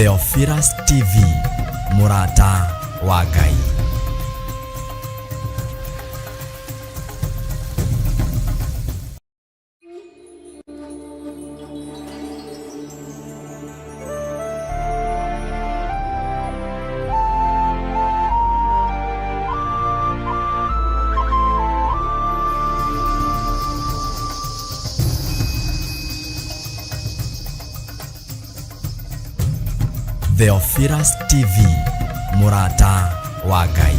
Theophilus TV, mũrata wa Ngai. Theophilus TV, mũrata wa Ngai.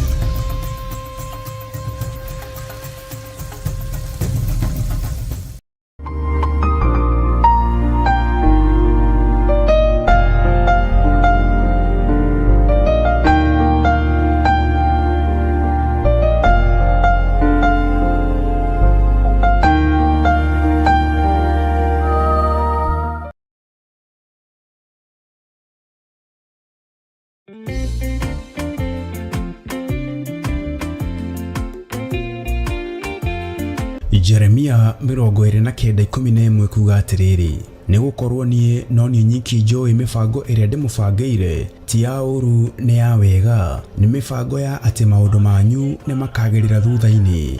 Jeremia 29:11 kuga atĩrĩrĩ, nĩ gũkorwo niĩ no niĩ nyiki njũĩ mĩbango ĩrĩa ndĩmũbangĩire, ti ya ũũru nĩ ya wega, nĩ mĩbango ya atĩ maũndũ manyu nĩ makagĩrĩra thutha-inĩ.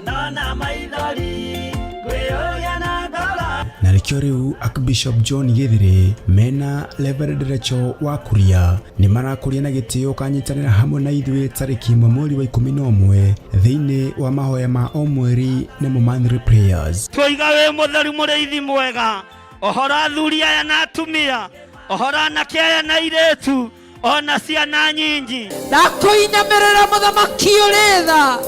Na nĩkĩo rĩu Archbishop John Gĩthĩrĩ mena Reverend Rachel wa Kuria nĩ marakũria na gĩtĩo ũkanyitanĩra hamwe na ithuĩ tarĩki 1 mweri wa 11 thĩinĩ wa mahoya ma o mweri nĩmo monthly prayers. Twoiga wĩ mũtheru mũrĩithi mwega, ohora athuri aya na atumia, ohora anake aya na airĩtu, ona ciana nyingi. Ndakũinamĩrĩra mũthamaki ũrĩ tha,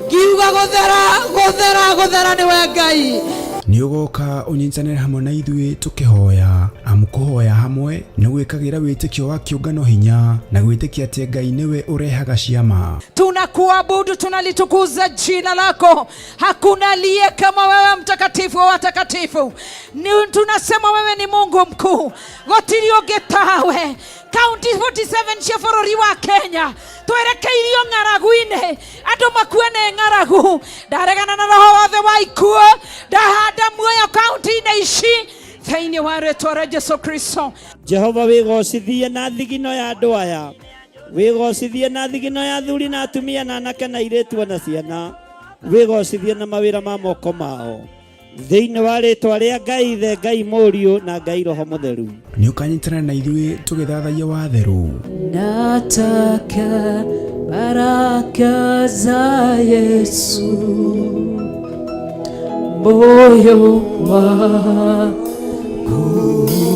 ngiuga gũthera gũthera gũthera nĩwe Ngai. Nĩ ũgoka ũnyitanĩre hamwe na ithuĩ tũkĩhoya, amu kũhoya hamwe nĩ gwĩkagĩra wĩtĩkio wa kĩũngano hinya na gwĩtĩkia atĩ Ngai nĩwe ũrehaga ciama. Tunakuabudu, tunalitukuza jina lako. Hakuna aliye kama wewe, mtakatifu wa watakatifu. Ni tunasema wewe ni Mungu mkuu, gũtirĩ ũngĩ tawe. Kaunti 47 cia bũrũri wa Kenya twerekeirio ng'aragu-inĩ, andũ makue nĩ ng'aragu. Ndaregana na roho wothe wa ikuũ, ndahanda muoyo kaunti-inĩ ici thĩinĩ wa rĩtwa rĩa Jesu Kristo. Jehova wĩgocithie na thigino ya andũ aya, wĩgocithie na thigino ya athuri na atumia na anake na airĩtu na ciana, wĩgocithie na mawĩra ma moko mao thĩinĩ wa rĩtwa rĩa Ngai Ithe, Ngai Mũriũ na Ngai Roho Mũtheru. Nĩ ũkanyitanĩra na ithuĩ tũgĩthathaiya watheru. Nataka baraka za Yesu, moyo wangu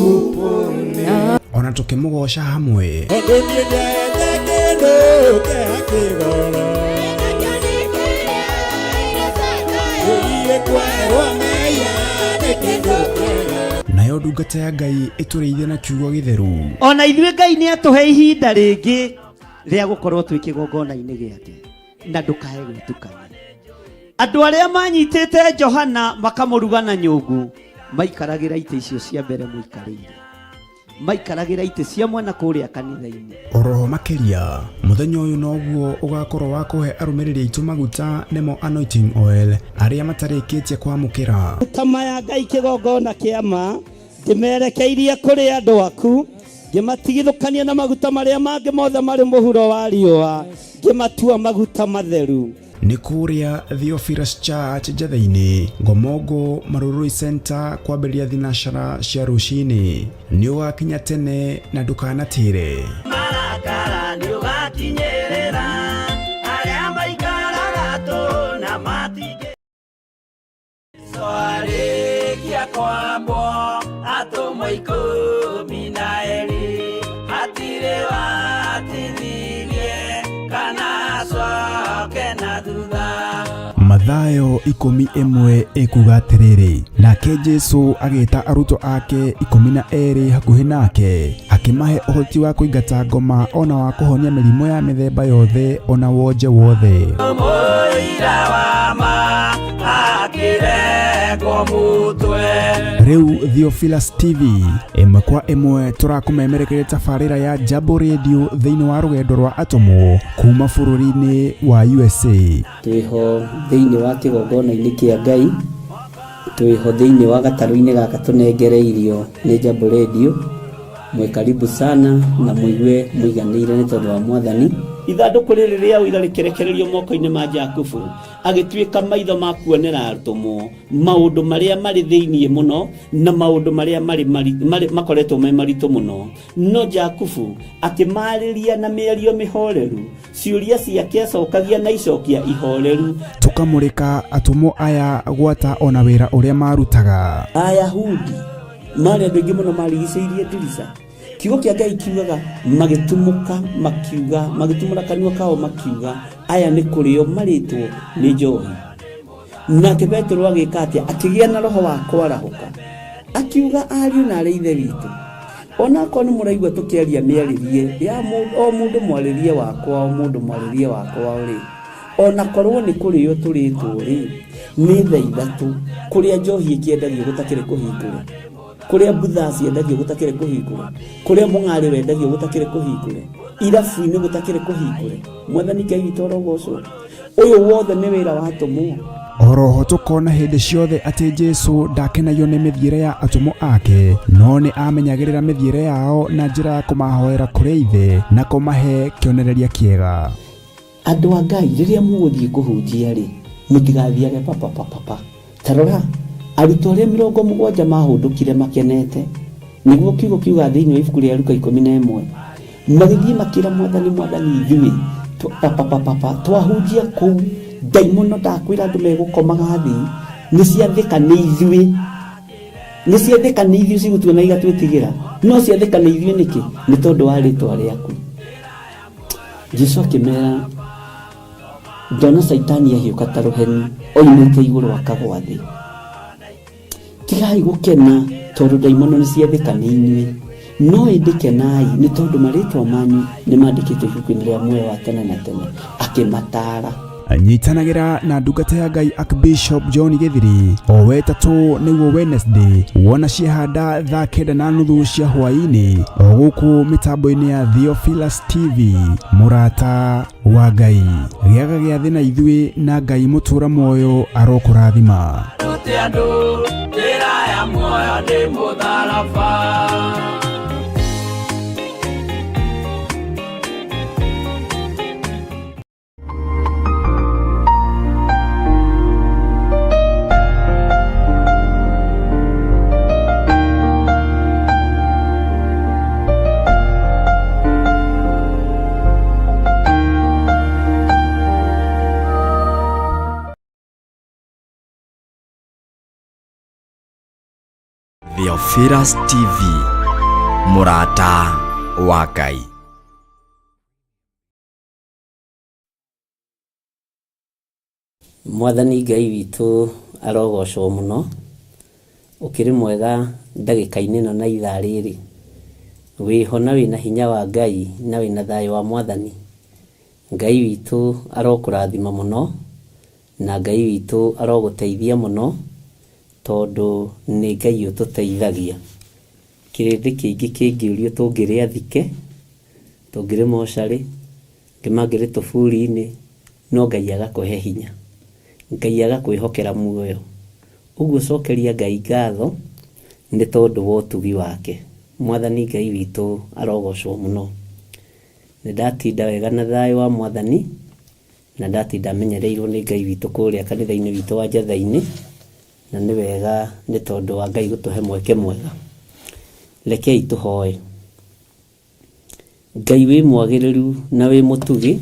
upone. Ona tũkĩmũgoca hamwe. Tondũ niĩ ndete kĩndũ kĩa kĩgoro. Ũiye kwerwo mehia nĩ kĩndũ kĩega. Nayo ndungata ya Ngai ĩtũrĩithie na kiugo gĩtheru. Ona ithuĩ Ngai nĩ atũhe ihinda rĩngĩ rĩa gũkorwo twĩ kĩgongona-inĩ gĩake, na ndũkae gwĩtukania. Andũ arĩa manyitĩte Johana makamũruga na nyũngũ maikaragĩra itĩ icio cia mbere mũikarĩire, maikaragĩra itĩ cia mwena kũrĩa kanitha-inĩ. Oroho makĩria mũthenya ũyũ noguo ũgakorwo wa kũhe arũmĩrĩri aitũ maguta nĩmo anointing oil arĩa matarĩkĩtie kwamũkĩra. Maguta maya Ngai kĩgongona kĩa ma ndĩmerekeirie kũrĩ andũ aku, ngĩmatigithũkania na maguta marĩa mangĩ mothe marĩ mũhuro wa riũa, ngĩmatua maguta matheru. Nĩ kũrĩa Theophilus Church Njatheinĩ, Ngomongo Marurui Center kwambĩrĩria thinacara cia rũcinĩ. Nĩ ũgakinya tene na ndũkanatĩre. Marakara nĩ ũgakinyĩrĩra arĩa maikaraga tũ na matingĩ Twarĩkia kwambwo atũmwo 12 hatirĩ watithirie kana acoke na thutha. Mathayo 11 ĩkuga atĩrĩrĩ, nake Jesu agĩta arutwo ake 12 hakuhĩ nake, akĩmahe ũhoti wa kũingata ngoma ona wa kũhonia mĩrimũ ya mĩthemba yothe ona wonje wothe. Mũira wa ma akĩrengwo mũtwe. Rĩu Theophilus TV ĩmwe kwa ĩmwe tũrakũmemerekeria tabarĩra ya Jambo Radio thĩinĩ wa rũgendo rwa atũmwo kuma bũrũri-inĩ wa USA. Twĩho thĩinĩ wa kĩgongona-inĩ kĩa Ngai, twĩho thĩinĩ wa gatarũ-inĩ gaka tũnengereirio nĩ Jambo Radio. Mwĩ karibu sana na mũigue mũiganĩire nĩ tondũ wa Mwathani. Ithandũkũ rĩrĩ rĩa ũira rĩkĩrekererio moko-inĩ ma Jakubu, agĩtuĩka maitho ma kuonera atũmwo maũndũ marĩa marĩ thĩinĩ mũno na maũndũ marĩa marĩ marĩ makoretwo me maritũ mũno. No Jakubu akĩmaarĩria na mĩario mĩhoreru, ciũria ciake acokagia na icokia ihoreru. Tũkamũrĩka atũmwo aya gwata ona wĩra ũrĩa marutaga. Ayahudi marĩ andũ aingĩ mũno marigicĩirie ndirica. Kiugo kĩa Ngai kiugaga magĩtumũka makiuga, magĩtumũra kanua kao makiuga, aya nĩ kũrĩo marĩtwo nĩ njohi. Nake Petero agĩka atĩa? Akĩgĩa na roho wa kwarahũka, akiuga, ariũ na arĩ ithe witũ, ona akorwo nĩ mũraigua tũkĩaria mĩarĩrie ya o mũndũ mwarĩrie wakwa, o mũndũ mwarĩrie wakwa rĩ, ona korwo nĩ kũrĩo tũrĩtwo rĩ, nĩ thaa ithatũ, kũrĩa njohi ĩkĩendagio gũtakĩrĩ kũhingũre, kũrĩa mbutha ciendagio gũtakĩrĩ kũhingũre, kũrĩa mũng'arĩ wendagio gũtakĩrĩ kũhingũre, irabu-inĩ gũtakĩrĩ kũhingũre. Mwathani Ngai witũ arogocwo. Ũyũ wothe nĩ wĩra wa atũmwo. Oroho tũkona hĩndĩ ciothe atĩ Jesu ndakenagio nĩ mĩthiĩre ya atũmwo ake, no nĩ amenyagĩrĩra mĩthiĩre yao na njĩra ya kũmahoera kũrĩ Ithe na kũmahe kĩonereria kĩega. Andũ a Ngai, rĩrĩa mũgũthiĩ kũhunjia-rĩ, mũtigathiage papapapapa. Ta rora, arutwo arĩa 70 maahũndũkire makenete, nĩguo kiugo kiugaga thĩinĩ wa ibuku rĩa Luka 11, magĩthiĩ makĩra Mwathani, Mwathani, ithuĩ papapapapa twahunjia kũu, ndaimono ndakwĩra andũ megũkomaga thĩ, nĩ ciathĩka nĩ ithuĩ, nĩ ciathĩka nĩ ithuĩ cigũtuona igatwĩtigĩra, no ciathĩka nĩ ithuĩ nĩkĩ? Nĩ tondũ wa rĩtwa rĩaku. Jesu akĩmera, ndona Caitani ahiũka ta rũheni oimĩte igũrũ akagwa thĩ. Tigai gũkena tondũ ndaimono nĩ ciathĩka nĩ inyuĩ, no ĩndĩ kenai nĩ tondũ marĩtwa manyu nĩ mandĩkĩtwo ibuku-inĩ rĩa muoyo wa tene na tene. Akĩmataara. Nyitanagĩra na ndungata ya Ngai Archbishop John Gĩthiri o wetatũ nĩguo Wednesday wona ciehanda thaa 9:30 cia hwaĩ-inĩ o gũkũ mĩtambo-inĩ ya Theophilus TV. Mũrata wa Ngai, gĩaga gĩathĩ na ithuĩ na Ngai mũtũra muoyo arokũrathima. Rute andũ njĩra ya muoyo nĩ mũtharaba. Theophilus TV, mũrata wa Ngai. Mwathani Ngai witũ arogocwo mũno, ũkĩrĩ mwega ndagĩka-inĩ ĩno na ithaa rĩrĩ, wĩho na wĩna hinya wa Ngai na wĩna thayũ wa Mwathani. Ngai witũ arokũrathima mũno, na Ngai witũ arogũteithia mũno, tondũ nĩ Ngai ũtũteithagia. Kĩrĩndĩ kĩingĩ kĩngĩũrio tũngĩrĩ athike, tũngĩrĩ mocarĩ, angĩ mangĩrĩ tũburi-inĩ, no Ngai agakũhe hinya, Ngai agakwĩhokera muoyo. Ũguo cokeria Ngai ngatho nĩ tondũ wa ũtugi wake. Mwathani Ngai witũ arogocwo mũno. Nĩ ndatinda wega na thayũ wa Mwathani, na ndatinda menyereirwo nĩ Ngai witũ kũrĩa kanitha-inĩ witũ wa Njatha-inĩ, na nĩ wega nĩ tondũ wa Ngai gũtũhe mweke mwega. Rekei tũhoe. Ngai wĩ mwagĩrĩru na wĩ mũtugi,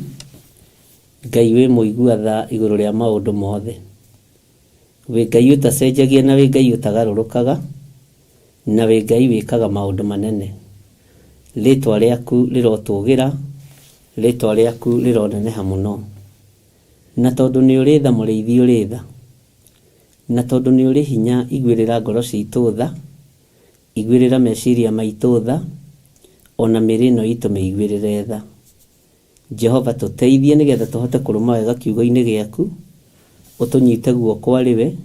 Ngai wĩ mũigua tha igũrũ rĩa maũndũ mothe. Wĩ Ngai ũtacenjagia na wĩ Ngai ũtagarũrũkaga, na wĩ Ngai wĩkaga maũndũ manene. Rĩtwa rĩaku rĩrotũgĩra, rĩtwa rĩaku rĩroneneha mũno. Na tondũ nĩ ũrĩ tha mũrĩithi ũrĩ tha, na tondũ nĩ ũrĩ hinya iguĩrĩra ngoro citũ tha, Iguĩrĩra meciria maitũ tha, o na mĩĩrĩ ĩno itũ mĩiguĩrĩre tha. Jehova tũteithie nĩgetha tũhote kũrũma wega kiugo-inĩ gĩaku, ũtũnyite guoko arĩ we,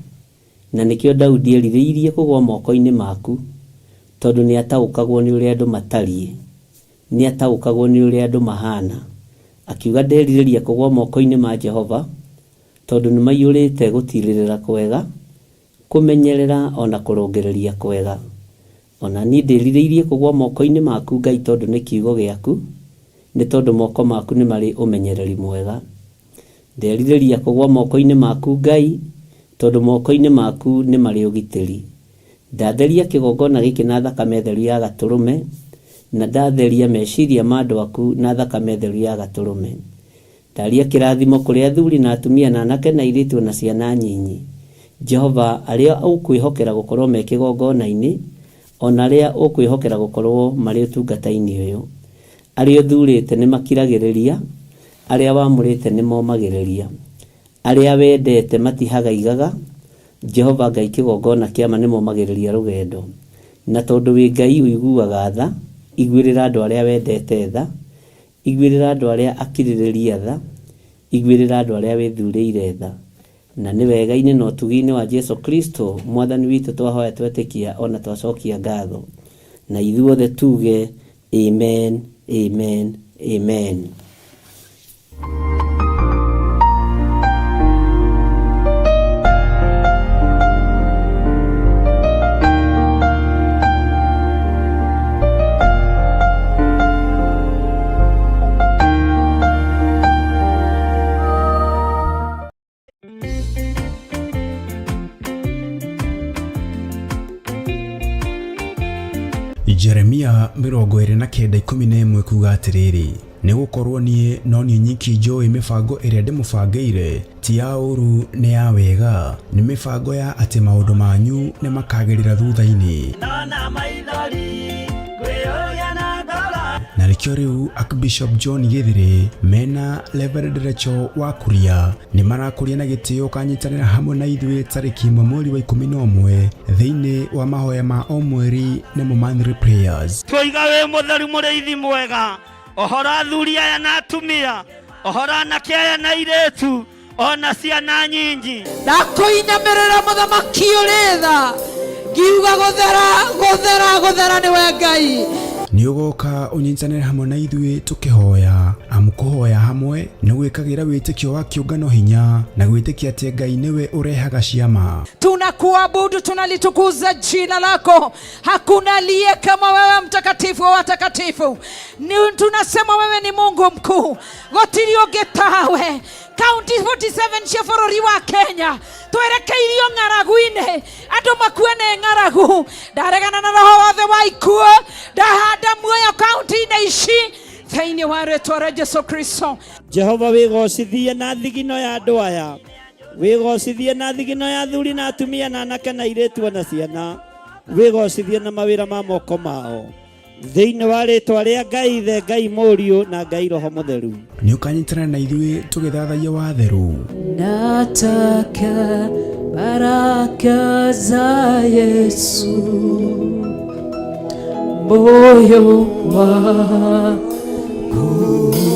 na nĩkĩo Daudi erirĩirie kũgũa moko-inĩ maku, tondũ nĩ ataũkagwo nĩ ũrĩa andũ matariĩ, nĩ ataũkagwo nĩ ũrĩa andũ mahaana. Akiuga nderirĩria kũgũa moko-inĩ ma Jehova, tondũ nĩ maiyũrĩte gũtiirĩrĩra kwega, Kũmenyerera o na kũrũngĩrĩria kwega. Ona niĩ ndĩrirĩirie kũgwa moko-inĩ maku Ngai tondũ nĩ kiugo gĩaku, nĩ tondũ moko maku nĩ marĩ ũmenyereri mwega. Nderirĩria kũgwa moko-inĩ maku Ngai, tondũ moko-inĩ maku nĩ marĩ ũgitĩri. Ndatheria kĩgongona gĩkĩ na thakame theru ya Gatũrũme, na ndatheria meciria ma andũ aku na thakame theru ya Gatũrũme. Ndaria kĩrathimo kũrĩ athuri na atumia na anake na airĩtu o na ciana nyinyi. Jehova, arĩa ũkwĩhokera gũkorwo me kĩgongona-inĩ, o na arĩa ũkwĩhokera gũkorwo marĩ ũtungata-inĩ ũyũ. Arĩa ũthurĩte nĩ makiragĩrĩria, arĩa wamũrĩte nĩ momagĩrĩria. Arĩa wendete matihagaigaga, Jehova Ngai kĩgongona kĩa ma nĩ momagĩrĩria rũgendo. Na tondũ wĩ Ngai ũiguaga tha, iguĩrĩra andũ arĩa wendete tha, Iguĩrĩra andũ arĩa akirĩrĩria tha, iguĩrĩra andũ arĩa wĩthurĩire tha. Na nĩ wega-inĩ na ũtugi-inĩ wa Jesu Kristo, Mwathani witũ twahoya twetĩkia o na twacokia ngatho. Na ithuothe tuge, Amen, Amen, Amen. Jeremia 29:11 kuga atĩrĩrĩ, nĩ gũkorwo niĩ no niĩ nyiki njũĩ mĩbango ĩrĩa ndĩmũbangĩire, ti ya ũũru nĩ ya wega, nĩ mĩbango ya atĩ maũndũ manyu nĩ makagĩrĩra thutha-inĩ. Ndona maithori ngwĩyũria na ngoro. Na nĩkĩo rĩu Archbishop John Gĩthĩrĩ mena Reverend Rachel wa Kuria nĩ marakũria na gĩtĩo ũkanyitanĩra hamwe na ithuĩ tarĩki 1 mweri wa 11 thĩinĩ wa mahoya ma o mweri nĩmo monthly prayers. Twoiga wĩ mũtheru mũrĩithi mwega, ohora athuri aya na atumia, ohora anake aya na airĩtu, ona ciana nyinyi. Ndakũinamĩrĩra mũthamaki ũrĩ tha, ngiuga gũthera gũthera gũthera nĩwe Ngai. Nĩ ũgoka ũnyitanĩre hamwe na ithuĩ tũkĩhoya, amu kũhoya hamwe nĩ gwĩkagĩra wĩtĩkio wa kĩũngano hinya na gwĩtĩkia atĩ Ngai nĩwe ũrehaga ciama. Tunakuabudu, tunalitukuza jina lako. Hakuna aliye kama wewe, mtakatifu wa watakatifu. Ni tunasema wewe ni Mungu mkuu, gũtirĩ ũngĩ tawe. Kaunti 47 cia bũrũri wa Kenya twerekeirio ng'aragu-inĩ, andũ makue nĩ ng'aragu. Ndaregana na roho wothe wa ikuũ, ndahanda muoyo kaunti-inĩ ici thĩinĩ wa rĩtwa rĩa Jesu Kristo. Jehova wĩgocithie na thigino ya andũ aya, wĩgocithie na thigino ya athuri na atumia na anake na airĩtu o na ciana, wĩgocithie na mawĩra ma moko mao, thĩinĩ wa rĩtwa rĩa Ngai Ithe, Ngai Mũriũ na Ngai Roho Mũtheru. Nĩ ũkanyitanĩra na ithuĩ tũgĩthathaiya watheru. Nataka baraka za Yesu, moyo wangu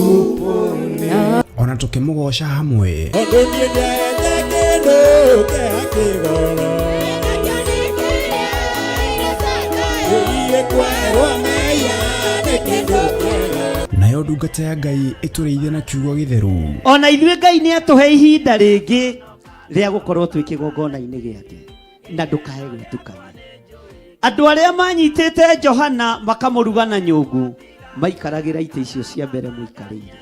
upone. Ona tũkĩmũgoca hamwe. Tondũ niĩ ndiaete kĩndũ kĩa kĩgoro. Ĩĩ kwerwo mehia nĩ kĩndũ kĩega. Nayo ndungata ya Ngai ĩtũrĩithie na kiugo gĩtheru. Ona ithuĩ Ngai nĩ atũhe ihinda rĩngĩ rĩa gũkorwo twĩ kĩgongona-inĩ gĩake, na ndũkae gwĩtukania. Andũ arĩa manyitĩte Johana makamũruga na nyũngũ maikaragĩra itĩ icio cia mbere mũikarĩire,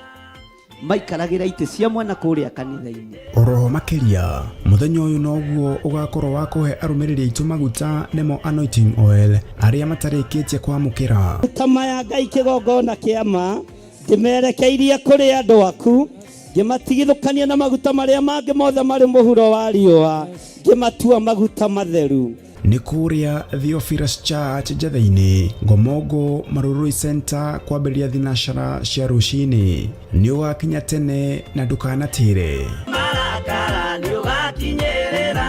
maikaragĩra itĩ cia mwena kũrĩa kanitha-inĩ. Oroho makĩria, mũthenya ũyũ noguo ũgakorwo wa kũhe arũmĩrĩri aitũ maguta nĩmo anointing oil arĩa matarĩkĩtie kwamũkĩra. Maguta maya Ngai kĩgongona kĩa ma ndĩmerekeirie kũrĩ andũ aku, ngĩmatigithũkania na maguta marĩa mangĩ mothe marĩ mũhuro wa riũa, ngĩmatua maguta matheru. Nĩ kũrĩa Theophilus Church Njatheinĩ, Ngomongo Marurui Center kwambĩrĩria thinacara cia rũcinĩ. Nĩ ũgakinya tene na ndũkanatĩre. Marakara nĩ ũgakinyĩrĩra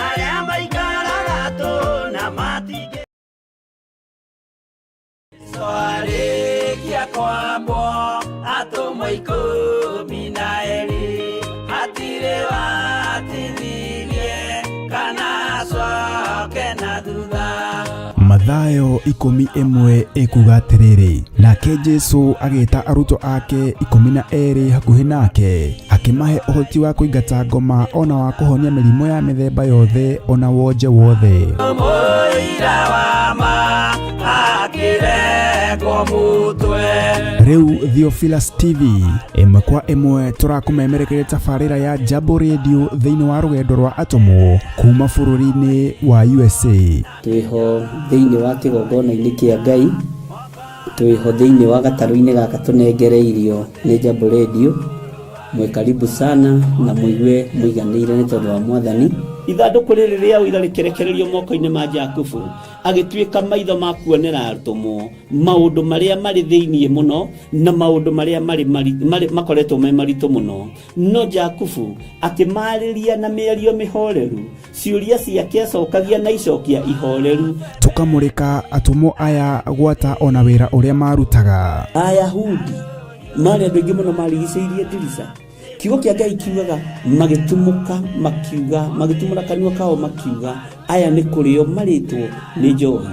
arĩa maikaraga tũ na matingĩ Twarĩkia kwambwo atũmwo 12 hatirĩ watithirie kana acoke na thutha. Mathayo 11 ĩkuga atĩrĩrĩ, nake Jesu agĩta arutwo ake 12 hakuhĩ nake, Akĩmahe ũhoti wa kũingata ngoma ona wa kũhonia mĩrimũ ya mĩthemba yothe ona wonje wothe. Mũira wa ma akĩrengwo mũtwe. Rĩu Theophilus TV ĩmwe kwa ĩmwe tũrakũmemerekeria tabarĩra ya Jambo Radio thĩinĩ wa rũgendo rwa atũmwo kuma bũrũri-inĩ wa USA. Twĩho thĩinĩ wa kĩgongona-inĩ kĩa Ngai, twĩho thĩinĩ wa gatarũ-inĩ gaka tũnengereirio nĩ Jambo Radio. Mwĩ karibu sana na mũigue mũiganĩire nĩ tondũ wa Mwathani. Ithandũkũ rĩrĩ rĩa ũira rĩkĩrekererio moko-inĩ ma Jakubu, agĩtuĩka maitho ma kuonera atũmwo maũndũ marĩa marĩ thĩinĩ mũno na maũndũ marĩa marĩ, marĩ, marĩ, makoretwo me maritũ mũno. No Jakubu akĩmarĩria na mĩario mĩhoreru, ciũria ciake acokagia na icokia ihoreru. Tũkamũrĩka atũmwo aya gwata ona wĩra ũrĩa marutaga. Ayahudi marĩ andũ aingĩ mũno marigicĩirie ndirica. Kiugo kĩa Ngai kiugaga magĩtumũka makiuga, magĩtumũra kanua kao makiuga, aya nĩ kũrĩo marĩtwo nĩ njohi.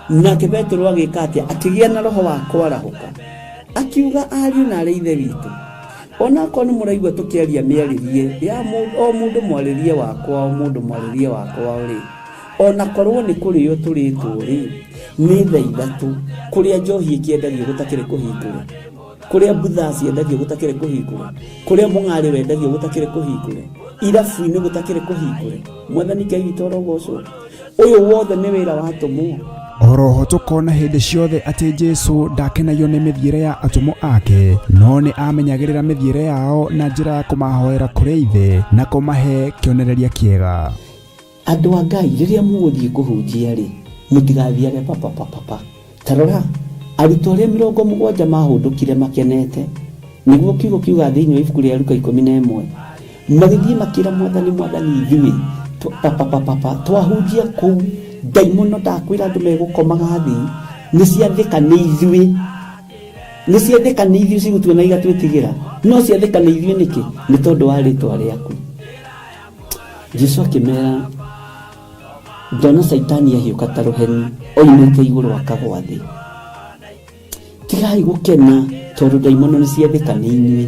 Nake Petero agĩka atĩa? Akĩgĩa na roho wa kwarahũka, akiuga, ariũ na arĩ ithe witũ, onakorwo nĩ mũraigua tũkĩaria mĩarĩrie ya o mũndũ mwarĩrie wakwa, o mũndũ mwarĩrie wakwa rĩ, onakorwo nĩ kũrĩo tũrĩtwo rĩ, nĩ thaa ithatũ, kũrĩa njohi ĩkĩendagio gũtakĩrĩ kũhingũre, kũrĩa mbutha ciendagio gũtakĩrĩ kũhingũre, kũrĩa mũng'arĩ wendagio gũtakĩrĩ kũhingũre, irabu-inĩ gũtakĩrĩ kũhingũre. Mwathani Ngai witũ arogocwo. Ũyũ wothe nĩ wĩra wa atũmwo. Oroho tũkona hĩndĩ ciothe atĩ Jesu ndakenagio nĩ mĩthiĩre ya atũmwo ake, no nĩ amenyagĩrĩra mĩthiĩre yao na njĩra ya kũmahoera kũrĩ Ithe na kũmahe kĩonereria kĩega. Andũ a Ngai, rĩrĩa mũgũthiĩ kũhunjia rĩ, mũtigathiage papapapapa. Ta rora, arutwo arĩa 70 mahũndũkire makenete, nĩguo kiugo kiuga thĩinĩ wa ibuku rĩa Luka 11, magĩthiĩ makĩra Mwathani, Mwathani, ithuĩ papapapapa twahunjia kũu, ndaimono ndakwĩra andũ megũkomaga thĩ, nĩ ciathĩka nĩ ithuĩ, nĩ ciathĩka nĩ ithuĩ cigũtuona igatwĩtigĩra, no ciathĩka nĩ ithuĩ nĩkĩ? Nĩ tondũ wa rĩtwa rĩaku. Jesu akĩmera, ndona Caitani ahiũka ta rũheni oimĩte igũrũ akagwa thĩ. Tigai gũkena tondũ ndaimono nĩ ciathĩka nĩ inyuĩ,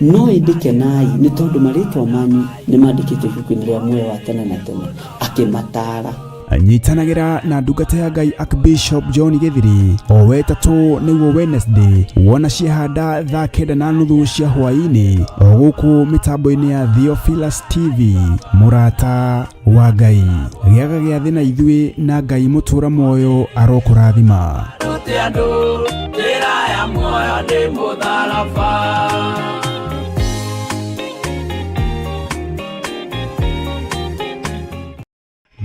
no ĩndĩ kenai nĩ tondũ marĩtwa manyu nĩ mandĩkĩtwo ibuku-inĩ rĩa muoyo wa tene na tene. Akĩmataara. Nyitanagĩra na ndungata ya Ngai Archbishop John Gĩthiri o wetatũ nĩguo Wednesday wona ciahanda thaa 9:30 cia hwaĩ-inĩ o gũkũ mĩtambo-inĩ ya Theophilus TV. Mũrata wa Ngai, gĩaga gĩathĩ na ithuĩ na Ngai mũtũra muoyo arokũrathima. Rute andũ njĩra ya muoyo nĩ mũtharaba.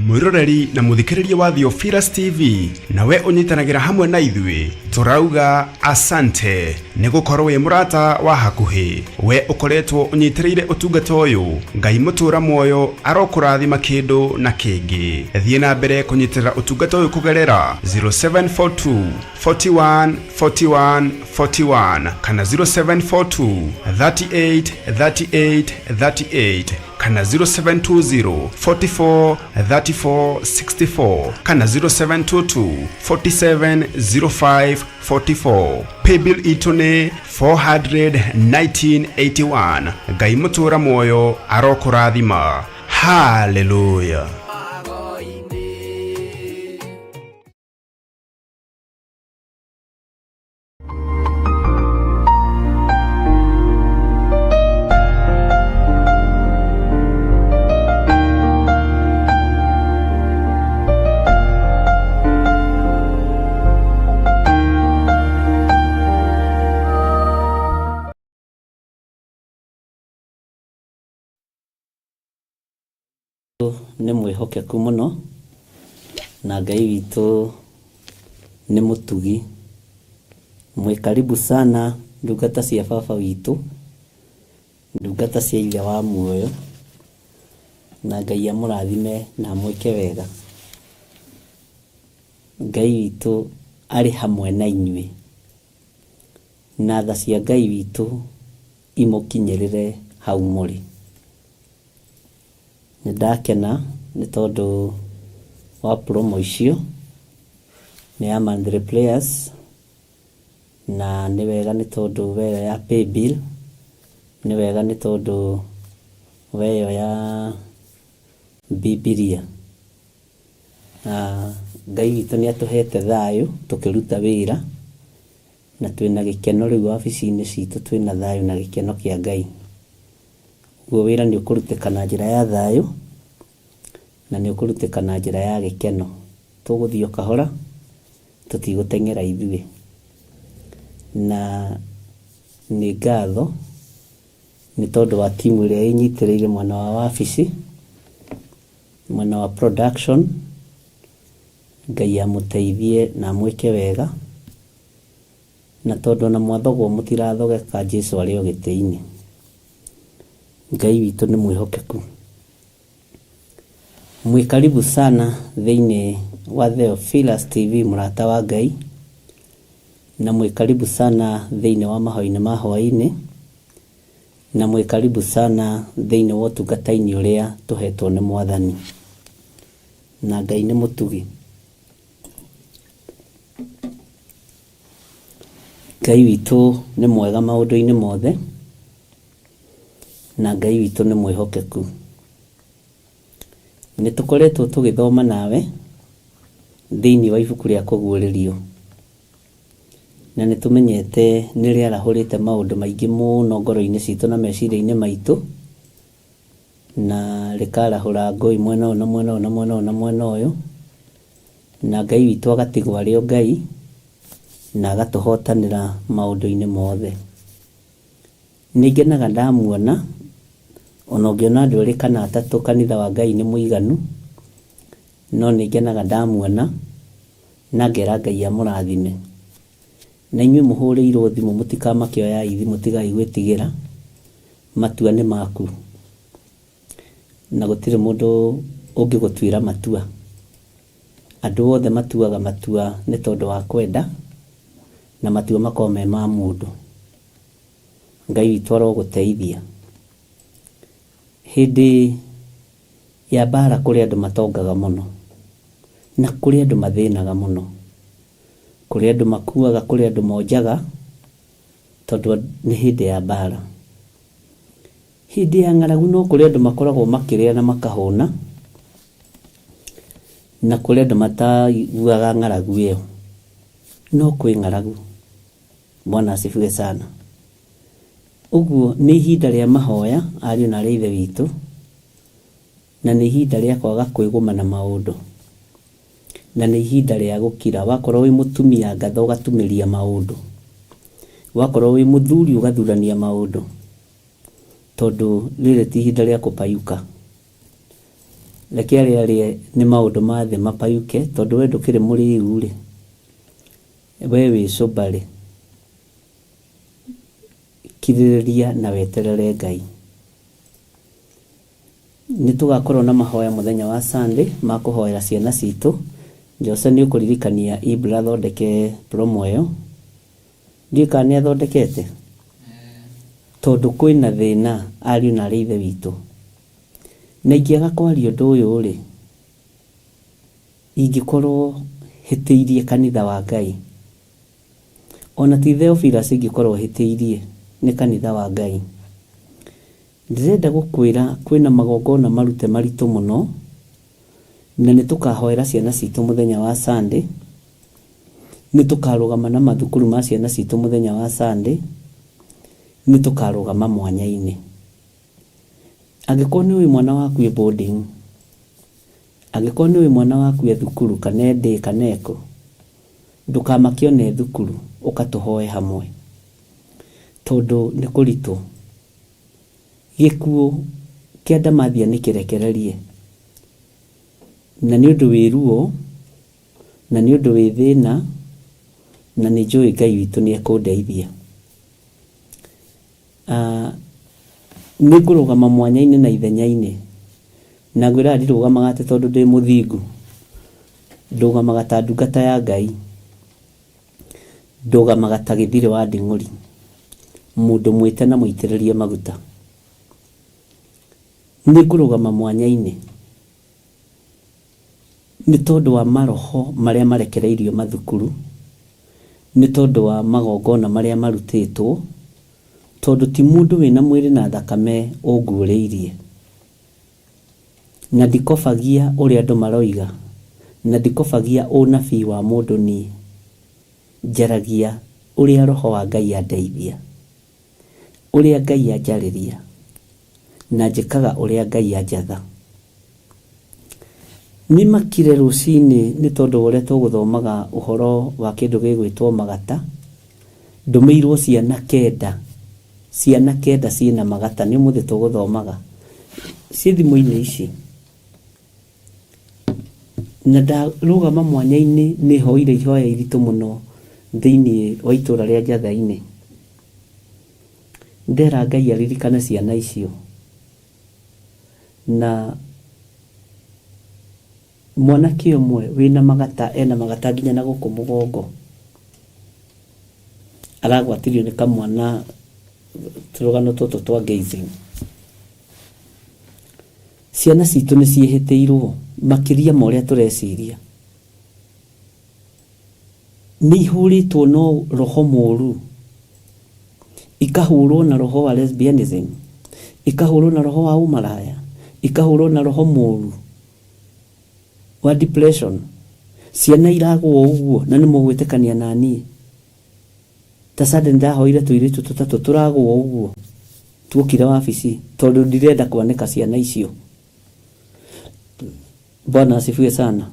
Mwĩroreri na mũthikĩrĩria wa Theophilus TV, nawe ũnyitanagĩra hamwe na ithuĩ, tũrauga asante nĩ gũkorwo wĩ mũrata wa hakuhĩ. We ũkoretwo ũnyitĩrĩire ũtungata ũyũ, Ngai mũtũra muoyo arokũrathima kĩndũ na kĩngĩ. Thiĩ na mbere kũnyitĩrĩra ũtungata ũyũ kũgerera 0742 41 41 41 kana 0742 38 38 38 kana 0720 44 34 64 kana 0722 47 05 44. Paybill itũ nĩ 41981. Ngai mũtũra muoyo arokũrathima. Hallelujah. Nĩ mwĩhokeku mũno na Ngai witũ nĩ mũtugi. Mwĩ karibu sana ndungata cia baba witũ, ndungata cia ithe wa muoyo, na Ngai amũrathime na amwĩke wega. Ngai witũ arĩ hamwe na inyuĩ, na tha cia Ngai witũ imũkinyĩrĩre hau mũrĩ. Nĩ ndakena nĩ tondũ wa promo icio nĩ ya monthly players, na nĩ wega nĩ tondũ weyo ya paybill Nĩ wega nĩ tondũ wa ĩyo ya Bibilia. Ngai witũ nĩ atũhete thayũ tũkĩruta wĩra, na twĩna gĩkeno rĩu wabici-inĩ citũ twĩna thayũ na gĩkeno kĩa Ngai. Ũguo wĩra nĩ ũkũrutĩka na njĩra ya thayũ, na nĩ ũkũrutĩka na njĩra ya gĩkeno. Tũgũthiĩ o kahora, tũtigũteng'era ithuĩ. Na nĩ ngatho nĩ tondũ wa timu ĩrĩa ĩnyitĩrĩire mwena wa wabici, mwena wa production, Ngai amũteithie na amwĩke wega, na tondũ ona mwathogwo mũtirathogeka Jesu arĩ o gĩtĩ-inĩ. Ngai witũ nĩ mwĩhokeku. Mwĩ karibu sana thĩinĩ wa Theophilus TV mũrata wa Ngai, na mwĩ karibu sana thĩinĩ wa mahoya-inĩ ma hwaĩ-inĩ, na mwĩ karibu sana thĩinĩ wa ũtungata-inĩ ũrĩa tũhetwo nĩ Mwathani. Na Ngai nĩ mũtugi. Ngai witũ nĩ mwega maũndũ-inĩ mothe, na Ngai witũ nĩ mwĩhokeku. Nĩ tũkoretwo tũgĩthoma nawe thĩinĩ wa ibuku rĩa Kũguũrĩrio, na nĩ tũmenyete nĩ rĩarahũrĩte maũndũ maingĩ mũno ngoro-inĩ citũ na meciria-inĩ maitũ, na rĩkarahũra ngũĩ mwena ũyũ na mwena ũyũ na mwena ũyũ na mwena ũyũ, na Ngai witũ agatigwo arĩ o Ngai, na agatũhotanĩra maũndũ-inĩ mothe. Nĩ ngenaga ndamuona, ona ũngĩona andũ erĩ kana atatũ kanitha wa Ngai nĩ mũiganu, no nĩ ngenaga ndamuona na ngera Ngai amũrathime. Na inyuĩ mũhũrĩirwo thimũ mũtikamake oyai thimũ tigai gwĩtigĩra, matua nĩ maku na gũtirĩ mũndũ ũngĩgũtuĩra matua. Andũ othe matuaga matua nĩ tondũ wa kwenda na matua makoragwo me ma mũndũ. Ngai witũ arogũteithia. Hĩndĩ ya mbara kũrĩ andũ matongaga mũno, na kũrĩ andũ mathĩnaga mũno. Kũrĩ andũ makuaga, kũrĩ andũ monjaga, tondũ nĩ hĩndĩ ya mbara. Hĩndĩ ya ng'aragu no kũrĩ andũ makoragwo makĩrĩa na makahũna, na kũrĩ andũ mataiguaga ng'aragu ĩyo. No kwĩ ng'aragu. Bwana asifiwe sana. Ũguo nĩ ihinda rĩa mahoya ariũ na aarĩ a Ithe witũ, na nĩ ihinda rĩa kwaga kwĩgũma na maũndũ, na nĩ ihinda rĩa gũkira. Wakorwo wĩ mũtumia ngatha ũgatumĩria maũndũ, wakorwo wĩ mũthuri ũgathurania maũndũ, tondũ rĩrĩ ti ihinda rĩa kũpayuka. Reke arĩa arĩe nĩ maũndũ ma thĩ mapayuke, tondũ we ndũkĩrĩ mũrĩu-rĩ, We wĩ sober-rĩ, kirĩrĩria na weterere Ngai. Nĩ tũgakorwo na mahoya mũthenya wa Sunday ma kũhoera ciana citũ. Jose nĩ ũkũririkania Ibra athondeke promo ĩyo. Ndiũĩ kana nĩ athondekete? Tondũ kwĩna thĩna ariũ na aarĩ a Ithe witũ. Na ingĩaga kwaria ũndũ ũyũ-rĩ, Ingĩkorwo hĩtĩirie kanitha wa Ngai, o na ti Theophilus ingĩkorwo hĩtĩirie, nĩ kanitha wa Ngai. Ndĩrenda gũkwĩra kwĩna magongona marute maritũ mũno, na nĩ tũkahoera ciana citũ mũthenya wa Sunday, nĩ tũkarũgama na mathukuru ma ciana citũ mũthenya wa Sunday, nĩ tũkarũgama mwanya-inĩ. Angĩkorwo nĩ ũĩ mwana waku e boarding, Angĩkorwo nĩũĩ mwana waku e thukuru kana e day kana ekũ, ndũkamake ona e thukuru, ũka tũhoe hamwe. Tondũ nĩ kũritũ. Gĩkuũ kĩa Ndamathia nĩ kĩrekererie. Na nĩ ũndũ wĩ ruo, na nĩ ũndũ wĩ thĩna, na nĩ njũĩ Ngai witũ nĩ ekũndeithia. Nĩ ngũrũgama mwanya-inĩ na ithenya-inĩ, na ngwĩraga ndirũgamaga atĩ tondũ ndĩ mũthingu, ndũgamaga ta ndungata ya Ngai, ndũgamaga ta gĩthirĩ wa nding'ũri, mũndũ mwĩte na mũitĩrĩrie maguta. Nĩ ngũrũgama mwanya-inĩ nĩ tondũ wa maroho marĩa marekereirio mathukuru, nĩ tondũ wa magongona marĩa marutĩtwo. Tondũ ti mũndũ wĩna mwĩrĩ na thakame ũnguũrĩirie. Na ndikobagia ũrĩa andũ maroiga, na ndikobagia ũnabii wa mũndũ niĩ. Njaragia ũrĩa Roho wa Ngai andeithia, ũrĩa Ngai anjarĩria, na njĩkaga ũrĩa Ngai anjatha. Nĩ makire rũcinĩ nĩ tondũ wa ũrĩa tũgũthomaga ũhoro wa kĩndũ gĩgwĩtwo magata, ndũmĩirwo ciana kenda, ciana kenda ciĩna magata, nĩ ũmũthĩ tũgũthomaga, ciĩ thimũ-inĩ ici. Na ndarũgama mwanya-inĩ nĩ hoire ihoya iritũ mũno thĩinĩ wa itũra rĩa Njatha-inĩ. Ndera Ngai aririkane ciana icio. Na mwanake ũmwe wĩna magata ena magata nginya na gũkũ mũgongo aragwatirio nĩ kamwana tũrũgano tũtũ twa gazing. Ciana citũ nĩ ciĩhĩtĩirwo makĩria ma ũrĩa tũreciria. Nĩ ihũrĩtwo no roho mũru, ikahũrwo na roho wa lesbianism, ikahũrwo na roho wa ũmaraya, ikahũrwo na roho mũru wa depression. Ciana iragwo ũguo na nĩ mũgwĩtĩkania na niĩ. Ta Sunday nĩndahoire tũirĩtu tũtatũ tũragwo ũguo tuokire wabici tondũ ndirenda kwanĩka ciana icio. Bwana asifiwe sana.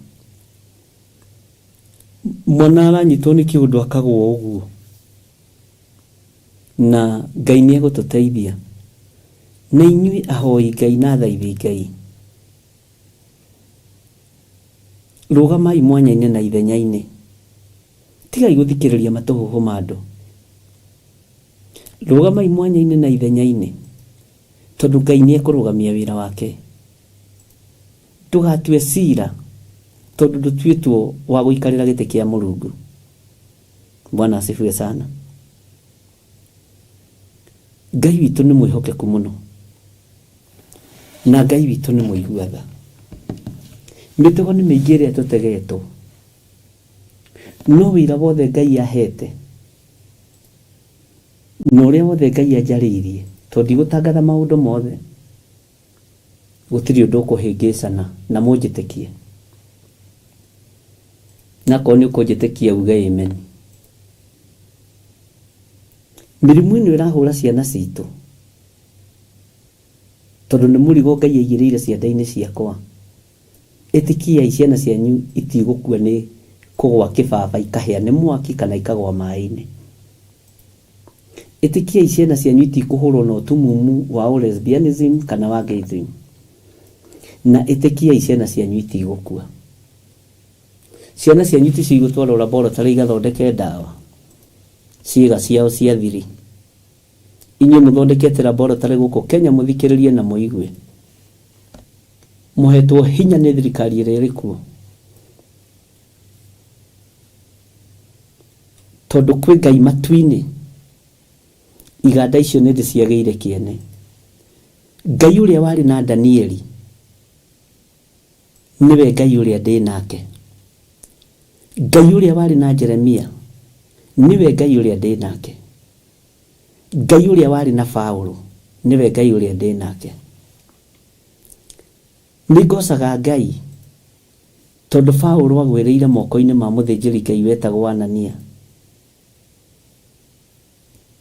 Mwana aranyitwo nĩ kĩũndũ akagwo ũguo na Ngai nĩ egũtũteithia. Na inyuĩ ahoi Ngai na athaithi Ngai, rũgamai mwanya-inĩ na ithenya-inĩ. Tigai gũthikĩrĩria matũhũhũ ma andũ. Rũgamai mwanya-inĩ na ithenya-inĩ, tondũ Ngai nĩ ekũrũgamia wĩra wake. Ndũgatue cira, tondũ ndũtuĩtwo wa gũikarĩra gĩtĩ kĩa Mũrungu. Bwana asifiwe sana. Ngai witũ nĩ mwĩhokeku mũno, na Ngai witũ nĩ mũigua tha. Mĩtego nĩ mĩingĩ ĩrĩa tũtegetwo. No wĩra wothe Ngai ahete na ũrĩa wothe Ngai anjarĩirie, tondũ ndigũtangatha maũndũ mothe, gũtirĩ ũndũ ũkũhĩngĩcana na mũnjĩtĩkie. Na akorwo nĩ ũkũnjĩtĩkia uge amen. Mĩrimũ ĩno ĩrahũra ciana citũ, tondũ nĩ mũrigo Ngai aigĩrĩire ciande-inĩ ciakwa. Ĩtĩkiai ciana cianyu itigũkua nĩ kũgwa kĩbaba ikahĩa nĩ mwaki kana ikagwa maĩ-inĩ. Ĩtĩkiai ciana cianyu itikũhũrwo na ũtumumu wa ũ-lesbianism kana wa gayism. Na ĩtĩkiai ciana cianyu itigũkua. Ciana cianyu ticio igũtwarwo laboratory igathondeke ndawa, ciĩga ciao cia thiri. Inyuĩ mũthondekete laboratory gũkũ Kenya mũthikĩrĩrie na mũigue. Mũhetwo hinya nĩ thirikari ĩrĩa ĩrĩ kuo. Tondũ kwĩ Ngai matu-inĩ, iganda icio nĩ ndĩciagĩire kĩene. Ngai ũrĩa warĩ na Danieli, nĩwe Ngai ũrĩa ndĩ nake. Ngai ũrĩa warĩ na Jeremia, nĩwe Ngai ũrĩa ndĩ nake. Ngai ũrĩa warĩ na Paulo, nĩwe Ngai ũrĩa ndĩ nake. Nĩ ngocaga Ngai tondũ Paulo agwĩrĩire moko-inĩ ma mũthĩnjĩri Ngai wetagwo Anania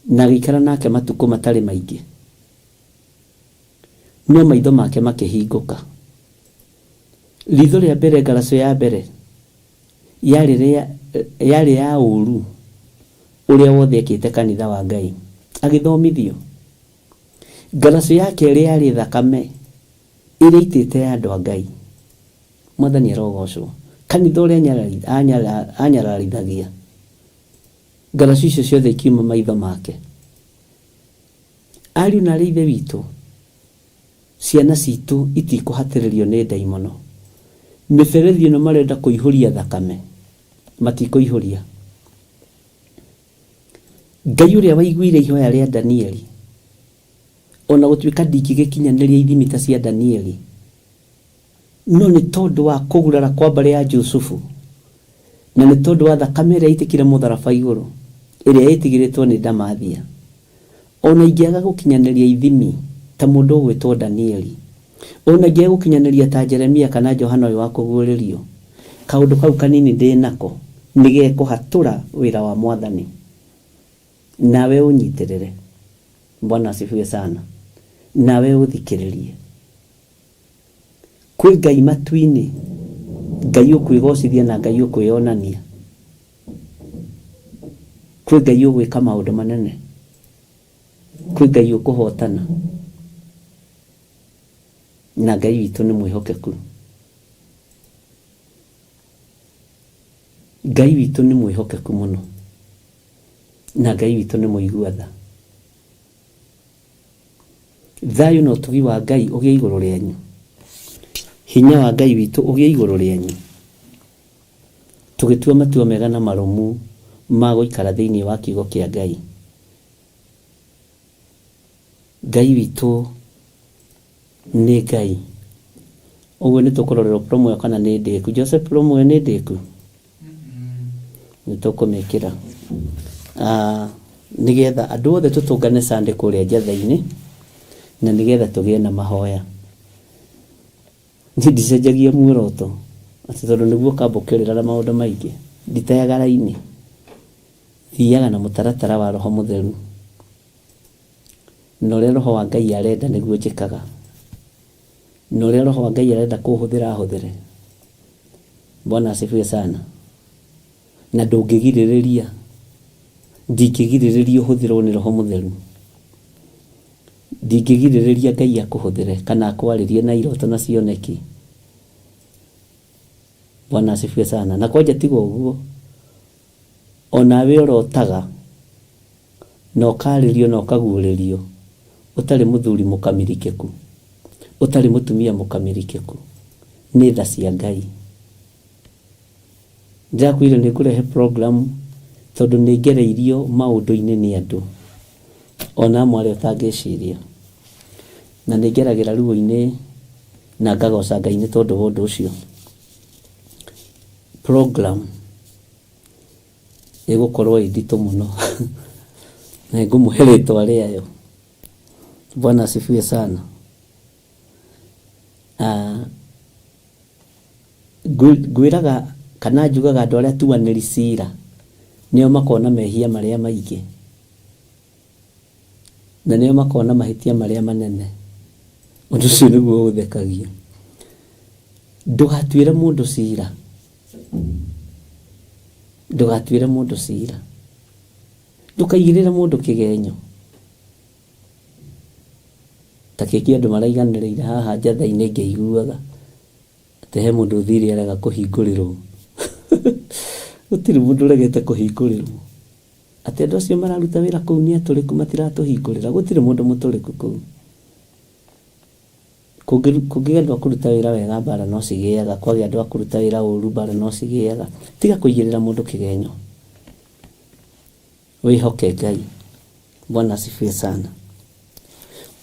na agĩikara nake matukũ matarĩ maingĩ, no maitho make makĩhingũka. Ritho rĩa mbere, ngaracũ ya mbere yarĩ rĩa yarĩ ya ũru ũrĩa wothe ekĩte kanitha wa Ngai, agĩthomithio. Ngaracũ ya kerĩ yarĩ thakame ĩrĩa aitĩte ya andũ a Ngai. Mwathani arogocwo. Kanitha ũrĩa anyararithagia. Ngaracũ icio ciothe ikiuma maitho make. Ariũ na arĩ ithe witũ, ciana citũ itikũhatĩrĩrio nĩ ndaimono. Mĩberethi ĩno marenda kũihũria thakame, matikũihũria. Ngai ũrĩa waiguire ihoya rĩa Danieli, o na gũtuĩka ndingĩgĩkinyanĩria ithimi ta cia Danieli, no nĩ tondũ wa kũgurara kwa mbarĩ ya Jusufu, na nĩ tondũ wa thakame ĩrĩa yaitĩkire mũtharaba igũrũ, ĩrĩa yetigĩrĩtwo nĩ ndamathia. Ona ingĩaga gũkinyanĩria ithimi ta mũndũ ũgwĩtwo Danieli, ona ingĩaga gũkinyanĩria ta Jeremia kana Johana ũyũ wa kũguũrĩrio, kaũndũ kau kanini ndĩ nako nĩ gekũhatũra wĩra wa Mwathani. Nawe ũnyitĩrĩre. Bwana asifiwe sana. Nawe ũthikĩrĩrie. Kwĩ Ngai matu-inĩ, Ngai ũkwĩgocithia na Ngai ũkwĩonania. Kwĩ Ngai ũgwĩka maũndũ manene. Kwĩ Ngai ũkũhotana. Na Ngai witũ nĩ mwĩhokeku. Ngai witũ nĩ mwĩhokeku mũno. Na Ngai witũ nĩ mũigua tha. Thayũ na ũtugi wa Ngai ũgĩe igũrũ rĩanyu. Hinya wa Ngai witũ ũgĩe igũrũ rĩanyu. Tũgĩtua matua mega na marũmu ma gũikara thĩinĩ wa kiugo kĩa Ngai. Ngai witũ nĩ Ngai. Ũguo nĩ tũkũrorerwo promo ĩyo kana nĩ ndĩku. Joseph promo ĩyo nĩ ndĩku? Nĩ tũkũmĩkĩra. Ah, nĩgetha andũ othe tũtũngane Sunday kũrĩa njatha-inĩ na nĩgetha tũgĩe na mahoya. Niĩ ndicenjagia muoroto atĩ tondũ nĩguo ũkambũkĩrĩra na maũndũ maingĩ. Nditeaga raini. Thiaga na mũtaratara wa Roho Mũtheru. Na ũrĩa Roho wa Ngai arenda nĩguo njĩkaga. Na ũrĩa Roho wa Ngai arenda kũhũthĩra ahũthĩre. Bwana asifiwe sana. Na ndũngĩgirĩrĩria, ndingĩgirĩrĩria ũhũthĩrwo nĩ Roho Mũtheru. Ndingĩgirĩrĩria Ngai akũhũthĩre kana akwarĩrie na iroto na cioneki. Bwana asifiwe sana. Na kwanja tiga ũguo, onawe ũrotaga na ũkarĩrio na ũkaguũrĩrio ũtarĩ mũthuri mũkamirikĩku, ũtarĩ mũtumia mũkamirikĩku, nĩ tha cia Ngai. Ndĩrakwĩrire nĩ ngũrehe program tondũ nĩ ngereirio maũndũ-inĩ nĩ andũ ona amwe arĩa ũtangĩciria. Na nĩ ngeragĩra ruo-inĩ na ngagoca Ngai nĩ tondũ wa ũndũ ũcio. Program ĩgũkorwo ĩ nditũ mũno na ngũmũhe rĩtwa rĩayo. Bwana asifiwe sana. Ah, Ngwĩraga kana njugaga andũ arĩa atuanĩri cira nĩo makoragwo na mehia marĩa maingĩ, na nĩo makoragwo na mahĩtia marĩa manene. Ũndũ ũcio nĩguo ũthekagia. Ndũgatuĩre mũndũ cira, ndũgatuĩre mũndũ cira, ndũkaigĩrĩre mũndũ kĩgenyo. Ta kĩngĩ andũ maraiganĩrĩire haha njatha-inĩ ngĩiguaga. Atĩ he mũndũ ũthire arega kũhingũrĩrwo. Gũtirĩ mũndũ ũregete kũhingũrĩrwo. Atĩ andũ acio mararuta wĩra kũu nĩ atũrĩku matiratũhingũrĩra. Gũtirĩ mũndũ mũtũrĩku kũu. Kũngĩgĩa andũ a kũruta wĩra wega mbara no cigĩaga, kwagĩa andũ a kũruta wĩra ũru mbara no cigĩaga. Tiga kũigĩrĩra mũndũ kĩgenyo. Wĩhoke Ngai. Bwana asifiwe sana.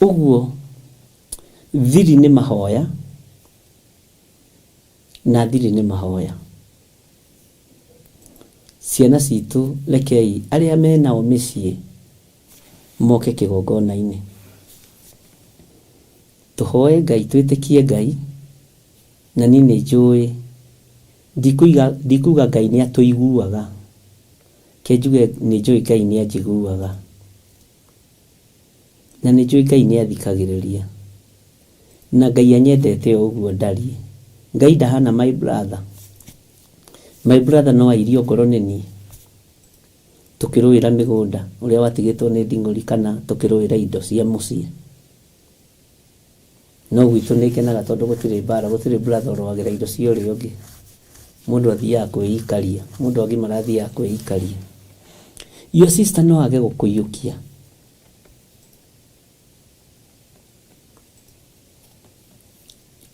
Ũguo Thiri nĩ mahoya na thiri nĩ mahoya. Ciana citũ rekei arĩa menao mĩciĩ moke kĩgongona-inĩ. Tũhoe Ngai twĩtĩkie Ngai na niĩ nĩ njũĩ ndikuga Ngai nĩ atũiguaga, reke njuge nĩ njũĩ Ngai nĩ anjiguaga. Na nĩ njũĩ Ngai nĩ athikagĩrĩria. Na Ngai anyendete o ũguo ndariĩ. Ngai ndahana my brother. My brother no airio ngoro nĩ niĩ. Tũkĩrũĩra mĩgũnda ũrĩa watigĩtwo nĩ nding'ũri kana tũkĩrũĩra indo cia mũciĩ. No gwitũ nĩ ngenaga tondũ gũtirĩ mbara, gũtirĩ brother ũrũagĩra indo cia ũrĩa ũngĩ. Mũndũ athiaga kwĩikaria, mũndũ agimara athiaga kwĩikaria. Your sister no age gũkũiyũkia.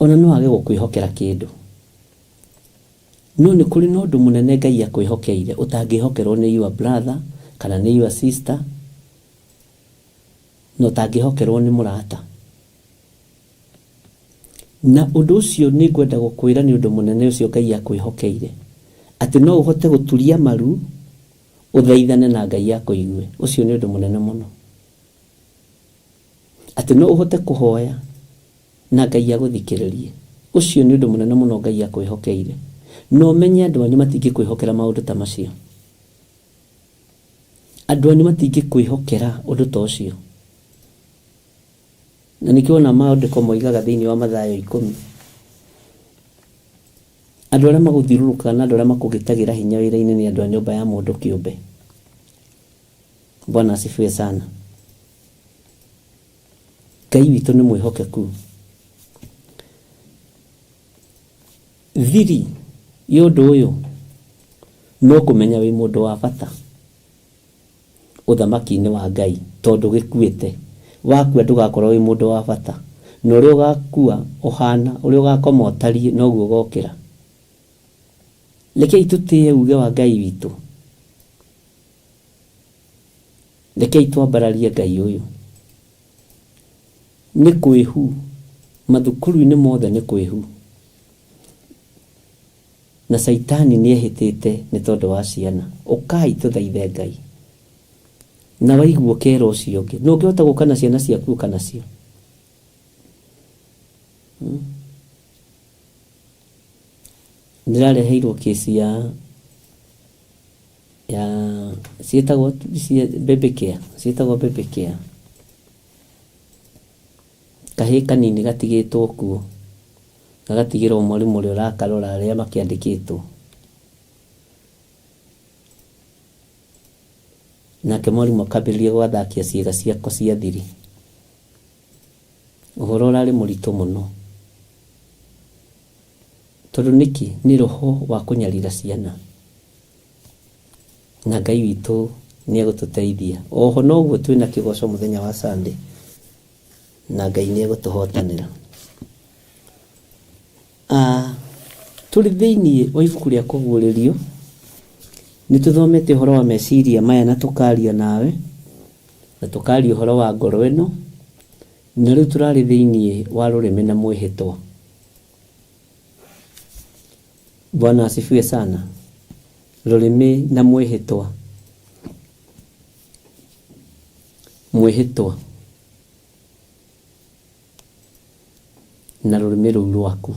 Ona no age gũkwĩhokera kĩndũ. No nĩ kũrĩ na ũndũ mũnene Ngai akwĩhokeire ũtangĩhokerwo nĩ your brother kana nĩ your sister na ũtangĩhokerwo nĩ mũrata. Na ũndũ ũcio nĩ ngwenda gũkwĩra nĩ ũndũ mũnene ũcio Ngai akwĩhokeire, atĩ no ũhote gũturia maru ũthaithane na Ngai akũigue. Ũcio nĩ ũndũ mũnene mũno. Atĩ no ũhote kũhoya na Ngai agũthikĩrĩrie. Ũcio nĩ ũndũ mũnene mũno Ngai akwĩhokeire. Na ũmenye andũ anyu matingĩkwĩhokera maũndũ ta macio. Andũ anyu matingĩkwĩhokera ũndũ ta ũcio. Na nĩkĩo wona maandĩko moigaga thĩinĩ wa Mathayo ikũmi, andũ arĩa magũthiũrũrũkaga na andũ arĩa makũgitagĩra hinya wĩra-inĩ nĩ andũ a nyũmba ya mũndũ kĩũmbe. Bwana asifiwe sana. Ngai witũ nĩ mwĩhokeku. Thiri ya ũndũ ũyũ no kũmenya wĩ mũndũ wa bata ũthamaki-inĩ wa Ngai tondũ gĩkuĩte. Wakua ndũgakorwo wĩ mũndũ wa bata. Na ũrĩa ũgakua ũhana, ũrĩa ũgakoma ũtariĩ noguo ũgokĩra. Rekei tũtĩe uge wa Ngai witũ. Rekei twambararie Ngai ũyũ. Nĩ kwĩhu, mathukuru-inĩ mothe nĩ kwĩhu. Na caitani nĩ ehĩtĩte nĩ tondũ wa ciana. Ũkai tũthaithe Ngai. Na waigua ũkera ũcio ũngĩ. Na ũngĩhota gũka na ciana ciaku ũka nacio. Ndĩrareheirwo kĩci ya ya ciĩtagwo baby care, ciĩtagwo baby care. Kahĩĩ kanini gatigĩtwo kuo, gagatigĩrwo mwarimũ ũrĩa ũrakarora arĩa makĩandĩkĩtwo. Nake mwarimũ akambĩrĩria gũgathakia ciĩga ciako cia thiri. Ũhoro ũrarĩ mũritũ mũno. Tondũ nĩkĩ? Nĩ roho wa kũnyarira ciana. Na Ngai witũ nĩ egũtũteithia. Oho noguo twĩna kĩgoco mũthenya wa Sunday, na Ngai nĩ egũtũhotanĩra. Ah, tũrĩ thĩinĩ wa ibuku rĩa kũguũrĩrio, nĩ tũthomete ũhoro wa meciria maya na tũkaria nawe, na tũkaria ũhoro wa ngoro ĩno, na rĩu tũrarĩ thĩinĩ wa rũrĩmĩ na mwĩhĩtwa. Bwana asifiwe sana. Rũrĩmĩ na mwĩhĩtwa. Mwĩhĩtwa na rũrĩmĩ rũu rwaku.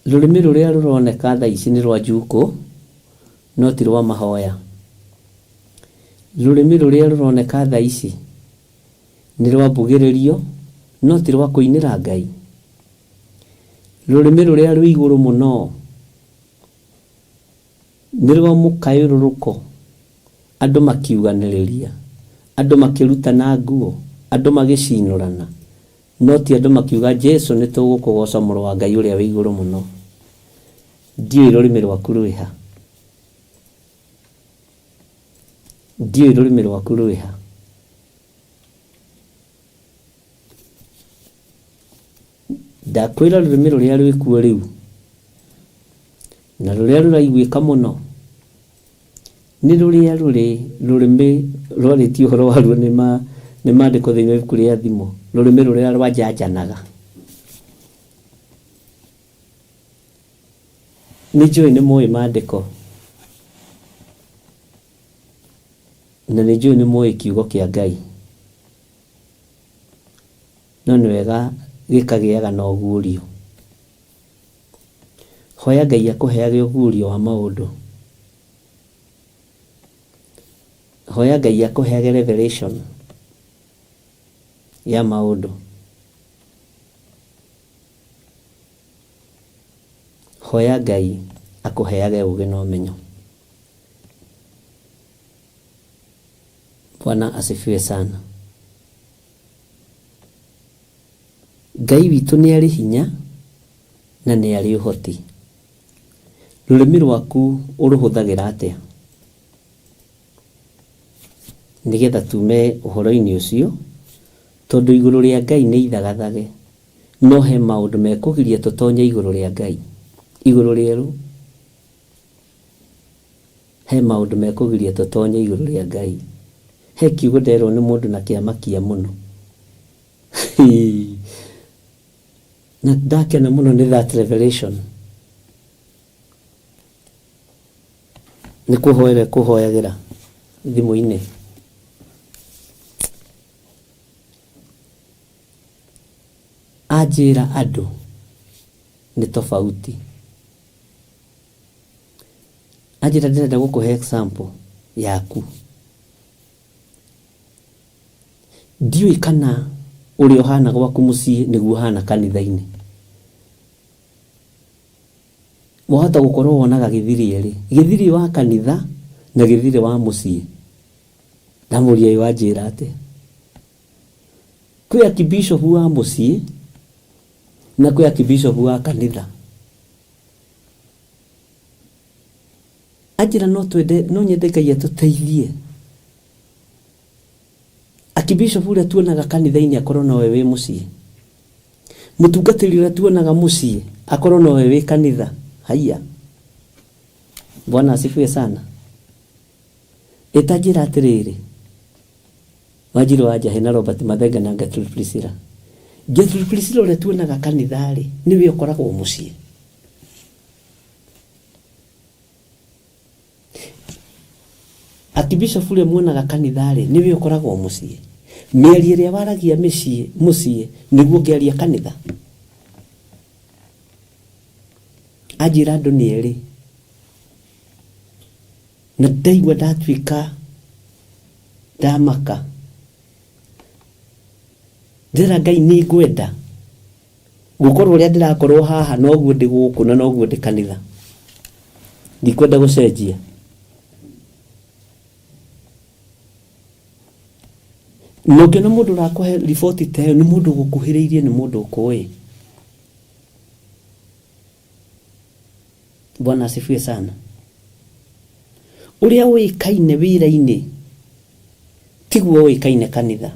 Rũrĩmĩ rũrĩa rũroneka thaa ici nĩ rwa njukũ, no ti rwa mahoya. Rũrĩmĩ rũrĩa rũroneka thaa ici nĩ rwa mbugĩrĩrio, no ti rwa kũinĩra Ngai. Rũrĩmĩ rũrĩa rwĩ igũrũ mũno nĩ rwa mũkayũrũrũko, andũ makiuganĩrĩria, andũ makĩrutana nguo, andũ magĩcinũrana. No ti andũ makiuga, Jesu, nĩ tũgũkũgooca Mũrũ wa Ngai ũrĩa wĩ igũrũ mũno. Ndiũĩ rũrĩmĩ rwaku rwĩ ha. Ndiũĩ rũrĩmĩ rwaku rwĩ ha. Ndakwĩra rũrĩmĩ rũrĩa rwĩ kuo rĩu, na rũrĩa rũraiguĩka mũno, Nĩ rũrĩa rũrĩ rũrĩmĩ rwarĩtie ũhoro waruo nĩ ma nĩ maandĩko thĩinĩ wa ibuku rĩa Thimo, rũrĩmĩ rũrĩa rwanjanjanaga. Nĩ njũĩ nĩ mũĩ maandĩko na nĩ njũĩ nĩ mũĩ kiugo kĩa Ngai, no nĩ wega gĩkagĩaga na ũguũrio. Hoya Ngai akũheage ũguũrio wa maũndũ. Hoya Ngai akũheage revelation ya maũndũ. Hoya Ngai akũheage ũgĩ na ũmenyo. Bwana asifiwe sana. Ngai witũ nĩ arĩ hinya na nĩ arĩ ũhoti. Rũrĩmĩ rwaku ũrũhũthagĩra atĩa? Nĩgetha tume ũhoro-inĩ ũcio, tondũ igũrũ rĩa Ngai nĩ ithagathage, no he maũndũ mekũgiria tũtonye igũrũ rĩa Ngai, igũrũ rĩerũ. He maũndũ mekũgiria tũtonye igũrũ rĩa Ngai. He kiugo nderwo nĩ mũndũ na kĩamakia mũno. Na ndakena mũno nĩ that revelation. Nĩ kũhoera kũhoyagĩra. Thimũ-inĩ. Anjĩra andũ nĩ tofauti. Anjĩra ndĩrenda gũkũhe example yaku. Ndiũĩ kana ũrĩa ũhana gwaku mũciĩ nĩguo ũhana kanitha-inĩ. Wahota gũkorwo wonaga gĩthiri erĩ, gĩthiri wa kanitha na gĩthiri wa mũciĩ. Ndamũria ĩ wanjĩra atĩa? Kwĩ akibishopu wa mũciĩ na kwĩ akibishopu wa kanitha. Anjĩra no twende, no nyende Ngai atũteithie. Akibishopu ũrĩa tuonaga kanitha-inĩ akorwo nowe wĩ mũciĩ. Mũtungatĩri ũrĩa tuonaga mũciĩ akorwo nowe wĩ kanitha. Haiya. Bwana asifiwe sana. Ĩtanjĩra atĩrĩrĩ, Wanjiru wa Njahĩ na Robert Mathenge na Gertrude Priscilla. Gertrude Priscilla ũrĩa tuonaga kanitha-rĩ, nĩwe ũkoragwo mũciĩ. Archbishop ũrĩa muonaga kanitha-rĩ, nĩwe ũkoragwo mũciĩ. Mĩario ĩrĩa waragia mĩciĩ, mũciĩ, nĩguo ũngĩaria kanitha. Anjĩra andũ nĩ erĩ. Na ndaigua ndatuĩka ndamaka. Ndĩrera Ngai nĩ ngwenda gũkorwo ũrĩa ndĩrakorwo haha noguo ndĩ gũkũ na noguo ndĩ kanitha. Ndikwenda gũcenjia. Na ũngĩona mũndũ ũrakũhe riboti ta ĩyo nĩ mũndũ ũgũkuhĩrĩirie, nĩ mũndũ ũkũĩ. Bwana asifiwe sana. Ũrĩa ũĩkaine wĩra-inĩ tiguo ũĩkaine kanitha,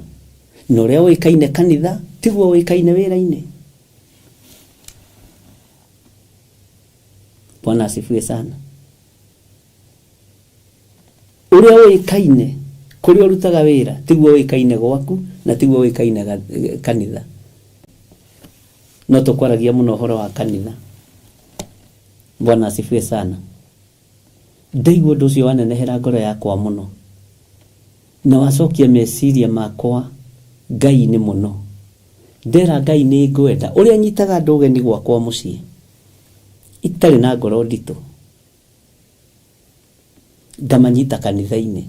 na ũrĩa ũĩkaine kanitha tiguo ũĩkaine wĩra-inĩ. Bwana asifiwe sana. Ũrĩa ũĩkaine kũrĩa ũrutaga wĩra tiguo ũĩkaine gwaku na tiguo ũĩkaine kanitha. No tũkwaragia mũno ũhoro wa kanitha. Bwana asifiwe sana. Ndaigua ũndũ ũcio wanenehera ngoro yakwa mũno na wacokia meciria makwa Ngai-inĩ mũno. Ndera Ngai nĩ ngwenda ũrĩa nyitaga andũ ũgeni gwakwa mũciĩ itarĩ na ngoro nditũ ngamanyita kanitha-inĩ.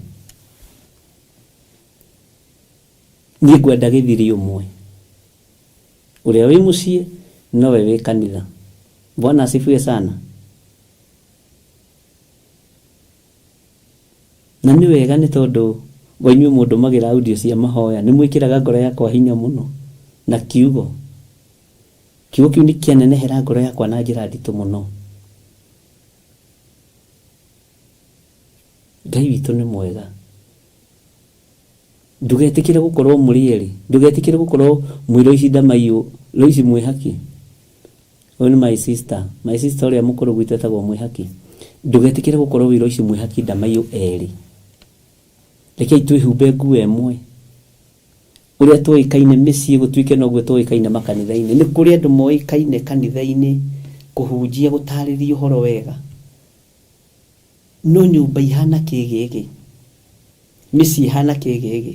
Niĩ ngwenda gĩthiri ũmwe. Ũrĩa wĩ mũciĩ nowe wĩ kanitha. Bwana asifiwe sana. Na nĩ wega nĩ tondũ wa inyuĩ mũndũmagĩra audio cia mahoya, nĩ mwĩkĩraga ngoro yakwa hinya mũno na kiugo. Kiugo kĩu nĩ kĩanenehera ngoro yakwa na njĩra nditũ mũno. Ngai witũ nĩ mwega. Ndũgetĩkĩre gũkorwo mũrĩ erĩ. Ndũgetĩkĩre gũkorwo mwĩ Loici Ndamaiyũ, Loici Mwĩhaki. Ũyũ nĩ my sister. My sister ũrĩa mũkũrũ gwitũ etagwo Mwĩhaki. Ndũgetĩkĩre gũkorwo wĩ Loici Mwĩhaki Ndamaiyũ erĩ. Rekei twĩhumbe nguo ĩmwe. Ũrĩa tũĩkaine mĩciĩ gũtuĩke noguo tũĩkaine makanitha-inĩ. Nĩ kũrĩ andũ moĩkaine kanitha-inĩ kũhunjia gũtarĩria ũhoro wega. No nyũmba ihana kĩgĩgĩ. Mĩciĩ ĩhana kĩgĩgĩ.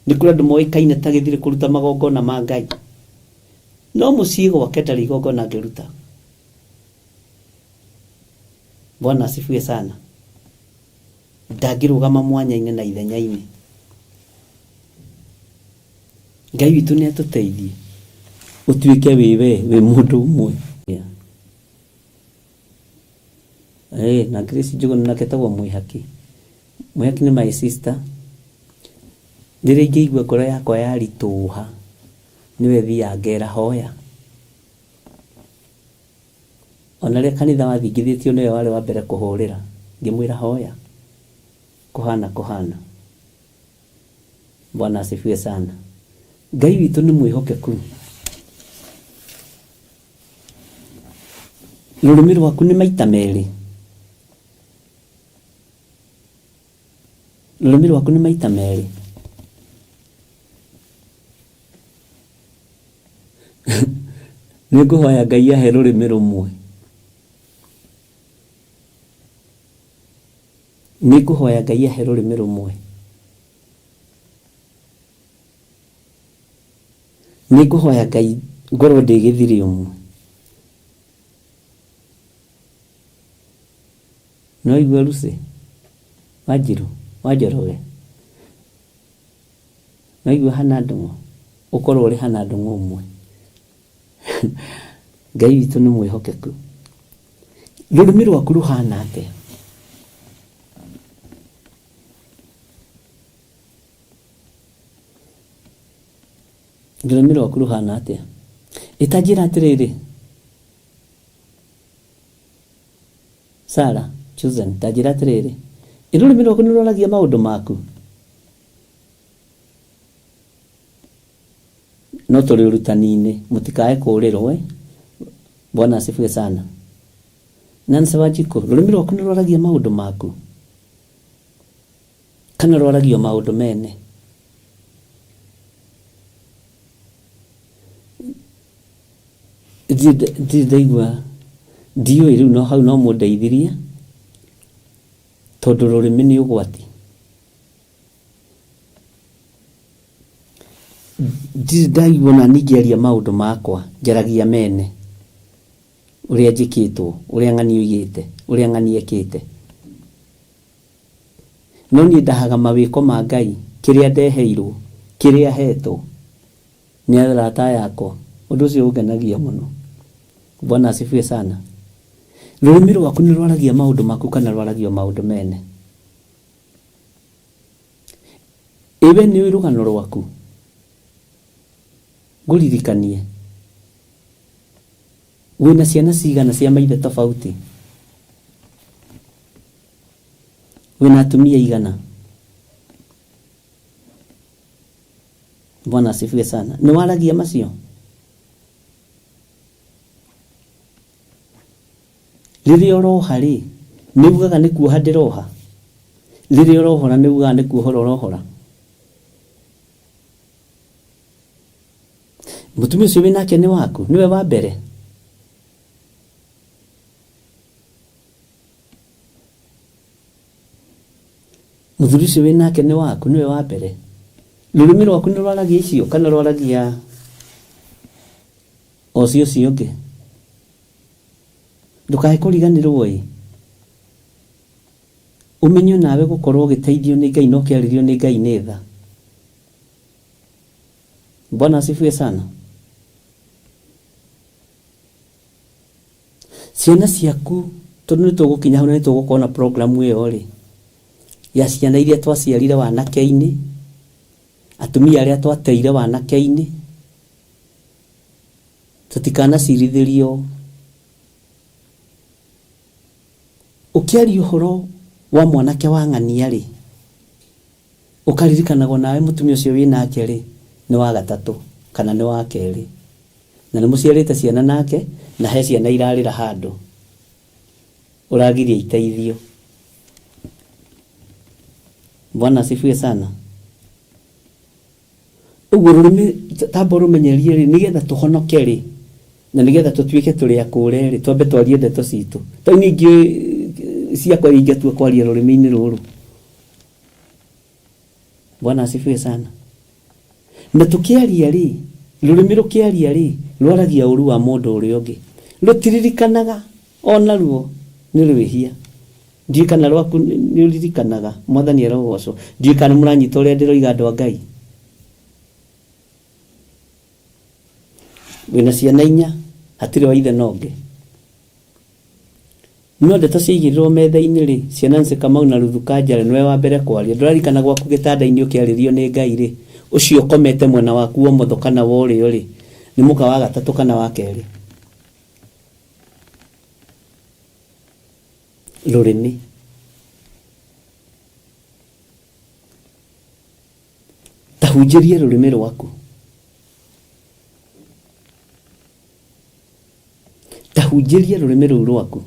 Nĩ kũrĩ andũ moĩkaine ta gĩthirĩ kũruta magongona ma Ngai. No mũciĩ gwake ndarĩ igongona angĩruta. Bwana asifiwe sana. Ndangĩrũgama mwanya-inĩ na ithenya-inĩ. Ngai witũ nĩ atũteithie ũtuĩke wĩ we wĩ mũndũ ũmwe. Eh, na Grace Njũgũna nake etagwo Mwĩhaki. Mwĩhaki nĩ my sister. Rĩrĩa ingĩigua ngoro yakwa yaritũha, nĩwe thiaga ngera hoya. Ona rĩrĩa kanitha wathingithĩtio nĩwe warĩ wa mbere kũhũrĩra, ngĩmwĩra hoya, kũhana kũhana. Bwana asifiwe sana. Ngai witũ nĩ mwĩhokeku. Rũrĩmĩ rwaku nĩ maita merĩ. Rũrĩmĩ rwaku nĩ maita merĩ. Nĩ ngũhoya Ngai ahe rũrĩmĩ rũmwe. Nĩ ngũhoya Ngai ahe rũrĩmĩ rũmwe. Nĩ ngũhoya Ngai ngorwo ndĩ gĩthirĩ ũmwe. Nĩ waigua Lucy? Wanjirũ? Wa Njoroge? Nĩ waigua Hannah Ndung'u? Ũkorwo ũrĩ Hannah Ndung'u ũmwe. Ngai witũ nĩ mwĩhokeku. Rũrĩmĩ rwaku rũhana atĩa? Rũrĩmĩ rwaku rũhana atĩa? Ĩta njĩra atĩrĩrĩ, Sarah, Susan, ta njĩra atĩrĩrĩ, ĩ rũrĩmĩ rwaku nĩ rwaragia maũndũ maku? No tũrĩ ũrutani-inĩ, mũtikae kũũrĩrwo eh. Bwana asifiwe sana. Nancy Wanjikũ, rũrĩmĩ rwaku nĩ rwaragia maũndũ maku? Kana rwaragia o maũndũ mene? Ndirĩ ndaigua, ndiũĩ rĩu no hau no mũndeithirie, tondũ rũrĩmĩ nĩ ũgwati. Ndirĩ ndaigua ona niĩ ngĩaria maũndũ makwa, njaragia mene, ũrĩa njĩkĩtwo, ũrĩa ng'ania oigĩte, ũrĩa ng'ania ekĩte. No niĩ ndahaga mawĩko ma Ngai, kĩrĩa ndeheirwo, kĩrĩa hetwo nĩ arata aya akwa. Ũndũ ũcio ũngenagia mũno. Bwana asifiwe sana. Rũrĩmĩ rwaku nĩ rwaragia maũndũ maku kana rwaragia o maũndũ mene? Ĩ we nĩũĩ rũgano rwaku? Ngũririkanie. Wĩna ciana cigana cia maithe tofauti? Wĩna atumia aigana? Bwana asifiwe sana. Nĩ waragia macio? Rĩrĩa ũroha rĩ, nĩ ugaga nĩ kuoha ndĩroha? Rĩrĩa ũrohora nĩ ugaga nĩ kuohora ũrohora? Mũtumia ũcio wĩ nake nĩ waku? Nĩwe wa mbere? Mũthuri ũcio wĩ nake nĩ waku? Nĩwe wa mbere? Rũrĩmĩ rwaku nĩ rwaragia icio kana rwaragia o cio ũcio ũngĩ? Ndũkae kũriganĩrwo ĩ, ũmenye onawe gũkorwo ũgĩteithio nĩ Ngai na ũkĩarĩrio nĩ Ngai nĩ tha. Bwana asifiwe sana. Ciana ciaku, tondũ nĩ tũgũkinya hau na nĩ tũgũkorwo na program ĩyo rĩ, ya ciana iria twaciarire wanake-inĩ, atumia arĩa twateire wanake-inĩ, tũtikanacirithĩrio. Ũkĩaria ũhoro wa mwanake wa ng'ania rĩ, ũkaririkanagwo nawe mũtumia ũcio wĩ nake rĩ, nĩ wa gatatũ kana nĩ wa kerĩ, na nĩ mũciarĩte ciana nake na he ciana irarĩra handũ ũragiria iteithio. Bwana asifiwe sana. Ũguo rũrĩmĩ tamba ũrũmenyerie rĩ, nĩgetha tũhonoke rĩ, na nĩgetha tũtuĩke tũrĩ akũre rĩ, twambe twarie ndeto citũ. Tondũ niĩ ingĩũĩ ciakwa ingĩtua kwaria rũrĩmĩ-inĩ rũrũ. Bwana asifiwe sana. Na tũkĩaria rĩ, rũrĩmĩ rũkĩaria rĩ, rwaragia ũru wa mũndũ ũrĩa ũngĩ. Rũtiririkanaga onaruo nĩ rwĩhia. Ndiũĩ kana rwaku nĩ ũririkanaga. Mwathani arogocwo. Ndiũĩ kana nĩ mũranyita ũrĩa ndĩroiga andũ a Ngai. Wĩna ciana inya, hatirĩ wa ithe na ũngĩ. No ndeto ciaigĩrĩrwo metha-inĩ rĩ, cia Nancy Kamau na Ruthu Kanjare nĩwe wa mbere kwaria. Ndũraririkana gwaku gĩtanda-inĩ ũkĩarĩrio nĩ Ngai rĩ, ũcio ũkomete mwena waku wa ũmotho kana wa ũrĩo rĩ, nĩ mũka wa gatatũ kana wa kerĩ? Rũrĩmĩ. Ta hunjĩria rũrĩmĩ rwaku. Ta hunjĩria rũrĩmĩ rũu rwaku.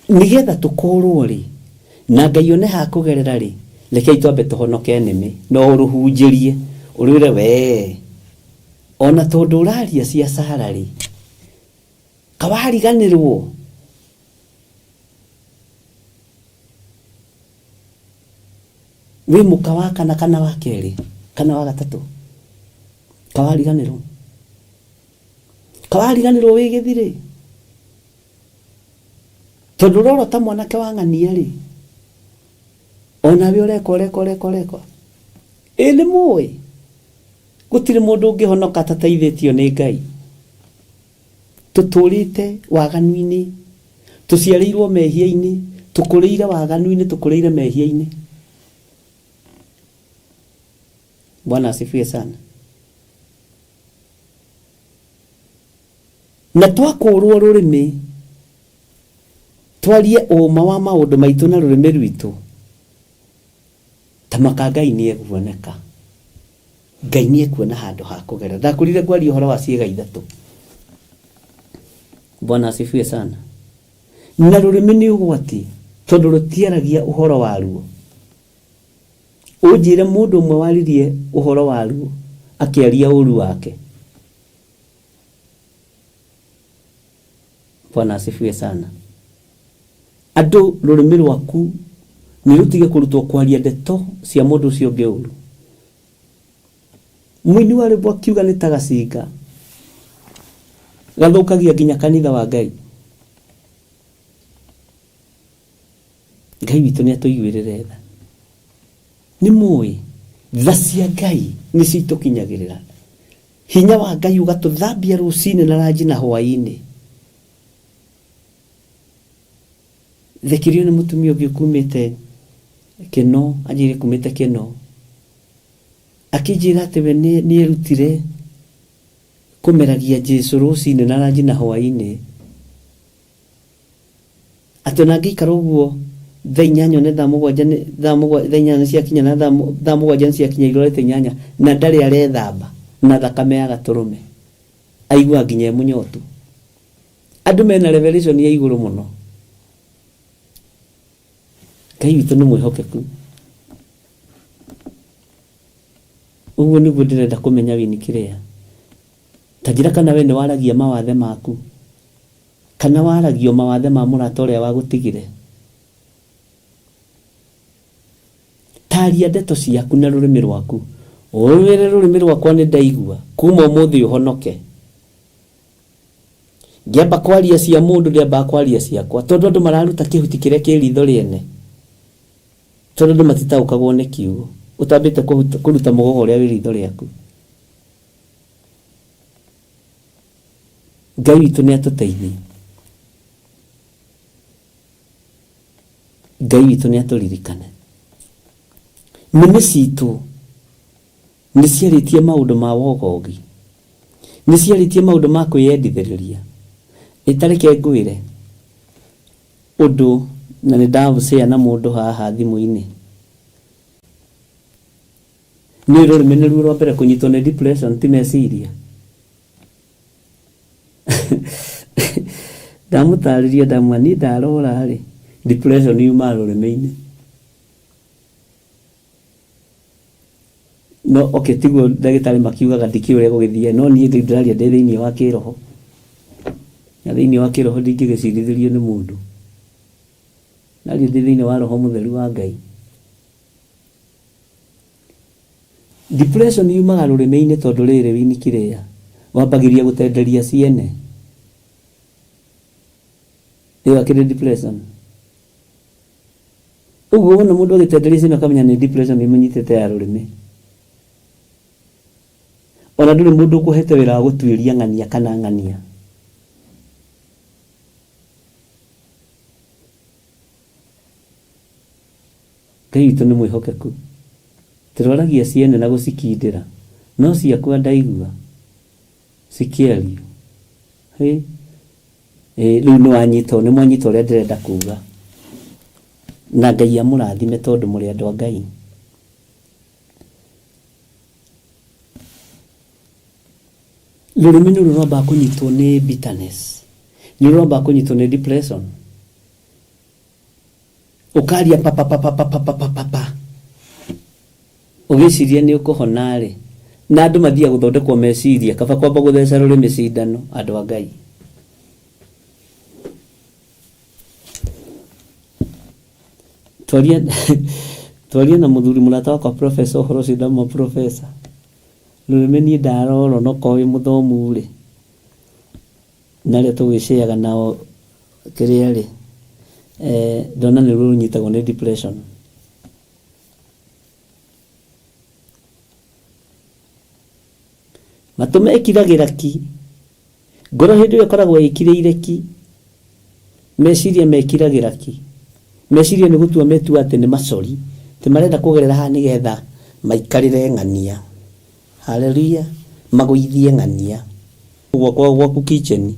Nĩgetha tũkũrwo rĩ, na Ngai one ha kũgerera rĩ, rekei twambe tũhonoke nĩmĩ, no ũrũhunjĩrie, ũrwĩre wee. Ona tondũ ũraria cia Sara rĩ, kawariganĩrwo wĩ mũka wa kana kana wa kerĩ kana wa gatatũ, kawariganĩrwo, kawariganĩrwo wĩ gĩthirĩ, tondũ ũrorota mwanake wa ng'ania rĩ, onawe ũreka ũreka ũreka ũreka. Ĩ nĩ mũĩ gũtirĩ mũndũ ũngĩhonoka atateithĩtio nĩ Ngai. Tũtũrĩte waganu-inĩ, tũciarĩirwo mehia-inĩ, tũkũrĩire waganu-inĩ, tũkũrĩire mehia-inĩ. Bwana asifiwe sana. Na twakũrwo rũrĩmĩ, twarie ũma wa maũndũ maitũ na rũrĩmĩ rwitũ, ta maka Ngai nĩ ekuoneka. Ngai nĩ ekuona handũ ha kũgerera. Ndakwĩrire ngwaria ũhoro wa ciĩga ithatũ. Bwana asifiwe sana. Na rũrĩmĩ nĩ ũgwati tondũ rũtiaragia ũhoro waruo. Ũnjĩre mũndũ ũmwe waririe ũhoro waruo akĩaria ũru wake. Bwana asifiwe sana. Andũ rũrĩmĩ rwaku nĩ rũtige kũrutwo kwaria ndeto cia mũndũ ũcio ũngĩ ũru. Mũini wa rwĩmbo akiuga nĩ ta gacinga gathũkagia nginya kanitha wa Ngai. Ngai witũ nĩ atũiguĩrĩre tha. Nĩ mũĩ tha cia Ngai nĩcio itũkinyagĩrĩra. Hinya wa Ngai ũgatũthambia rũcinĩ na ranji na hwaĩ-inĩ. Thekirio nĩ mũtumia ũngĩ ũkumĩte Kĩno, anjĩrire kumĩte Kĩno. Akĩnjĩra atĩ we nĩ erutire kũmeragia Jesu rũcinĩ na ranji na hwaĩ-inĩ. Atĩ ona angĩikara ũguo thaa inyanya one thaa mũgwanja nĩ thaa mũgwa thaa inyanya nĩ ciakinya na thaa thaa mũgwanja nĩ ciakinya irorete inyanya na ndarĩ arethamba na thakame ya gatũrũme, aiguaga nginya e mũnyotu. Andũ mena revelation ya igũrũ mũno. Ngai witũ nĩ mwĩhokeku. Ũguo nĩguo ndĩrenda kũmenya Winnie Kĩrĩa. Ta njĩra kana we nĩ waragia mawathe maku. Kana waragio mawathe ma mũrata ũrĩa wagũtigire. Taria ndeto ciaku na rũrĩmĩ rwaku, ũrwĩre rũrĩmĩ rwakwa nĩ ndaigua, kuma ũmũthĩ ũhonoke. Ngĩamba kwaria cia mũndũ ndĩambaga kwaria ciakwa, tondũ andũ mararuta kĩhuti kĩrĩa kĩ ritho rĩene, tondũ andũ matitaũkagwo nĩ kiugo, ũtambĩte kũruta mũgogo ũrĩa wĩ ritho rĩaku. Ngai witũ nĩ atũteithie. Ngai witũ nĩ atũririkane. Nĩmĩ citũ nĩ ciarĩtie maũndũ ma wogogi, nĩ ciarĩtie maũndũ ma kwĩyendithĩrĩria. Ĩ ta reke ngwĩre ũndũ na nĩ ndacare na mũndũ haha thimũ-inĩ. Nĩ rũrĩmĩ nĩruo rwa mbere kũnyitwo nĩ depression ti meciria. Ndamũtarĩria ndamwĩra niĩ ndarora rĩ, depression yumaga rũrĩmĩ-inĩ. No okay tiguo ndagĩtarĩ makiugaga ndikĩũĩ ũrĩa gũgĩthiaga no niĩ rĩu ndĩraria ndĩ thĩinĩ wa kĩroho. Na thĩinĩ wa kĩroho ndingĩgĩcirithĩrio nĩ mũndũ. Ndaria ndĩ thĩinĩ wa roho mũtheru wa Ngai. Depression yumaga rũrĩmĩ-inĩ tondũ rĩrĩ Winnie Kĩrĩa, wambagĩria gũtenderia ciene. Ĩyo akĩrĩ depression. Ũguo wona mũndũ agĩtenderia ciene ũkamenya nĩ depression ĩmũnyitĩte ya rũrĩmĩ. Ona ndũrĩ mũndũ ũkũhete wĩra wa gũtuĩria ng'ania kana ng'ania. Ngai witũ nĩ mwĩhokeku. Tũrwaragia ciene na gũcikindĩra, no ciakwa ndaigua cikĩario. Hĩ! Ĩ, rĩu nĩ wanyita, nĩ mwanyita ũrĩa ndĩrenda kuga. Na Ngai amũrathime tondũ mũrĩ andũ a Ngai. Rũrĩmĩ nĩruo rwambaga kũnyitwo nĩ bitterness, nĩruo rwambaga kũnyitwo nĩ depression. Ũkaria papapapapapapapa ũgĩciria nĩ ũkũhona rĩ, Na andũ mathiaga gũthondekwo meciria kaba kwamba gũtheca rũrĩmĩ cindano andũ a Ngai. Twaria twaria na mũthuri mũrata wakwa professor ũhoro ũcio ndamwa professor. Rũrĩmĩ niĩ ndarorwo no korwo wĩ mũthomu rĩ na arĩa tũgĩcĩaga nao kĩrĩa rĩ eh, ndona nĩ rũnyitagwo nĩ depression. Matũ mekiragĩra ki, ngoro hĩndĩ ĩyo ĩkoragwo ĩkirĩire ki, meciria mekiragĩra ki. Meciria nĩ gũtua metua atĩ nĩ macori, atĩ marenda kũgerera haha nĩgetha maikarĩre ng'ania. Haleluya! Magũithie ng'ania. Gwakwa gwaku kitchen.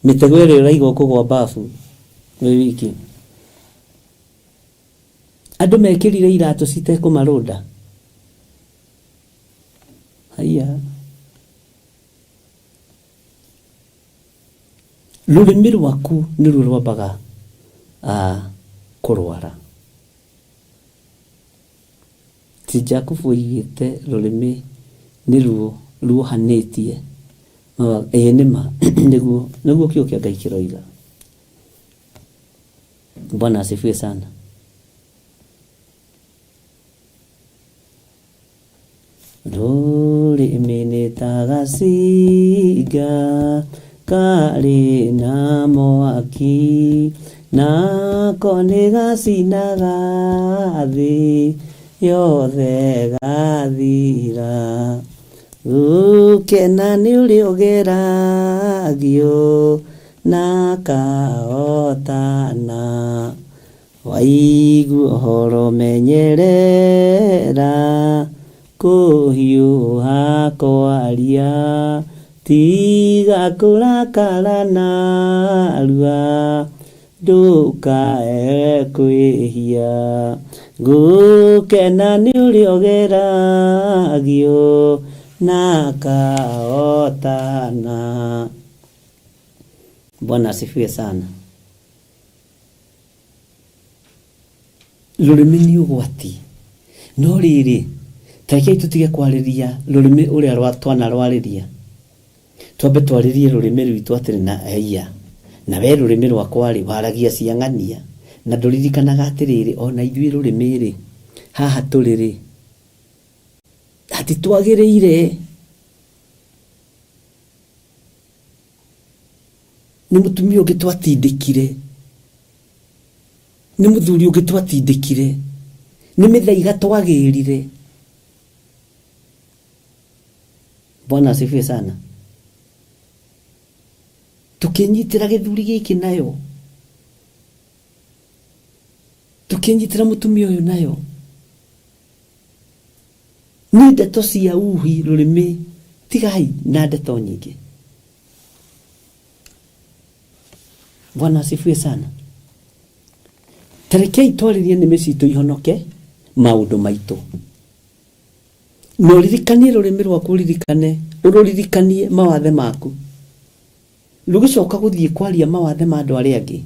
Mĩtego ĩrĩa ũraiga ũkũgwa bafu wĩ wiki. Andũ mekĩrire iratũ citekũmarũnda. Haiya. Rũrĩmĩ rwaku nĩruo rwambaga ah, kũrwara. Ti Jakubu oigĩte rũrĩmĩ nĩruo ruohanĩtie Ĩĩ nĩ ma nĩguo nĩguo kiugo kĩa Ngai kĩroiga. Bwana asifiwe sana. Rũrĩmĩ nĩ ta gacinga karĩ na mwaki, nako nĩ gacinaga thĩ yothe gathira. Gũkena nĩ ũrĩa ũgeragio na akahotana. Waigua ũhoro menyerera kũhiũha kwaria, tiga kũrakara narua ndũkae kwĩhia. Gũkena nĩ ũrĩa ũgeragio na akahotana. Bwana asifiwe sana. Rũrĩmĩ nĩ ũgwati. No rĩrĩ, ta rekei tũtige kwarĩria rũrĩmĩ ũrĩa twanarwarĩria. Twambe twarĩrie rũrĩmĩ rwitũ atĩrĩ na haiya, na we rũrĩmĩ rwakwa-rĩ, waragia cia ng'ania, na ndũririkanaga atĩrĩrĩ, o na ithuĩ rũrĩmĩ-rĩ, haha tũrĩ-rĩ, hatitwagĩrĩire. Nĩ mũtumia ũngĩ twatindĩkire, nĩ mũthuri ũngĩ twatindĩkire, nĩ mĩthaiga twagĩrire. Bwana asifiwe sana. Tũkĩnyitĩra gĩthuri gĩkĩ nayo, tũkĩnyitĩra mũtumia ũyũ nayo. Nĩ ndeto cia uhi rũrĩmĩ, tigai na ndeto nyingĩ. Bwana asifiwe sana. Tarekei twarĩrie nĩmĩ citũ ihonoke maũndũ maitũ. Na ũririkanie rũrĩmĩ rwaku ũririkane, ũrũririkanie mawathe maku. Rũgĩcoka gũthiĩ kwaria mawathe ma andũ arĩa angĩ,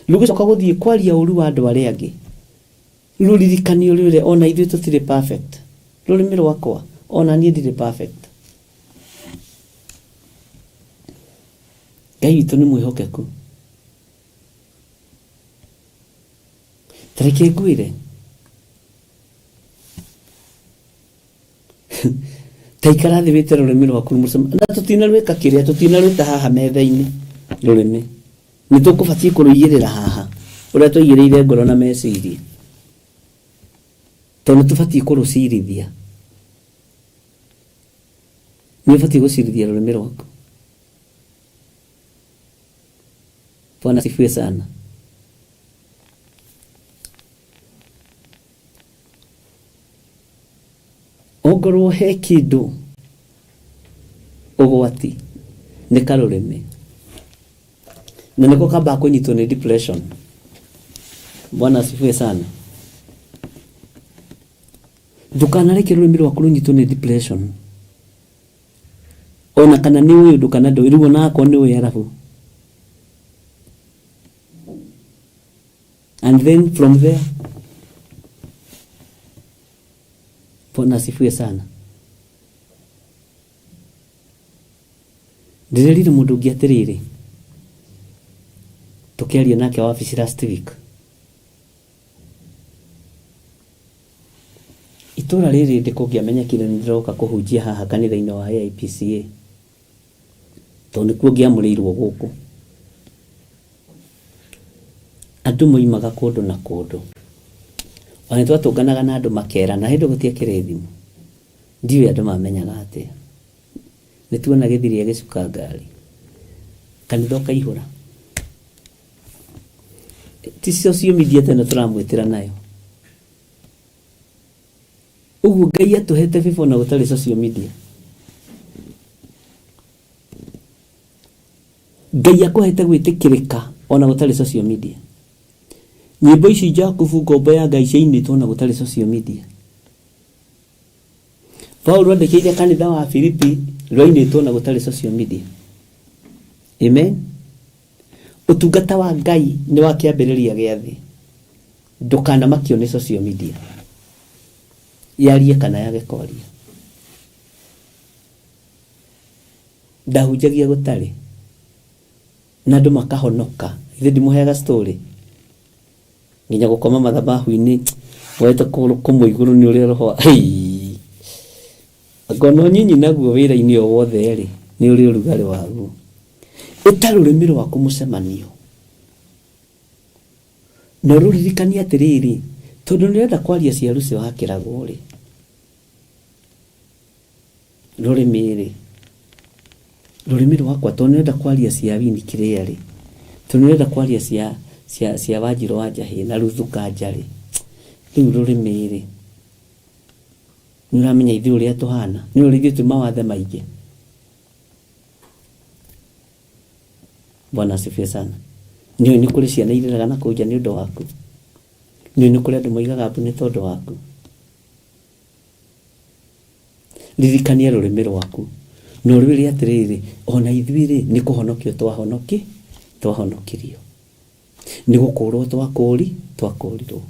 rũgĩcoka gũthiĩ kwaria ũru wa andũ arĩa angĩ, rũririkanie ũrwĩre ona ithuĩ tũtirĩ perfect. Rũrĩmĩ rwakwa, ona niĩ ndirĩ perfect. Ngai witũ nĩ mwĩhokeku. Ta reke ngwĩre, ta ikara thĩ wĩte rũrĩmĩ rwaku mũcema na tũtinarwĩka kĩrĩa tũtinarwĩta haha metha-inĩ rũrĩmĩ nĩ tũkũbatiĩ kũrũigĩrĩra haha ũrĩa twaigĩrĩire ngoro na meciria tondũ nĩ tũbatiĩ kũrũcirithia nĩ ũbatiĩ gũcirithia rũrĩmĩ rwaku Bwana asifiwe sana. Ongorwo he kĩndũ ũgwati nĩ karũrĩmĩ na nĩko kambaga kũnyitwo nĩ depression. Bwana asifiwe sana. Ndũkanareke rũrĩmĩ rwaku rũnyitwo nĩ depression ona kana nĩ ũĩ ũndũ kana ndũĩ rĩu ona akorwo nĩ ũĩ arabu and then from there. Bwana asifiwe sana. Ndĩrerire mũndũ ũngĩ atĩrĩrĩ, tũkĩaria nake wabici last week, itũra rĩrĩ ndĩ kũngĩamenyekire nĩ ndĩroka kũhunjia haha kanitha-inĩ wa AIPCA, tondũ nĩkuo ngĩamũrĩirwo gũkũ. Andũ moimaga kũndũ na kũndũ. Ona nĩ twatũnganaga na andũ makerana, hĩndĩ ĩyo gũtiakĩrĩ thimũ. Ndiũĩ andũ mamenyaga atĩa. Nĩ tuona gĩthiri agĩcuka ngari. Kanitha ũkaihũra. Ti social media ta ĩno tũramwĩtĩra nayo. Ũguo Ngai atũhete favor na gũtarĩ social media. Ngai akũhete gwĩtĩkĩrĩka ona gũtarĩ social media. Nyĩmbo ici Jakubu ngombo ya Ngai ciainĩtwo na gũtarĩ social media. Paulo andĩkĩire kanitha wa Filipi rwainĩtwo na gũtarĩ social media. Amen. Ũtungata wa Ngai nĩ wa kĩambĩrĩria gĩa thĩ. Ndũkanamakio nĩ social media. Yarie kana yage kwaria. Ndahunjagia gũtarĩ na andũ makahonoka. Ithe ndimũheaga story. Nginya gũkoma mathabahu-inĩ woete kũgũrũ kũmwe igũrũ nĩ ũrĩa roho hei. Ngona ũnyinyi naguo wĩra-inĩ o wothe rĩ, nĩ ũrĩ ũrugarĩ waguo. Ĩta rũrĩmĩ rwaku mũcemanio. Na ũrũririkanie atĩrĩrĩ, tondũ nĩ ũrenda kwaria cia Lucy wa Kĩragũ rĩ, rũrĩmĩ rĩ, rũrĩmĩ rwakwa tondũ nĩ ũrenda kwaria cia Winnie Kĩrĩa rĩ, tondũ nĩ ũrenda kwaria cia cia cia Wanjirũ wa Njahĩ na Ruthu Kanja rĩ, rĩu rũrĩmĩ rĩ, nĩ ũramenya ithuĩ ũrĩa tũhana, nĩ ũrĩ ithuĩ twĩ mawathe maingĩ. Bwana asifiwe sana. Nĩ ũĩ nĩ kũrĩ ciana irĩraga na kũu nja nĩ ũndũ waku? Nĩ ũĩ nĩ kũrĩ andũ moigaga mbu nĩ tondũ waku? Ririkania rũrĩmĩ rwaku na ũrwĩre atĩrĩrĩ, o na ithuĩ-rĩ, nĩ kũhonokio twahonoki, twahonokirio. Nĩ gũkũũrwo twakũũri, twakũũrirwo.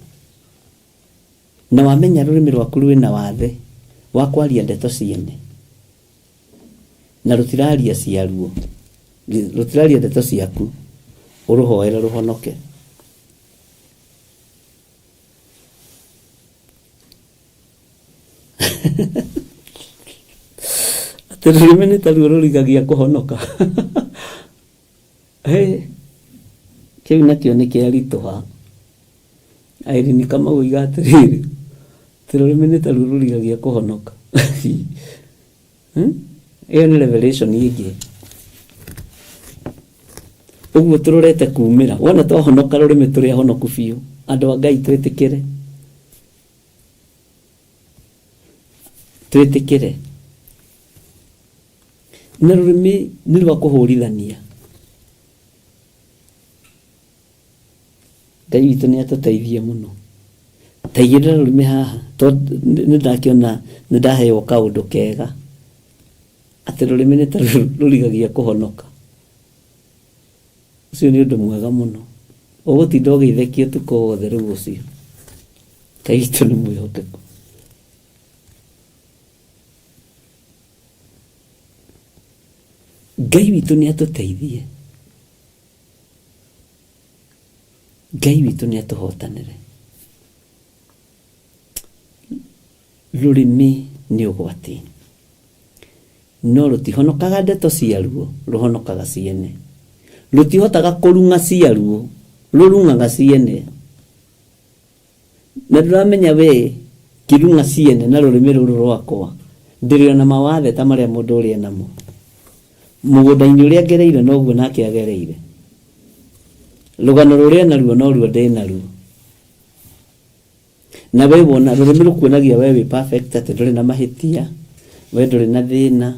Na wamenya rũrĩmĩ rwaku rwĩna wathe wa kwaria ndeto ciene, na rũtiraria ciaruo, rũtiraria ndeto ciaku, ũrũhoere rũhonoke. Atĩ rũrĩmĩ nĩ taruo rũrigagia kũhonoka. Hĩ, kĩu nakĩo nĩ kĩaritũha. Irene Kamau oiga atĩrĩrĩ, atĩ rũrĩmĩ nĩ taruo rũrigagia kũhonoka. Hmm? Ĩyo nĩ revelation ĩngĩ. Ũguo tũrorete kumĩra. Wona twahonoka rũrĩmĩ tũrĩ ahonoku biũ. Andũ a Ngai twĩtĩkĩre. Twĩtĩkĩre. Na rũrĩmĩ nĩ rwa kũhũrithania. Ngai witũ nĩ atũteithie mũno. Taigĩrĩra rũrĩmĩ haha tondũ nĩ ndakĩona nĩ ndaheo kaũndũ kega atĩ rũrĩmĩ nĩ ta rũrigagia kũhonoka. Ũcio nĩ ũndũ mwega mũno. Ũgũtinda ũgĩthekia ũtukũ wothe rĩu ũcio. Ngai witũ nĩ mwĩhokeku. Ngai witũ nĩ atũteithie. Ngai witũ nĩ atũhotanĩre. Rũrĩmĩ nĩ ũgwati. No rũtihonokaga ndeto ciaruo, rũhonokaga ciene. Rũtihotaga kũrung'a ciaruo, rũrung'aga ciene. Na ndũramenya we ngĩrung'a ciene na rũrĩmĩ rũrũ rwakwa, ndĩrĩ o na mawathe ta marĩa mũndũ ũrĩa enamo. Mũgũnda-inĩ ũrĩa ngereire noguo nake agereire. Rũgano rũrĩa enaruo noruo ndĩnaruo. Na we wona rũrĩmĩ rũkuonagia we wĩ perfect atĩ ndũrĩ na mahĩtia, we ndũrĩ na thĩna.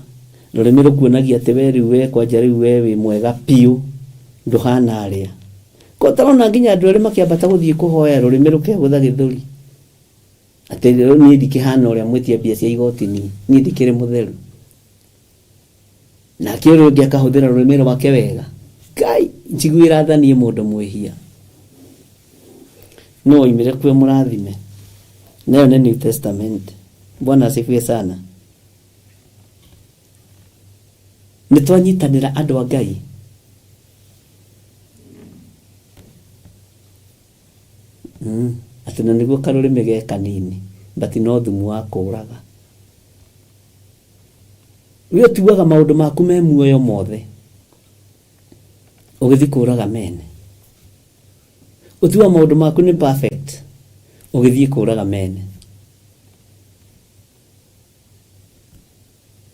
Rũrĩmĩ rũkuonagia atĩ we rĩu we kwanja rĩu we wĩ mwega biũ, ndũhana arĩa. Ko ũtarona nginya andũ erĩ makĩambata gũthiĩ kũhoya rũrĩmĩ rũkegũtha gĩthũri atĩ rĩu niĩ ndikĩhana ũrĩa mwĩtia mbia cia igoti niĩ, niĩ ndikĩrĩ mũtheru. Nake ũrĩa ũngĩ akahũthĩra rũrĩmĩ rwake wega. Ngai, njiguĩra tha niĩ mũndũ mwĩhia. No oimire kuo mũrathime. Nayo nĩ New Testament. Bwana asifiwe sana. Nĩ twanyitanĩra andũ a Ngai. Atĩ na nĩguo karũrĩmĩ ge kanini but no thumu wa kũraga. We ũtuaga maũndũ maku me muoyo mothe ũgĩthiĩ kũraga mene. Ũtuaga maũndũ maku nĩ perfect ũgĩthiĩ kũraga mene.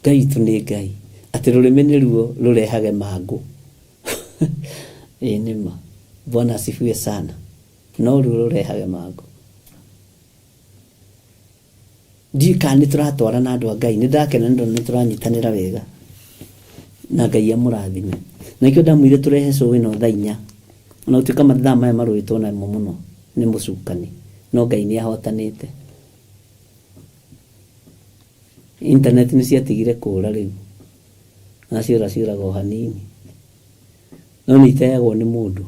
Ngai witũ nĩ Ngai. Atĩ rũrĩmĩ nĩruo rũrehage mangũ. Ĩĩ nĩ ma. Bwana asifiwe sana. No ruo rũrehage mangũ. Ndiũĩ kana nĩ tũratwarana andũ a Ngai. Nĩ ndakena nĩ ndona nĩ tũranyitanĩra wega. Na Ngai amũrathime. Na nĩkĩo ndamwĩrire tũrehe show ĩno thaa inya. Ona gũtuĩka mathaa maya marũĩtwo namo mũno nĩ mũcukani. No Ngai nĩ ahotanĩte. Internet nĩ ciatigire kũra rĩu. Na ciora ciũraga o hanini. No nĩ iteagwo nĩ mũndũ.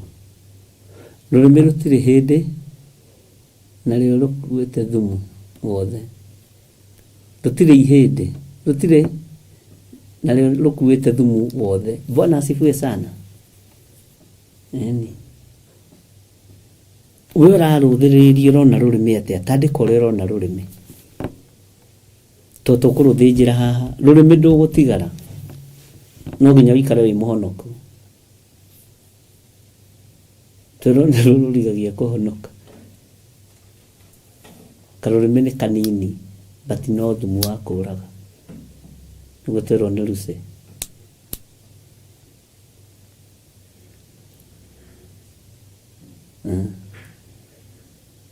Rũrĩmĩ rũtirĩ hĩndĩ narĩo rũkuĩte thumu wothe. Rũtirĩ ihĩndĩ, rũtirĩ narĩo rũkuĩte thumu wothe. Bwana asifiwe sana. Ĩni. We ũrarũthĩrĩria ũrona rũrĩmĩ atĩa? Tandĩka ũrĩa ũrona rũrĩmĩ. To tũkũrũthĩnjĩra haha. Rũrĩmĩ ndũgũtigara. No nginya ũikare wĩ mũhonoku. Tũrona rũrũrigagia kũhonoka. Karũrĩmĩ nĩ kanini but no thumu wa kũraga. Nĩguo twerwo nĩ Lucy.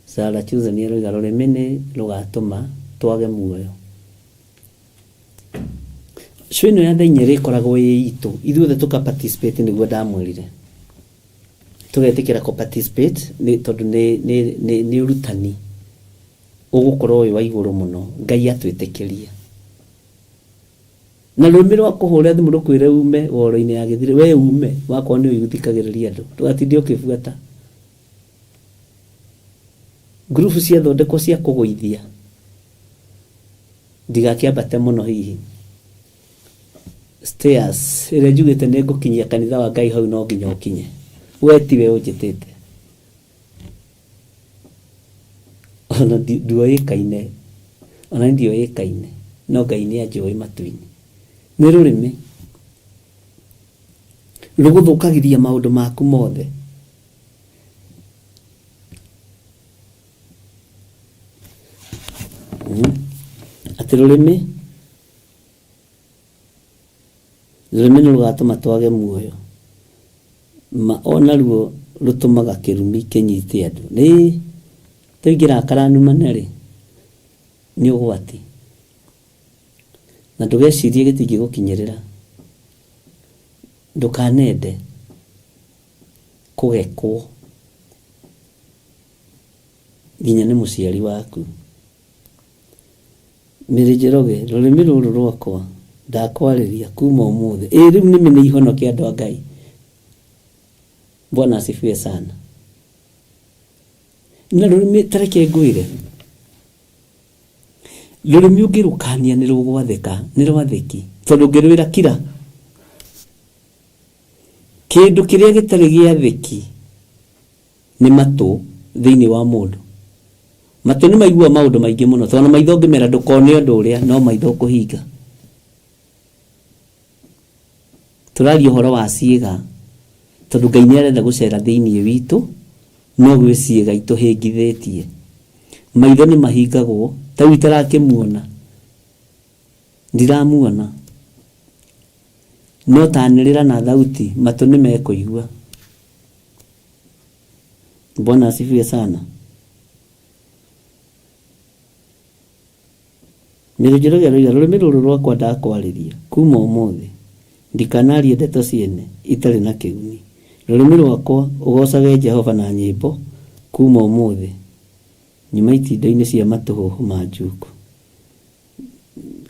Sarah Chuze nĩ aroiga rũrĩmĩ nĩ rũgatũma twage muoyo. Show ĩno ya thaa inya ĩrĩkoragwo ĩ itũ, ithuothe tũka participate nĩguo ndamwĩrire. Tũgetĩkĩra kũ participate nĩ tondũ nĩ, nĩ, nĩ, nĩ ũrutani ũgũkorwo wĩ wa igũrũ mũno, Ngai atwĩtĩkĩria. Na rũrĩmĩ rwa kũhũra thimũ rũkwĩre ume woro-inĩ ya gĩthirĩ, we ume, wakorwo nĩ ũĩ ũthikagĩrĩria andũ, ndũgatinde ũkĩbuata. Ngurubu ciathondekwo cia kũgũithia, ndigakĩambate mũno hihi. Stairs ĩrĩa njugĩte nĩ ngũkinyia kanitha wa Ngai hau no nginya ũkinye. We tiwe ũnjĩtĩte. Ona nduoĩkaine, ona niĩ ndioĩkaine, no Ngai nĩ anjũĩ matu-inĩ. Nĩ rũrĩmĩ rũgũthũkagĩria maũndũ maku mothe. Atĩ rũrĩmĩ, rũrĩmĩ nĩ rũgatũma twage muoyo. Ma o naruo rũtũmaga kĩrumi kĩnyite andũ. Nĩ ta ingĩrakara numane rĩ, nĩ ũgwati. Na ndũgecirie gĩtingĩgũkinyĩrĩra. Ndũkanende kũgekwo nginya nĩ mũciari waku. Mary Njoroge, rũrĩmĩ rũrũ rwakwa ndakwarĩria kuma ũmũthĩ. Ĩĩ rĩu nĩmĩ nĩ ihonoke andũ a Ngai. Bwana asifiwe sana. Na rũrĩmĩ ta reke ngwĩre, rũrĩmĩ ũngĩrũkania nĩ rũgwathĩka, nĩ rwathĩki. Tondũ ũngĩrwĩra kira, kĩndũ kĩrĩa gĩtarĩ gĩathĩki nĩ matũ thĩinĩ wa mũndũ. Matũ nĩ maiguaga maũndũ maingĩ mũno, tondũ ona maitho ũngĩmera ndũkone ũndũ ũrĩa, no maitho ũkũhinga. Tũraria ũhoro wa ciĩga, tondũ Ngai nĩ arenda gũcera thĩinĩ witũ, no gwĩ ciĩga itũhĩngithĩtie. Maitho nĩ mahingagwo, ta rĩu itarakĩmuona, ndiramuona, no tanĩrĩra na thauti, matũ nĩ mekũigua. Bwana asifiwe sana. Mary Njoroge aroiga rũrĩmĩ rũrũ rwakwa ndakwarĩria kuma ũmũthĩ ndikanarie ndeto ciene itarĩ na kĩguni. Rũrĩmĩ rwakwa ũgocage Jehova na nyĩmbo kuma ũmũthĩ nyuma itindo-inĩ cia matũhũhũ ma njuku.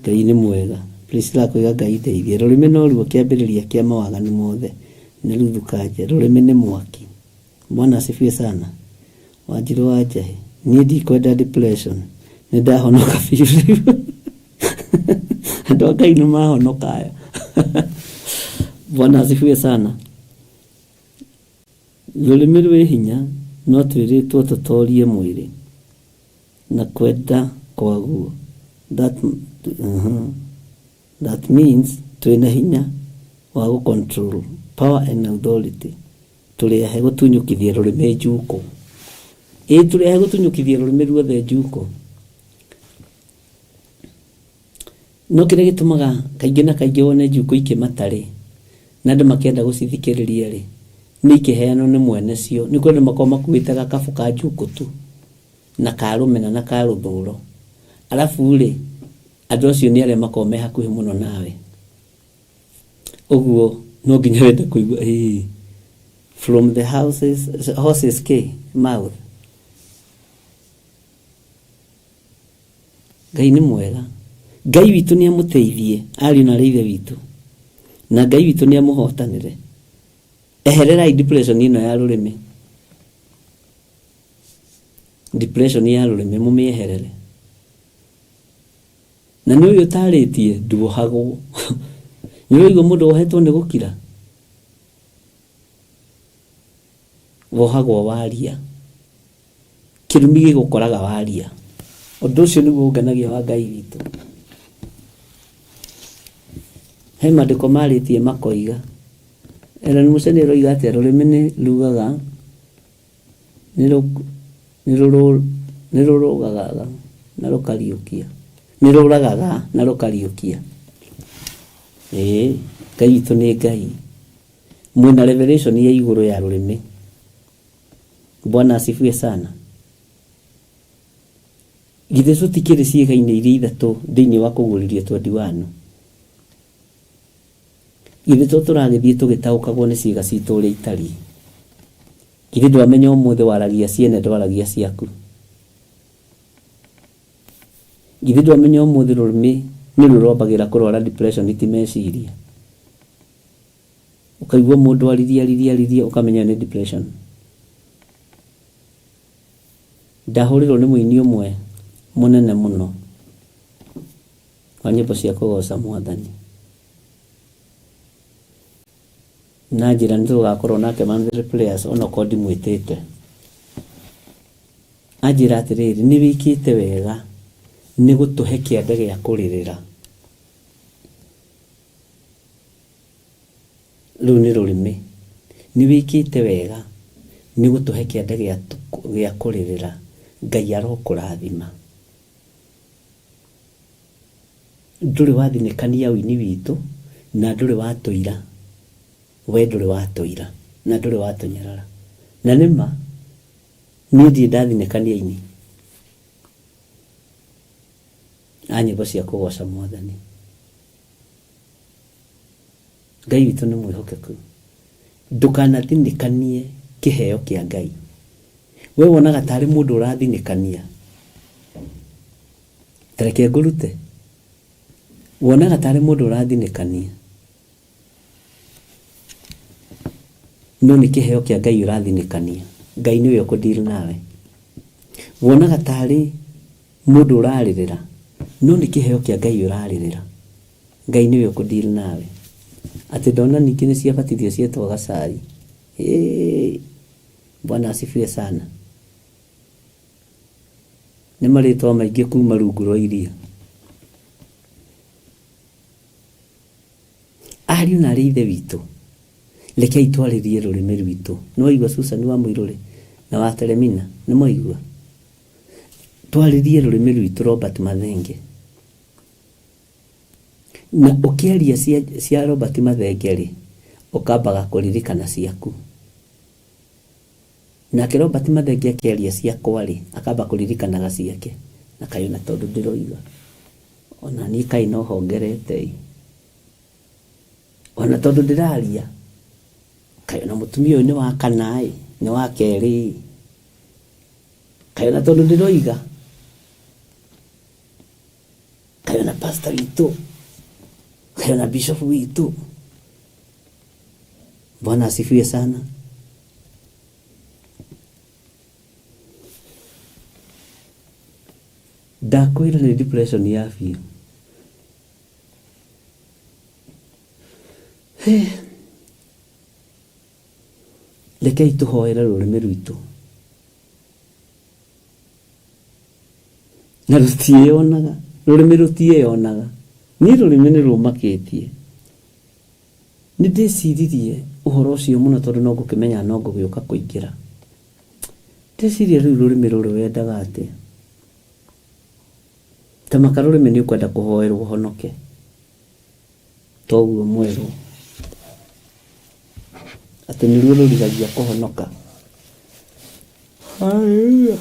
Ngai nĩ mwega. Priscilla akoiga Ngai ndeithia. Rũrĩmĩ noruo kĩambĩrĩria kĩa mawaganu mothe. Nĩ Ruthu Kanja. Rũrĩmĩ nĩ mwaki. Bwana asifiwe sana. Wanjirũ wa Njahĩ. Niĩ ndikwenda depression. Nĩ ndahonoka biũ rĩu. Andũ a Ngai nĩ mahonoka aya. Bwana asifiwe sana. Rũrĩmĩ rwĩ hinya no twĩrĩtwo tũtorie mwĩrĩ na kwenda kwaguo. That means twĩna hinya wa gũ control power and authority. Tũrĩ ahe gũtunyũkithia rũrĩmĩ njuko. Ĩĩ tũrĩ ahe gũtunyũkithia rũrĩmĩ ruothe njuko. No kĩrĩa gĩtũmaga kaingĩ na kaingĩ wone njuko ikĩmata rĩ, na andũ makĩenda gũcithikĩrĩria rĩ, nĩ ikĩheanwo nĩ mwene cio. Nĩ kũrĩ andũ makoragwo makuĩte gakabu ka njuko tu, na ka rũmena na ka rũthũro. Arabu rĩ, andũ acio nĩ arĩa makoragwo me hakuhĩ mũno nawe. Ũguo no nginya wende kũigua, ĩĩ, from the horses k mouth. Ngai nĩ mwega. Ngai witũ nĩ amũteithie ariũ na arĩ ithe witũ, na Ngai witũ nĩ amũhotanĩre. Ehererai depression ĩno ya rũrĩmĩ. Depression ya rũrĩmĩ mũmĩeherere. Na nĩ ũyũ ũtarĩtie nduohagwo. Nĩ ũraigua mũndũ wohetwo nĩ gũkira? Wohagwo waria. Kĩrumi gĩgũkoraga waria. Ũndũ ũcio nĩguo ũngenagia wa Ngai witũ. He maandĩko marĩtie makoiga. Ellen Mucheni aroiga atĩa rũrĩmĩ nĩ rugaga, nĩ rũrũgagaga na rũkariũkia. Nĩ rũragaga na rũkariũkia. Ĩĩ, Ngai witũ nĩ Ngai. Mwĩna revelation ya igũrũ ya rũrĩmĩ. Bwana asifiwe sana. Githĩ tũtikĩrĩ ciĩga-inĩ iria ithatũ thĩinĩ wa kũguũrĩrio 21? Githĩ to tũragĩthiĩ tũgĩtaũkagwo nĩ ciĩga citũ ũrĩa itariĩ? Githĩ ndwamenya ũmũthĩ waragia ciene ndwaragia ciaku? Githĩ ndwamenya ũmũthĩ rũrĩmĩ nĩ rũrwambagĩra kũrwara depression ti meciria? Ũkaigua mũndũ aririe, aririe, aririe, ũkamenya nĩ depression. Ndahũrĩrwo nĩ mũini ũmwe mũnene mũno wa nyĩmbo cia kũgoca Mwathani. Na njĩra nĩ tũgakorwo nake Monthly Prayers onokorwo ndimwĩtĩte. Anjĩra atĩrĩrĩ, nĩ wĩkĩte wega nĩ gũtũhe kĩande gĩa kũrĩrĩra. Rũu nĩ rũrĩmĩ. Nĩ wĩkĩte wega nĩ gũtũhe kĩande gĩa kũrĩrĩra. Ngai arokũrathima. Ndũrĩ wathinĩkania ũini witũ na ndũrĩ watũira. We ndũrĩ watũira na ndũrĩ watũnyarara. Na nĩ ma niĩ ndirĩ ndathinĩkania aini a nyĩmbo cia kũgoca Mwathani. Ngai witũ nĩ mwĩhokeku. Ndũkanathinĩkanie kĩheo kĩa Ngai. We wonaga tarĩ mũndũ ũrathinĩkania. Ta reke ngũrute. Wonaga tarĩ mũndũ ũrathinĩkania. No nĩ kĩheo kĩa Ngai ũrathinĩkania. Ngai nĩwe ũkũ deal nawe. Wonaga tarĩ mũndũ ũrarĩrĩra. No nĩ kĩheo kĩa Ngai ũrarĩrĩra. Ngai nĩwe ũkũ deal nawe. Atĩ ndona ningĩ nĩ ciabatithio cietwo gacai. Ĩĩ, Bwana asifiwe sana. Nĩ marĩtwa maingĩ kuma rungu rwa iria. Ariũ na arĩ ithe witũ, rekei twarĩrie rũrĩmĩ rwitũ. Nĩ waigua Susan wa Mũirũrĩ na wa Teremina? Nĩ mwaigua? Twarĩrie rũrĩmĩ rwitũ Robert Mathenge. Na ũkĩaria cia Robert Mathenge rĩ, ũkambaga kũririkana ciaku. Nake Robert Mathenge akĩaria ciakwa rĩ, akamba kũririkanaga ciake. Na kaĩ ona tondũ ndĩroiga, ona niĩ kaĩ no hongerete ĩ. Ona tondũ ndĩraria, kaĩ ona mũtumia ũyũ nĩ wa kana ĩ, nĩ wa kerĩ ĩ. Kaĩ ona tondũ ndĩroiga, kaĩ ona pastor witũ, kaĩ ona bishop witũ. Bwana asifiwe sana. Ndakwĩra nĩ depression ya biũ. Rekei tũhoere rũrĩmĩ rwitũ na rũtiĩyonaga, rũrĩmĩ rũtiĩyonaga. Niĩ rũrĩmĩ nĩ rũmakĩtie. Nĩ ndĩciririe ũhoro ũcio mũno tondũ no ngũkĩmenya no ngũgĩũka kũingĩra. Ndeciria rĩu rũrĩmĩ rũrũ wendaga atĩa? Ta maka rũrĩmĩ nĩ ũkwenda kũhoerwo ũhonoke. Toguo mwerwo atĩ nĩruo rũrigagia kũhonoka. Hallelujah.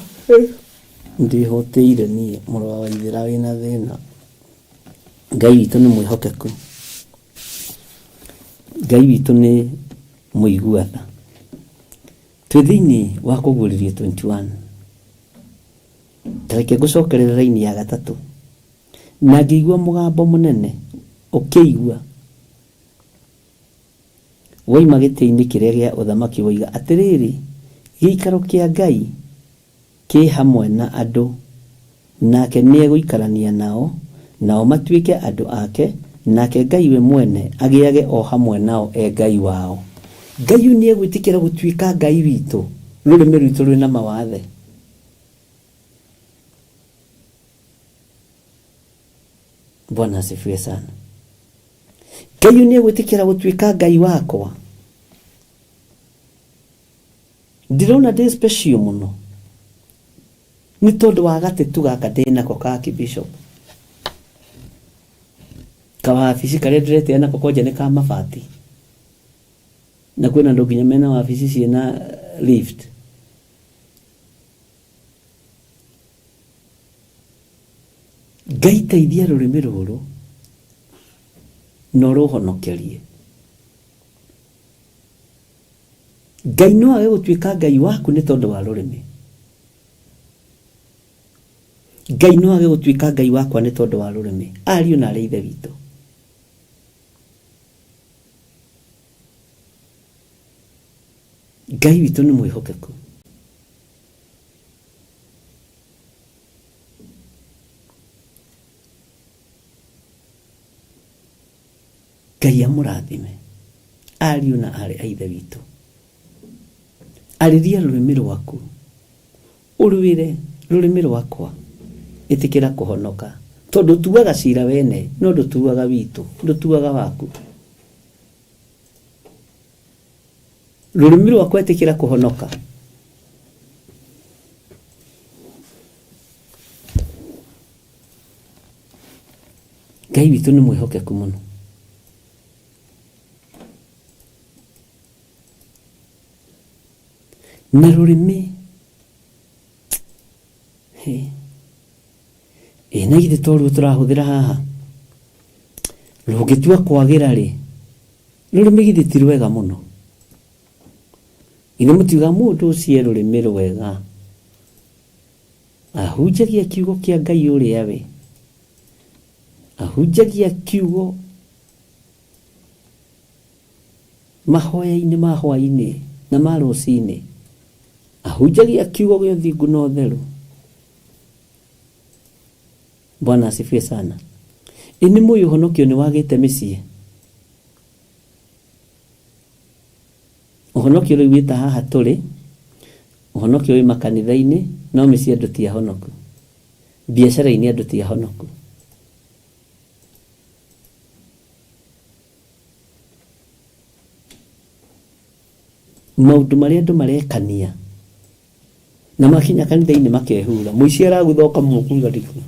Ndĩhũtĩire niĩ mũrũ wa Waithĩra wĩna thĩna. Ngai witũ nĩ mwĩhokeku. Ngai witũ nĩ mũigua tha. Twĩ thĩinĩ wa kũguũrĩrio 21. Ta reke ngũcokerere raini ya gatatũ. Na ngĩigua mũgambo mũnene ũkĩigua woima gĩtĩ-inĩ kĩrĩa gĩa ũthamaki woiga atĩrĩrĩ, Gĩikaro kĩa Ngai kĩ hamwe na andũ, nake nĩegũikarania nao, nao matuĩke andũ ake, nake Ngai we mwene agĩage o hamwe nao e Ngai wao. Ngai ũyũ nĩegwĩtĩkĩra gũtuĩka Ngai witũ, rũrĩmĩ rwitũ rwĩna mawathe. Bwana asifiwe sana. Ngai ũyũ nĩegwĩtĩkĩra gũtuĩka Ngai wakwa. Ndĩrona ndĩ special mũno nĩ tondũ wa gatĩ tu gaka ndĩ nako ka bishop kawabici karĩa ndĩretĩa nako kwanja nĩ ka mabati na kwĩna andũ nginya mena wabici ciĩna lift. Ngai teithia rũrĩmĩ rũrũ na ũrũhonokerie. Ngai no age gũtuĩka Ngai waku nĩ tondũ wa rũrĩmĩ. Ngai no age gũtuĩka Ngai wakwa nĩ tondũ wa rũrĩmĩ. Ariũ na arĩ ithe witũ. Ngai witũ nĩ mwĩhokeku. Ngai amũrathime ariũ na aarĩ a ithe witũ. Arĩria rũrĩmĩ rwaku, ũrwĩre rũrĩmĩ rwakwa, ĩtĩkĩra kũhonoka, tondũ ũtuaga cira wene, no ndũtuaga witũ, ndũtuaga waku. Rũrĩmĩ rwakwa ĩtĩkĩra kũhonoka. Ngai witũ nĩ mwĩhokeku mũno. Na rũrĩmĩ hĩ, ĩ na githĩ to ruo tũrahũthĩra haha? Rũngĩtua kwagĩra rĩ, rũrĩmĩ githĩ ti rwega mũno? Githĩ mũtiugaga mũndũ ũcio e rũrĩmĩ rwega? Ahunjagia kiugo kĩa Ngai ũrĩa we. Ahunjagia kiugo mahoya-inĩ ma hwaĩ-inĩ na ma rũcinĩ. Ahunjagia kiugo gĩa ũthingu na ũtheru. Bwana asifiwe sana. Ĩ nĩ mũĩ ũhonokio nĩ wagĩte mĩciĩ? Ũhonokio rĩu wĩ ta haha tũrĩ, ũhonokio wĩ makanitha-inĩ, no mĩciĩ andũ ti ahonoku. Biacara-inĩ andũ ti ahonoku. Maũndũ marĩa andũ marekania na makinya kanitha-inĩ makehura, mũici aragũtha ũkamũkuga ndiku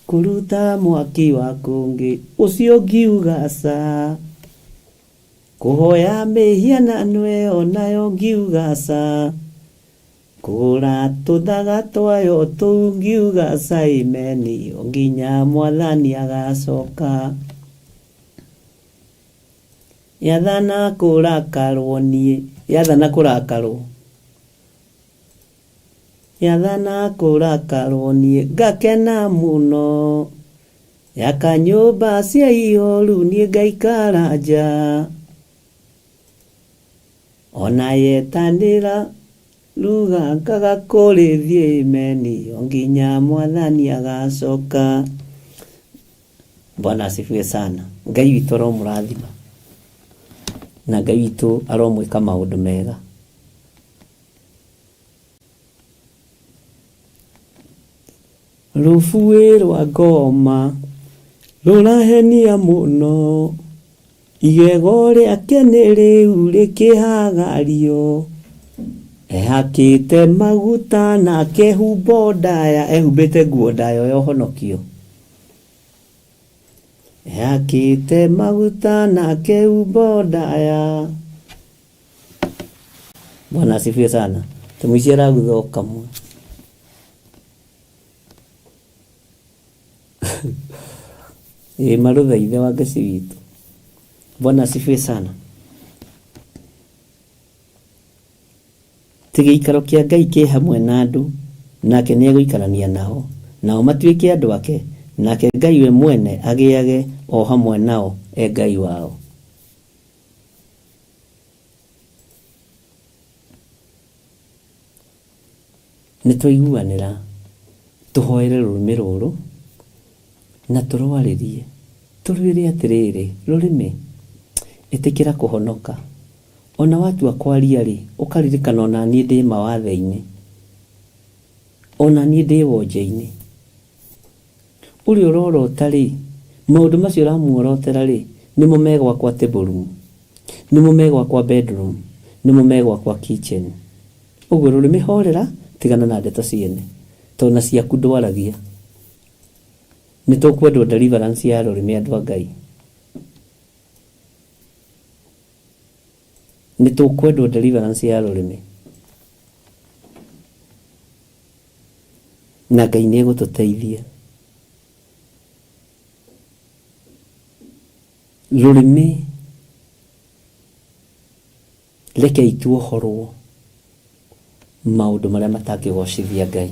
kũruta mwaki wa kũngĩ ũcio ngiuga aca. Kũhoya mĩhianano ĩyo nayo ngiuga aca, Kũgũra tũthaga twayo tũu ngiuga aca Amen o nginya Mwathani agacoka. Yathana kũrakarwo niĩ, yathana kũrakarwo, Yathana kũrakarwo niĩ ngakena mũno. Yaka nyũmba cia ihoru niĩ ngaikara nja. Ona yetanĩra ruga ngaga kũrĩthiĩ imeni o nginya Mwathani agacoka. Bwana asifiwe sana. Ngai witũ aromũrathima. Na Ngai witũ aromwĩka maũndũ mega. Rũbuĩ rwa ngoma rũrahenia mũno, igego rĩake nĩ rĩu rĩkĩhagario. Ehakĩte maguta na akehumba ndaya, ehumbĩte nguo ndaya ya ũhonokio. Ehakĩte maguta na akehumba ndaya. Bwana asifiwe sana. Tũmũici aragutha o kamwe. Ĩ marũtha ithe wa Ngeci witũ. Bwana asifiwe sana. Ti gĩikaro kĩa Ngai kĩ hamwe na andũ, nake nĩegũikarania nao, nao matuĩke andũ ake, nake Ngai we mwene agĩage o hamwe nao e Ngai wao. Nĩ twaiguanĩra tũhoere rũrĩmĩ rũrũ na tũrwarĩrie, tũrwĩre atĩrĩrĩ, rũrĩmĩ, ĩtĩkĩra kũhonoka. Ona watua kwaria-rĩ, ũkaririkana ona niĩ ndĩ mawathe-inĩ, ona niĩ ndĩ wonje-inĩ. Ũrĩa ũrorota-rĩ, maũndũ macio ũramuorotera-rĩ, nĩmo me gwakwa table room, nĩmo me gwakwa bedroom, nĩmo me gwakwa kitchen. Ũguo rũrĩmĩ horera, tigana na ndeto ciene, tondũ na ciaku ndwaragia. Nĩ tũkwendwo deliverance ya rũrĩmĩ andũ a Ngai. Nĩ tũkwendwo deliverance ya rũrĩmĩ. Na Ngai nĩ egũtũteithia. Rũrĩmĩ rekei tuohorwo maũndũ marĩa matangĩgocithia Ngai.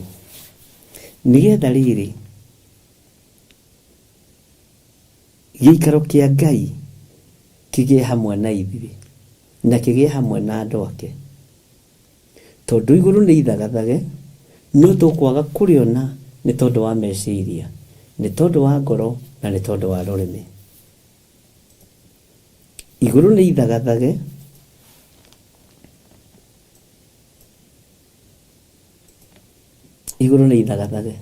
Nĩgetha rĩrĩ, gĩikaro kĩa Ngai kĩgĩe hamwe na ithuĩ na kĩgĩe hamwe na andũ ake. Tondũ igũrũ nĩ ithagathage, no tũkwaga kũrĩona nĩ tondũ wa meciria, nĩ tondũ wa ngoro na nĩ tondũ wa rũrĩmĩ. Igũrũ nĩ ithagathage, igũrũ nĩ ithagathage,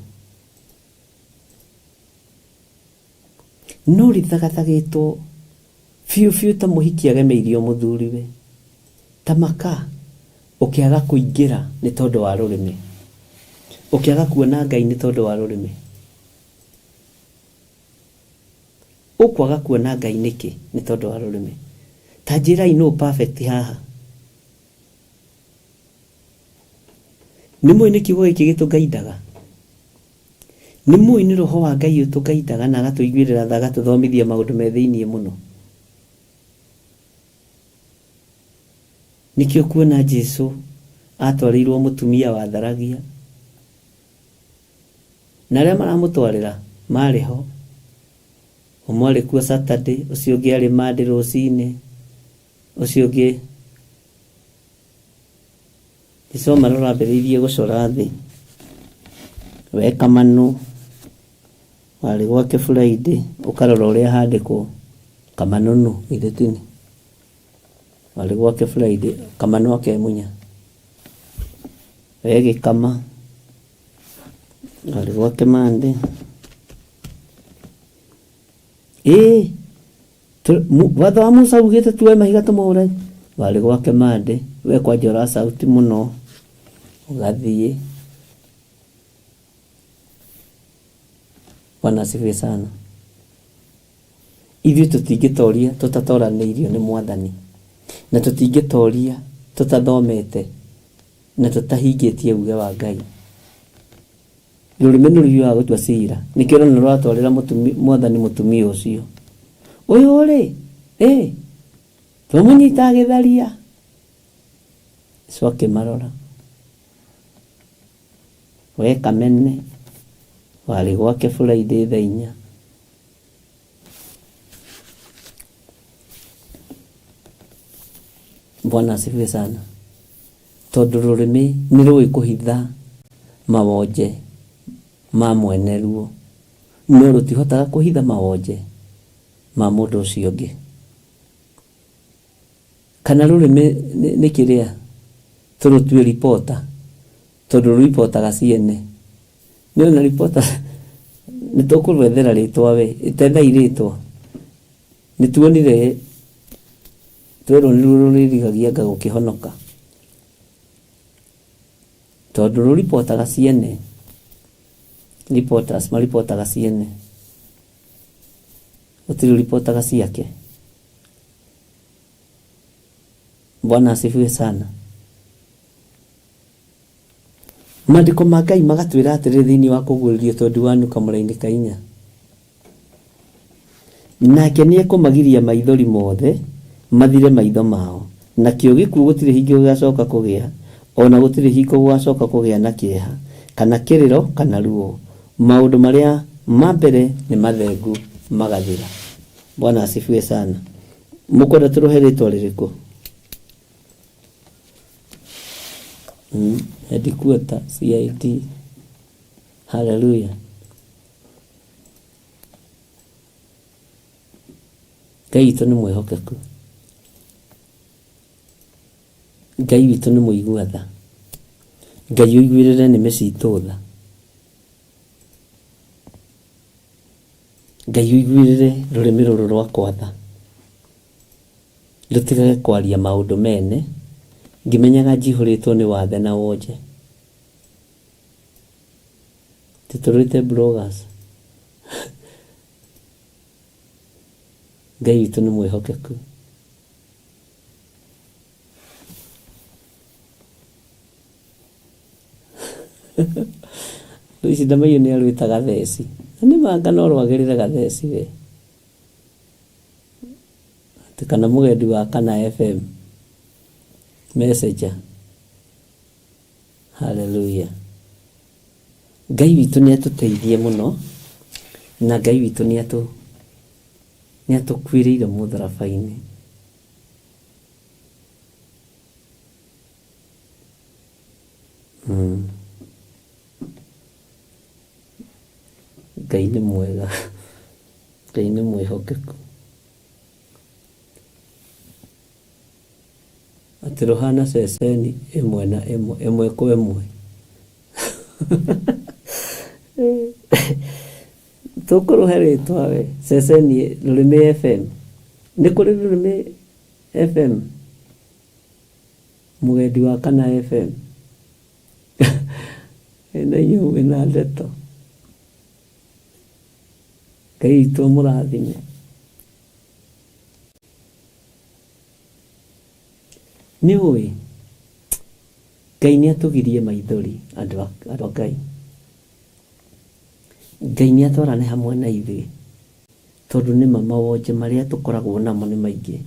no rĩthagathagĩtwo biũ biũ ta mũhiki agemeirio mũthuriwe, ta maka ũkĩaga kũingĩra nĩ tondũ wa rũrĩmĩ, ũkĩaga kuona Ngai nĩ tondũ wa rũrĩmĩ. Ũkwaga kuona Ngai nĩkĩ nĩ tondũ wa rũrĩmĩ? Ta njĩrai nũ perfect haha? Nĩ mũĩ nĩ kiugo gĩkĩ gĩtũgaindaga? Nĩ mũĩ nĩ roho wa Ngai ũtũgaindaga na agatũiguĩrĩra tha agatũthomithia maũndũ me thĩiniĩ mũno? Nĩkĩo kuona Jesu atwarĩirwo mũtumia watharagia na arĩa maramũtwarĩra marĩ ho. Ũmwe arĩ kuo Saturday, ũcio ũngĩ arĩ Monday rũcinĩ, ũcio ũngĩ Jesu amarora ambĩrĩirie gũcora thĩ. We Kamanũ warĩ gwake Friday, ũkarora ũrĩa handĩkwo Kamanũ nũ githĩ ti nĩ? Warĩ gwake Friday, Kamanũ akemunya. We Gĩkama warĩ gwake Monday. Ĩĩ Watho wa Musa ugĩte tuoe mahiga tũmũhũre. Warĩ gwake Monday, we kwanja ũra sauti mũno ũgathiĩ. Bwana asifiwe sana. Ithuĩ tũtingĩtoria tũtatoranĩirio nĩ Mwathani, na tũtingĩtoria tũtathomete na tũtahingĩtie uge wa Ngai. Rũrĩmĩ nĩ rũhiũhaga gũtua cira, nĩkĩo ũrona rũratwarĩra mwathani mũtumia ũcio. Ũyũ-rĩ, ĩ, twamũnyita agĩtharia. Jesu akĩmarora. We Kamene, warĩ gwake Friday thaa inya. Bwana asifiwe sana. Tondũ rũrĩmĩ nĩ rũĩ kũhitha mawonje ma mwene ruo, no rũtihotaga kũhitha mawonje ma mũndũ ũcio ũngĩ. Kana rũrĩmĩ nĩ kĩrĩa tũrũtue reporter tondũ rũripotaga ciene. Nĩ ona reporter nĩ tũkũrwethera rĩtwa we, tethai rĩtwa. Nĩ tuonire twerwo nĩruo rũrĩrigagia anga gũkĩhonoka. Tondũ rũripotaga ciene. Reporters maripotaga ciene. Gũtirĩ ũripotaga ciake. Bwana asifiwe sana. Maandĩko ma Ngai magatwĩra atĩrĩrĩ thĩinĩ wa kũguũrĩrio twendi wanu kamũra-inĩ ka inya. Nake nĩekũmagiria maithori mothe mathire maitho mao, nakĩo gĩkuũ gũtirĩ hingo gĩgacoka kũgĩa, o na gũtirĩ hingo gũgacoka kũgĩa na kĩeha, kana kĩrĩro, kana ruo, maũndũ marĩa ma mbere nĩ mathengu magathira. Bwana asifiwe sana. Mũkwenda tũrũhe rĩtwa rĩrĩkũ? Headquarter CID. Hallelujah. Ngai witũ nĩ mwĩhokeku. Ngai witũ nĩ mũigua tha. Ngai ũiguĩrĩre nĩmĩ citũ tha. Ngai ũiguĩrĩre rũrĩmĩ rũrũ rwakwa tha. Rũtigage kwaria maũndũ mene ngĩmenyaga njihũrĩtwo nĩ wathe na wonje. Tũtũrĩte bloggers. Ngai witũ nĩ mwĩhokeku. Rĩu ici Ndamaiyũ nĩ arwĩta gatheci. Na nĩ manga no rwagĩrĩre gatheci we. Atĩ kana mũgendi wa Kana FM. Messenger. Hallelujah. Ngai witũ nĩ atũteithie mũno na Ngai witũ nĩ atũ nĩ atũkuĩrĩire mũtharaba-inĩ. Mm. Ngai nĩ mwega. Ngai nĩ mwĩhokeku. Atĩ rũhana ceceni ĩmwe na ĩmwe, ĩmwe kwa ĩmwe. Tũkũrũhe rĩtwa we, ceceni Rũrĩmĩ FM. Nĩ kũrĩ Rũrĩmĩ FM? Mũgendi wa Kana FM? Na inyuĩ mwĩna ndeto. Ngai witũ amũrathime. Nĩ ũĩ, Ngai nĩ atũgirie maithori andũ a andũ a Ngai. Ngai nĩ atwarane hamwe na ithuĩ, tondũ nĩma mawonje marĩa tũkoragwo namo nĩ maingĩ.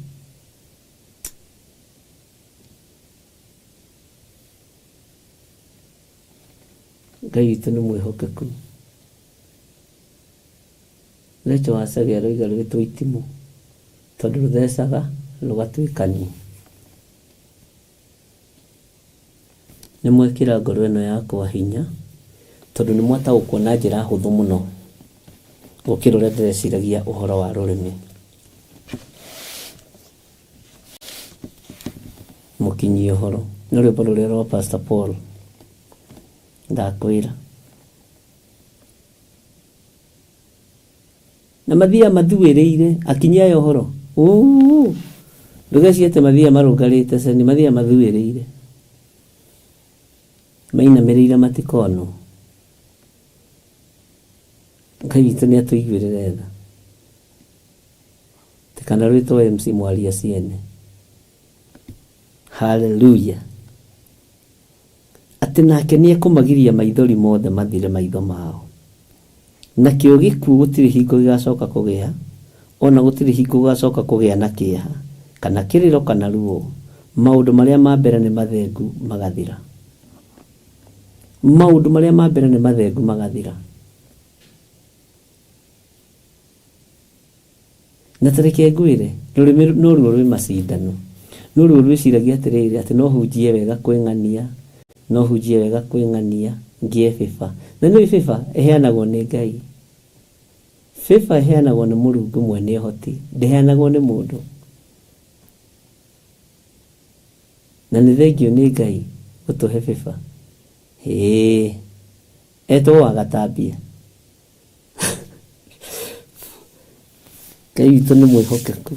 Ngai witũ nĩ mwĩhokeku. Rachel Wacege aroiga rwĩtwo itimũ tondũ rũthecaga rũgatuĩkania. Nĩ mwekĩra ngoro ĩno yakwa hinya tondũ nĩ mwataũkwo na njĩra hũthũ mũno gũkĩra ũrĩa ndĩreciragia ũhoro wa rũrĩmĩ. Mũkinyia ũhoro nĩ rwĩmbo rũrĩa rwa Pastor Paul ndakwĩra. Na mathiaga mathuĩrĩire akinyi aya ũhoro ũũ ndũgecirie atĩ mathiaga marũngarĩte ceni mathiaga mathuĩrĩire mainamĩrĩire matikonwo Ngai witũ nĩ atũiguĩrĩre tha tikana rwĩtwo MC mwaria ciene haleluya Atĩ nake nĩekũmagiria maithori mothe mathire maitho mao. Nakĩo gĩkuũ gũtirĩ hingo gĩgacoka kũgĩa, o na gũtirĩ hingo gũgacoka kũgĩa na kĩeha, kana kĩrĩro, kana ruo, maũndũ marĩa ma mbere nĩ mathengu magathira. Maũndũ marĩa ma mbere nĩ mathengu magathira. Na ta reke ngwĩre, rũrĩmĩ noruo rwĩ macindano. Noruo rwĩciragia atĩrĩrĩ, atĩ no hunjie wega kwĩ ng'ania, no hunjie wega kwĩ ng'ania, ngĩe favor. Na nĩũĩ favor ĩheanagwo nĩ Ngai. Favor ĩheanagwo nĩ Mũrungu mwene ũhoti, ndĩheanagwo nĩ mũndũ. Na nĩ thengiũ nĩ Ngai gũtũhe bĩba. Hĩĩ. Etwo Wagatambia. Ngai witũ nĩ mwĩhokeku.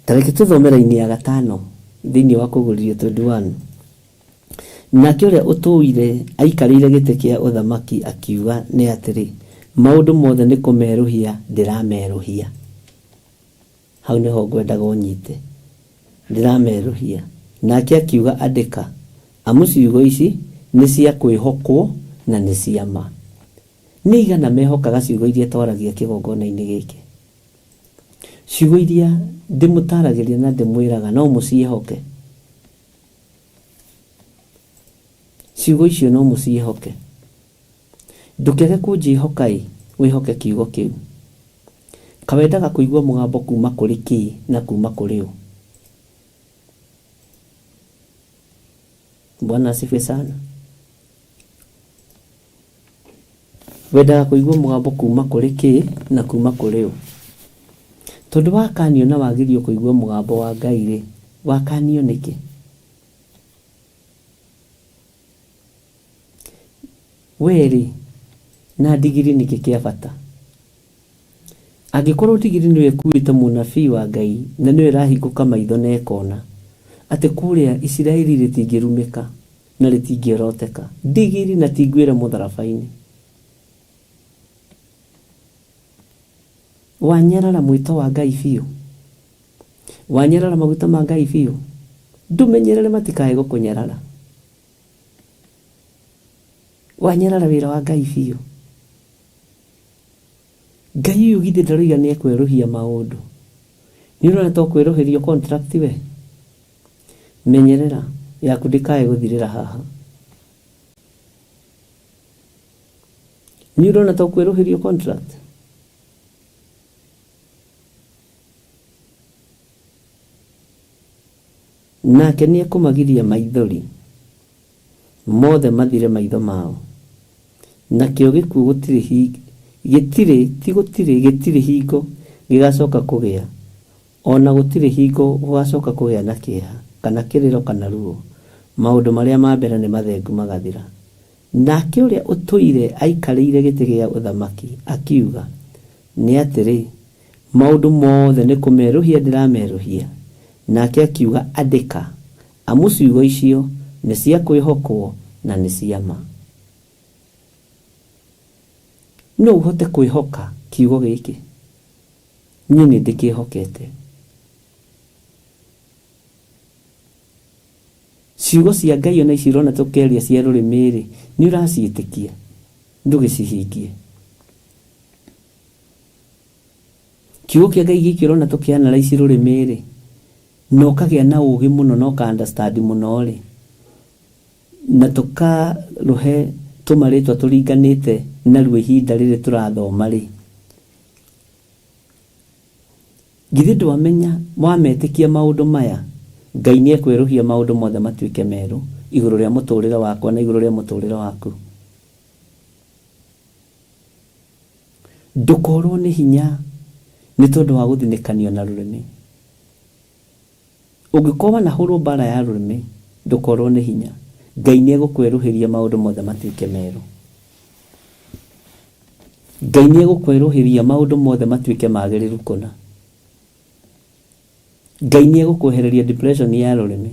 Ta reke tũthome raini ya gatano thĩinĩ wa Kũguũrĩrio 21. Nake ũrĩa ũtũire aikarĩire gĩtĩ kĩa ũthamaki akiuga nĩ atĩrĩ, maũndũ mothe nĩ kũmerũhia ndĩramerũhia. Hau nĩho ngwendaga ũnyite. Ndĩramerũhia. Nake akiuga, andĩka, amu ciugo ici nĩ cia kwĩhokwo na nĩ cia ma. Nĩ aigana mehokaga ciugo iria twaragia kĩgongona-inĩ gĩkĩ? Ciugo iria ndĩmũtaragĩria na ndĩmwĩraga no mũciĩhoke? Ciugo icio no mũciĩhoke? Ndũkĩage kũnjĩhoka-ĩ, wĩhoke kiugo kĩu. Kaĩ wendaga kũigua mũgambo kuuma kũrĩ kĩĩ na kuuma kũrĩ ũ? Bwana asifiwe sana. Wendaga kũigua mũgambo kuuma kũrĩ kĩĩ na kuuma kũrĩ ũ? Tondũ wakanio na wagirio kũigua mũgambo wa Ngai-rĩ, wakanio nĩkĩ? Wee-rĩ, na ndigiri nĩkĩ kĩa bata? Angĩkorwo ndigiri nĩyo ĩkuĩte mũnabii wa Ngai na nĩyo ĩrahingũka maitho na ĩkona atĩ kũrĩa Isiraeli rĩtingĩrumĩka na rĩtingĩoroteka, ndigiri na ti ngwĩre mũtharaba-inĩ. Wanyarara mwĩto wa Ngai biũ? Wanyarara maguta ma Ngai biũ? Ndũmenyerere matikae gũkũnyarara. Wanyarara wĩra wa Ngai biũ? Ngai ũyũ githĩ ndaroiga nĩ ekwerũhia maũndũ? Nĩ ũrona ta ũkwerũhĩrio contract we? Menyerera yaku ndĩkae gũthirĩra haha. Nĩ ũrona ta ũkwerũhĩrio contract? Nake nĩekũmagiria maithori mothe mathire maitho mao, nakĩo gĩkuũ gũtirĩ gĩtirĩ, ti gũtirĩ, gĩtirĩ hingo gĩgacoka kũgĩa, o na gũtirĩ hingo gũgacoka kũgĩa na kĩeha, kana kĩrĩro, kana ruo, maũndũ marĩa ma mbere nĩ mathengu magathira. Nake ũrĩa ũtũire aikarĩire gĩtĩ gĩa ũthamaki akiuga, Nĩ atĩrĩ, maũndũ mothe nĩ kũmerũhia ndĩramerũhia. Nake akiuga, Andĩka, amu ciugo icio nĩ cia kwĩhokwo na nĩ cia ma. No ũhote kwĩhoka kiugo gĩkĩ? Niĩ nĩ ndĩkĩhokete. Ciugo cia Ngai ona ici ũrona tũkĩaria cia rũrĩmĩ-rĩ, nĩ ũraciĩtĩkia? Ndũgĩcihingie. Kiugo kĩa Ngai gĩkĩ ũrona tũkĩ analyse rũrĩmĩ-rĩ, na ũkagĩa na ũgĩ mũno na ũka understand mũno-rĩ, na tũkarũhe tũmarĩtwa tũringanĩte naruo ihinda rĩrĩ tũrathoma-rĩ, githĩ ndwamenya wametĩkia maũndũ maya, Ngai nĩekwerũhia maũndũ mothe matuĩke merũ igũrũ rĩa mũtũrĩre wakwa na igũrũ rĩa mũtũrĩre waku? Ndũkorwo nĩ hinya nĩ tondũ wa gũthinĩkanio na rũrĩmĩ. Ũngĩkorwo wanahũrwo mbara ya rũrĩmĩ, ndũkorwo nĩ hinya. Ngai nĩ egũkwerũhĩria maũndũ mothe matuĩke merũ. Ngai nĩ egũkwerũhĩria maũndũ mothe matuĩke magĩrĩru kũna. Ngai nĩ egũkwehereria depression ya rũrĩmĩ.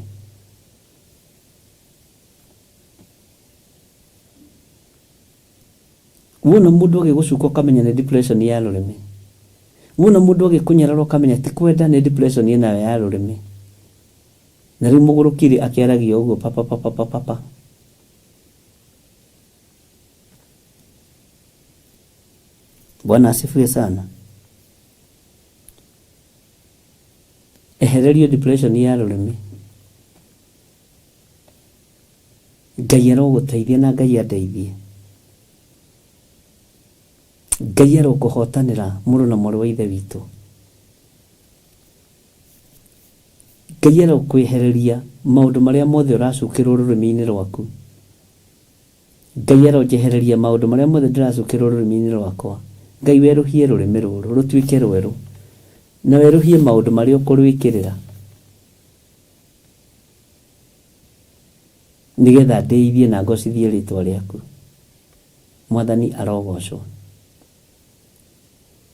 Wona mũndũ agĩgũcuka ũkamenya nĩ depression ya rũrĩmĩ. Wona mũndũ agĩkũnyarara ũkamenya ti kwenda nĩ depression enayo ya rũrĩmĩ. Na rĩu mũgũrũki rĩ akĩaragia ũguo papapapapapa. Bwana asifiwe sana. Ehererio depression ya rũrĩmĩ. Ngai arogũteithia na Ngai andeithie. Ngai arokũhotanĩra mũrũ na mwarĩ wa ithe witũ. Ngai arokwehereria maũndũ marĩa mothe ũracukĩrwo rũrĩmĩ-inĩ rwaku. Ngai aronjehereria maũndũ marĩa mothe ndĩracukĩrwo rũrĩmĩ-inĩ rwakwa. Ngai werũhie rũrĩmĩ rũrũ rũtuĩke rwerũ, na werũhie maũndũ marĩa ũkũrwĩkĩrĩra. Nĩgetha ndĩithie na ngocithie rĩtwa rĩaku. Mwathani arogocwo.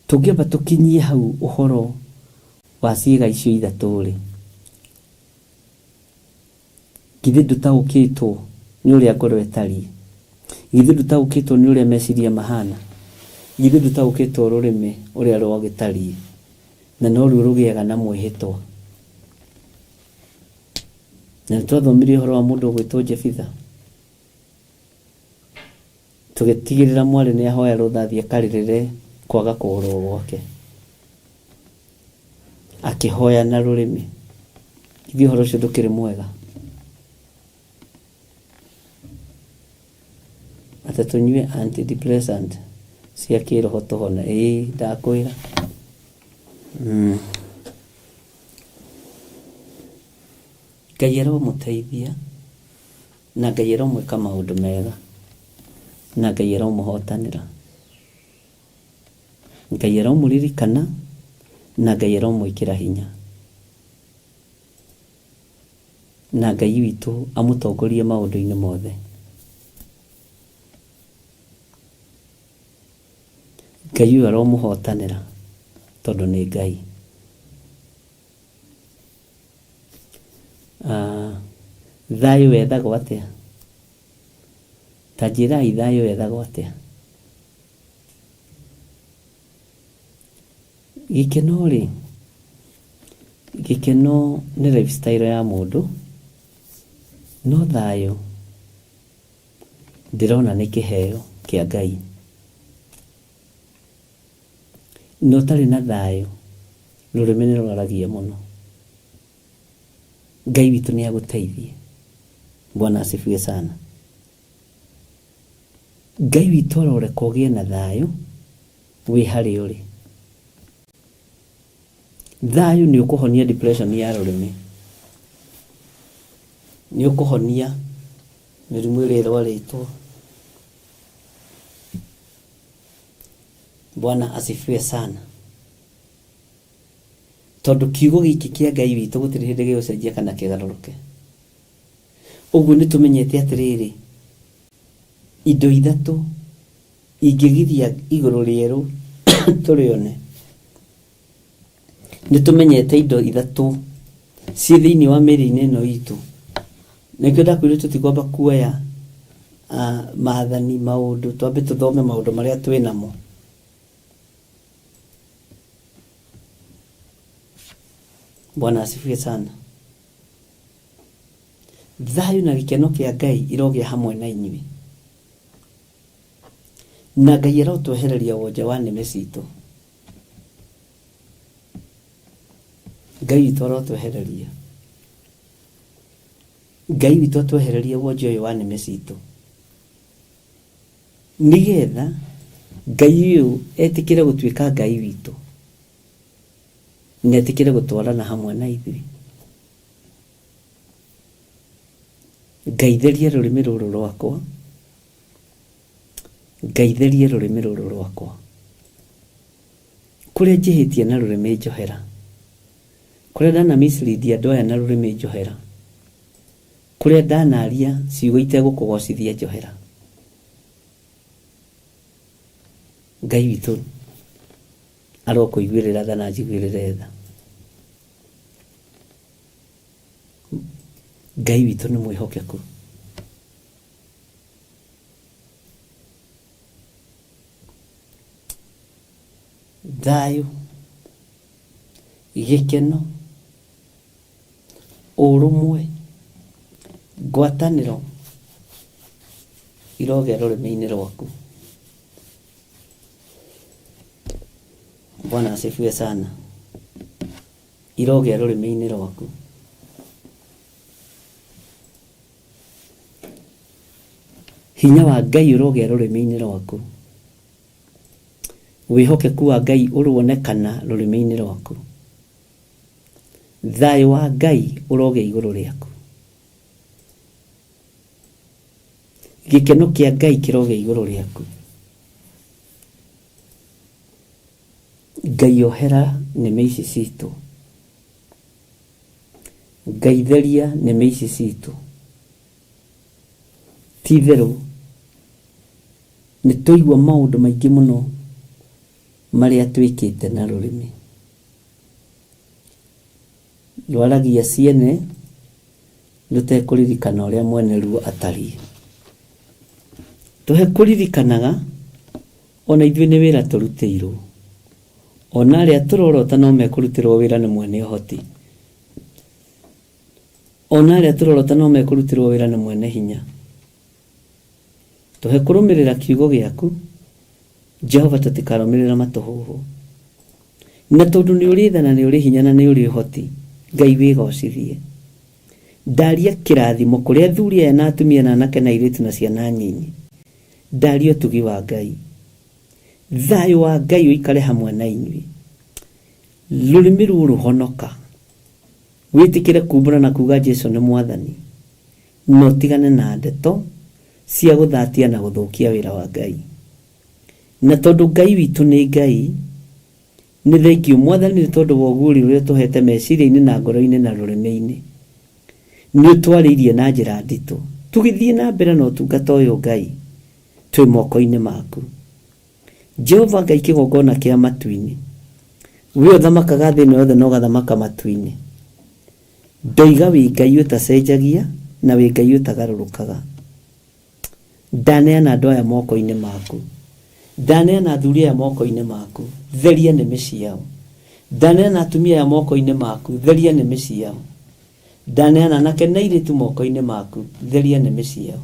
Tũngĩamba tũkinyie hau ũhoro wa ciĩga icio ithatũ-rĩ, githĩ ndũtaũkĩtwo nĩ ũrĩa ngoro ĩtariĩ? Githĩ ndũtaũkĩtwo nĩ ũrĩa meciria mahana? Githĩ ndũtaũkĩtwo rũrĩmĩ ũrĩa rwagĩtariĩ? Na noruo rũgĩaga na mwĩhĩtwa. Na nĩ twathomire ũhoro wa mũndũ ũgwĩtwo Jefitha. Tũgĩtigĩrĩra mwarĩ nĩ ahoya rũtha athiĩ akarĩrĩre kwaga kũgũrwo gwake. Akĩhoya na rũrĩmĩ. Githĩ ũhoro ũcio ndũkĩrĩ mwega? Atĩ tũnyue antidepressant cia kĩroho tũhone. Ĩĩ ndakwĩra. Ngai aromũteithia na Ngai aromwĩka maũndũ mega na Ngai aromũhotanĩra. Ngai aromũririkana na Ngai aromwĩkĩra hinya. Na Ngai witũ amũtongorie maũndũ-inĩ mothe. Ngai ũyũ aromũhotanĩra tondũ nĩ Ngai. Ah, thayũ wethagwo atĩa? Ta njĩrai thayũ wethagwo atĩa? Gĩkeno rĩ, gĩkeno nĩ lifestyle ya mũndũ, no thayũ ndĩrona nĩ kĩheo kĩa Ngai. Na ũtarĩ na thayũ, rũrĩmĩ nĩ rwaragia mũno. Ngai witũ nĩ agũteithie. Bwana asifiwe sana. Ngai witũ aroreka ũgĩe na thayũ wĩ harĩa ũrĩ. Thayũ nĩ ũkũhonia depression ya rũrĩmĩ. Nĩ ũkũhonia mĩrimũ ĩrĩa ĩrwarĩtwo. Bwana asifiwe sana. Tondũ kiugo gĩkĩ kĩa Ngai witũ gũtirĩ hĩndĩ gĩgũcenjia kana kĩgarũrũke. Ũguo nĩ tũmenyete atĩrĩrĩ, indo ithatũ ingĩgiria igũrũ rĩerũ tũrĩone. Nĩ tũmenyete indo ithatũ ciĩ thĩinĩ wa mĩĩrĩ-inĩ ĩno itũ. Nĩkĩo ndakwĩrire tũtikwamba kuoya maathani maũndũ, twambe tũthome maũndũ marĩa twĩ namo. Bwana asifiwe sana. Thayũ na gĩkeno kĩa Ngai irogĩa hamwe na inyuĩ. Na Ngai arotwehereria wonje wa nĩmĩ citũ. Ngai witũ arotwehereria. Ngai witũ atwehererie wonje ũyũ wa nĩmĩ citũ. Nĩgetha Ngai ũyũ etĩkĩre gũtuĩka Ngai witũ. Na etĩkĩre gũtwarana hamwe na ithuĩ. Ngai theria rũrĩmĩ rũrũ rwakwa. Ngai theria rũrĩmĩ rũrũ rwakwa. Kũrĩa njĩhĩtie na rũrĩmĩ njohera. Kũrĩa ndana mislead andũ aya na rũrĩmĩ njohera. Kũrĩa ndanaria ciugo itegũkũgocithia njohera. Ngai witũ arokũiguĩrĩra tha na anjiguĩrĩre tha. Ngai witũ nĩ mwĩhokeku. Thayũ, gĩkeno, ũrũmwe, ngwatanĩro irogĩa rũrĩmĩ-inĩ rwaku. Bwana asifiwe sana. Irogĩa rũrĩmĩ-inĩ rwaku. Hinya wa Ngai ũrogĩa rũrĩmĩ-inĩ rwaku. Wĩhokeku wa Ngai ũronekana rũrĩmĩ-inĩ rwaku. Thayũ wa Ngai ũrogĩa igũrũ rĩaku. Gĩkeno kĩa Ngai kĩrogĩa igũrũ rĩaku. Ngai ohera nĩmĩ ici citũ. Ngai theria nĩmĩ ici citũ. Ti itherũ nĩ twaigua maũndũ maingĩ mũno marĩa twĩkĩte na rũrĩmĩ. Rwaragia ciene rũtekũririkana ũrĩa mwene ruo atariĩ. Tũhe kũririkanaga ona ithuĩ nĩ wĩra tũrutĩirwo. Ona arĩa tũrorota no mekũrutĩrwo wĩra nĩ mwene ũhoti. Ona arĩa tũrorota no mekũrutĩrwo wĩra nĩ mwene hinya. Tũhe kũrũmĩrĩra kiugo gĩaku, Jehova, tũtikarũmĩrĩra matũhũhũ. Na tondũ nĩ ũrĩ tha na nĩ ũrĩ hinya na nĩ ũrĩ ũhoti, Ngai wĩgocithie. Ndaria kĩrathimo kũrĩ athuri aya na atumia na anake na airĩtu na ciana nyinyi. Ndaria ũtugi wa Ngai. Thayũ wa Ngai ũikare hamwe na inyuĩ. Rũrĩmĩ rũrũhonoka. Wĩtĩkĩre kumbũra na kuga Jesu nĩ Mwathani, na ũtigane na ndeto cia gũthatia na gũthũkia wĩra wa Ngai. Na tondũ Ngai witũ nĩ Ngai, nĩ thengiũ Mwathani nĩ tondũ wa ũguũrio ũrĩa ũtũhete meciria-inĩ na ngoro-inĩ na rũrĩmĩ-inĩ. Nĩ ũtwarĩirie na njĩra nditũ. Tũgĩthiĩ na mbere na ũtungata ũyũ Ngai, twĩ moko-inĩ maku. Jehova Ngai kĩgongona kĩa matu-inĩ, we ũthamakaga thĩ ĩno yothe na ũgathamaka matu-inĩ. Ndoiga wĩ Ngai ũtacenjagia na wĩ Ngai ũtagarũrũkaga. Ndaneana andũ aya moko-inĩ maku. Ndaneana athuri aya moko-inĩ maku. Theria nĩmĩ ciao. Ndaneana atumia aya moko-inĩ maku. Theria nĩmĩ ciao. Ndaneana anake na airĩtu moko-inĩ maku. Theria nĩmĩ ciao.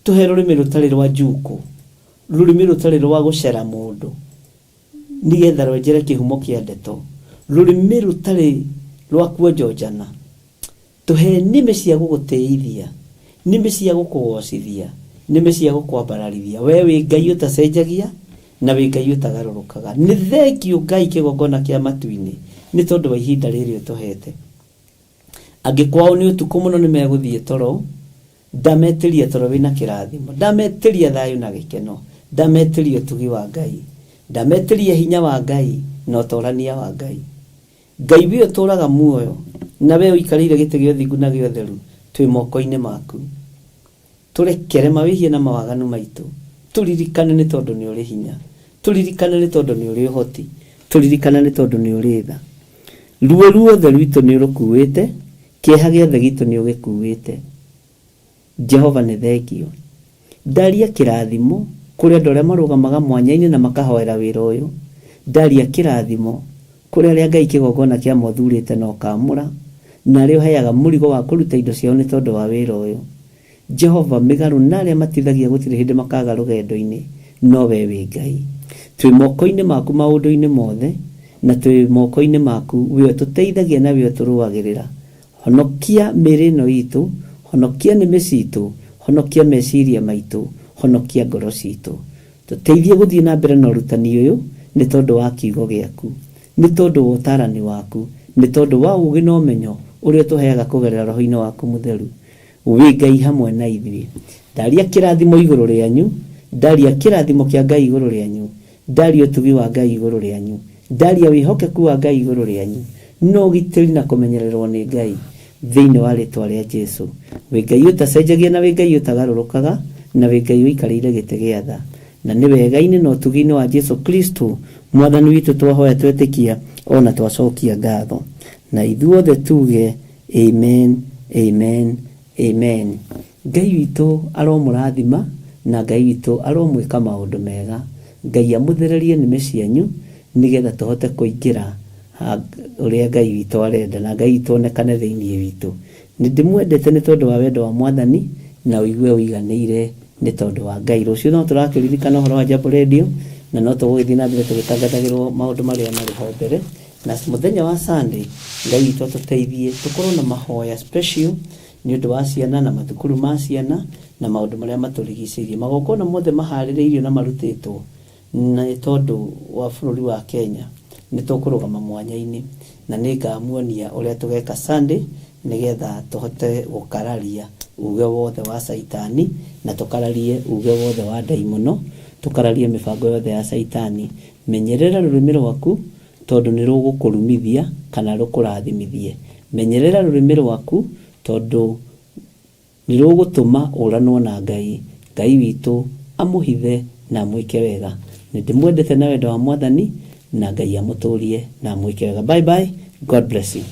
Tũhe rũrĩmĩ rũtarĩ rwa njukũ, rũrĩmĩ rũtarĩ rwa gũcera mũndũ, nĩgetha rwenjere kĩhumo kĩa ndeto, rũrĩmĩ rũtarĩ rwa kuonjonjana. Tũhe nĩmĩ cia gũgũtĩithia, nĩmĩ cia gũkũgocithia, nĩmĩ cia gũkwambararithia. Wee wĩ Ngai ũtacenjagia na wĩ Ngai ũtagarũrũkaga. Nĩ thengiũ Ngai kĩgongona kĩa matu-inĩ nĩ tondũ wa ihinda rĩrĩ ũtũhete. Angĩ kwao nĩ ũtukũ mũno nĩ megũthiĩ toro, Ndametĩria toro wĩna kĩrathimo. Ndametĩria thayũ na gĩkeno. Ndametĩria ũtugi wa Ngai. Ndametĩria hinya wa Ngai na ũtorania wa Ngai. Ngai we ũtũraga muoyo na we ũikarĩire gĩtĩ gĩa ũthingu na gĩa ũtheru, twĩ moko-inĩ maku. Tũrekere mawĩhia na mawaganu maitũ. Tũririkane nĩ tondũ nĩ ũrĩ hinya. Tũririkane nĩ tondũ nĩ ũrĩ ũhoti. Tũririkane nĩ tondũ nĩ ũrĩ tha. Ruo ruothe rwitũ nĩ ũrũkuĩte, Kĩeha gĩothe gitũ nĩũgĩkuĩte. Jehova nĩ thengio. Ndaria kĩrathimo kũrĩ andũ arĩa marũgamaga mwanya-inĩ na makahoera wĩra ũyũ. Ndaria kĩrathimo kũrĩ arĩa Ngai kĩgongona kĩa ma ũthurĩte na ũkaamũra, na arĩa ũheaga mũrigo wa kũruta indo ciao nĩ tondũ wa wĩra ũyũ. Jehova, mĩgarũ na arĩa matithagia gũtirĩ hĩndĩ makaga rũgendo-inĩ, no wee wĩ Ngai. Twĩ moko-inĩ maku maũndũ-inĩ mothe, na twĩ moko-inĩ maku, wee ũtũteithagia na wee ũtũrũagĩrĩra. Honokia mĩĩrĩ ĩno itũ, honokia nĩmĩ citũ, honokia meciria maitũ, honokia ngoro citũ. Tũteithie gũthiĩ na mbere na ũrutani ũyũ nĩ tondũ wa kiugo gĩaku, nĩ tondũ wa ũtaarani waku, nĩ tondũ wa ũũgĩ na ũmenyo ũrĩa ũtũheaga kũgerera Roho-inĩ waku Mũtheru. Wĩ Ngai hamwe na ithuĩ. Ndaria kĩrathimo igũrũ rĩanyu, ndaria kĩrathimo kĩa Ngai igũrũ rĩanyu, ndaria ũtugi wa Ngai igũrũ rĩanyu, ndaria wĩhokeku wa Ngai igũrũ rĩanyu, na ũgitĩri na kũmenyererwo nĩ Ngai, thĩinĩ wa rĩtwa rĩa Jesu. Wĩ Ngai ũtacenjagia na wĩ Ngai ũtagarũrũkaga, na wĩ Ngai ũikarĩire gĩtĩ gĩa tha. Na nĩ wega-inĩ na ũtugi-inĩ wa Jesu Kristo, Mwathani witũ twahoya twetĩkia o na twacokia ngatho. Na ithuothe tuge, Amen, amen, amen. Ngai witũ aromũrathima na Ngai witũ aromwĩka maũndũ mega. Ngai amũthererie nĩmĩ cianyu nĩgetha tũhote kũingĩra ũrĩa Ngai witũ arenda na Ngai witũ onekane thĩinĩ witũ. Nĩ ndĩmwendete nĩ tondũ wa wendo wa Mwathani na ũigue ũiganĩire nĩ tondũ wa Ngai. Rũciũ no tũrakĩririkana ũhoro wa Jambo Radio na no tũgũgĩthiĩ na mbere tũgĩtangathagĩrwo maũndũ marĩa marĩ ho mbere. Na mũthenya wa Sunday, Ngai witũ atũteithie tũkorwo na mahoya special nĩ ũndũ wa ciana na mathukuru ma ciana na maũndũ marĩa matũrigicĩirie. Magongona mothe maharĩrĩirio na marutĩtwo nĩ tondũ wa bũrũri wa Kenya nĩ tũkũrũgama mwanya-inĩ na nĩ ngamuonia ũrĩa tũgeka Sunday nĩgetha tũhote gũkararia uge wothe wa caitani na tũkararie uge wothe wa ndaimono, tũkararie mĩbango yothe ya caitani. Menyerera rũrĩmĩ rwaku tondũ nĩ rũgũkũrumithia kana rũkũrathimithie. Menyerera rũrĩmĩ rwaku tondũ Nĩ rũgũtũma ũranwo na Ngai, Ngai witũ amũhithe na amwĩke wega. Nĩ ndĩmwendete na wendo wa Mwathani, na Ngai amũtũrie na amwĩke wega. Bye bye, God bless you.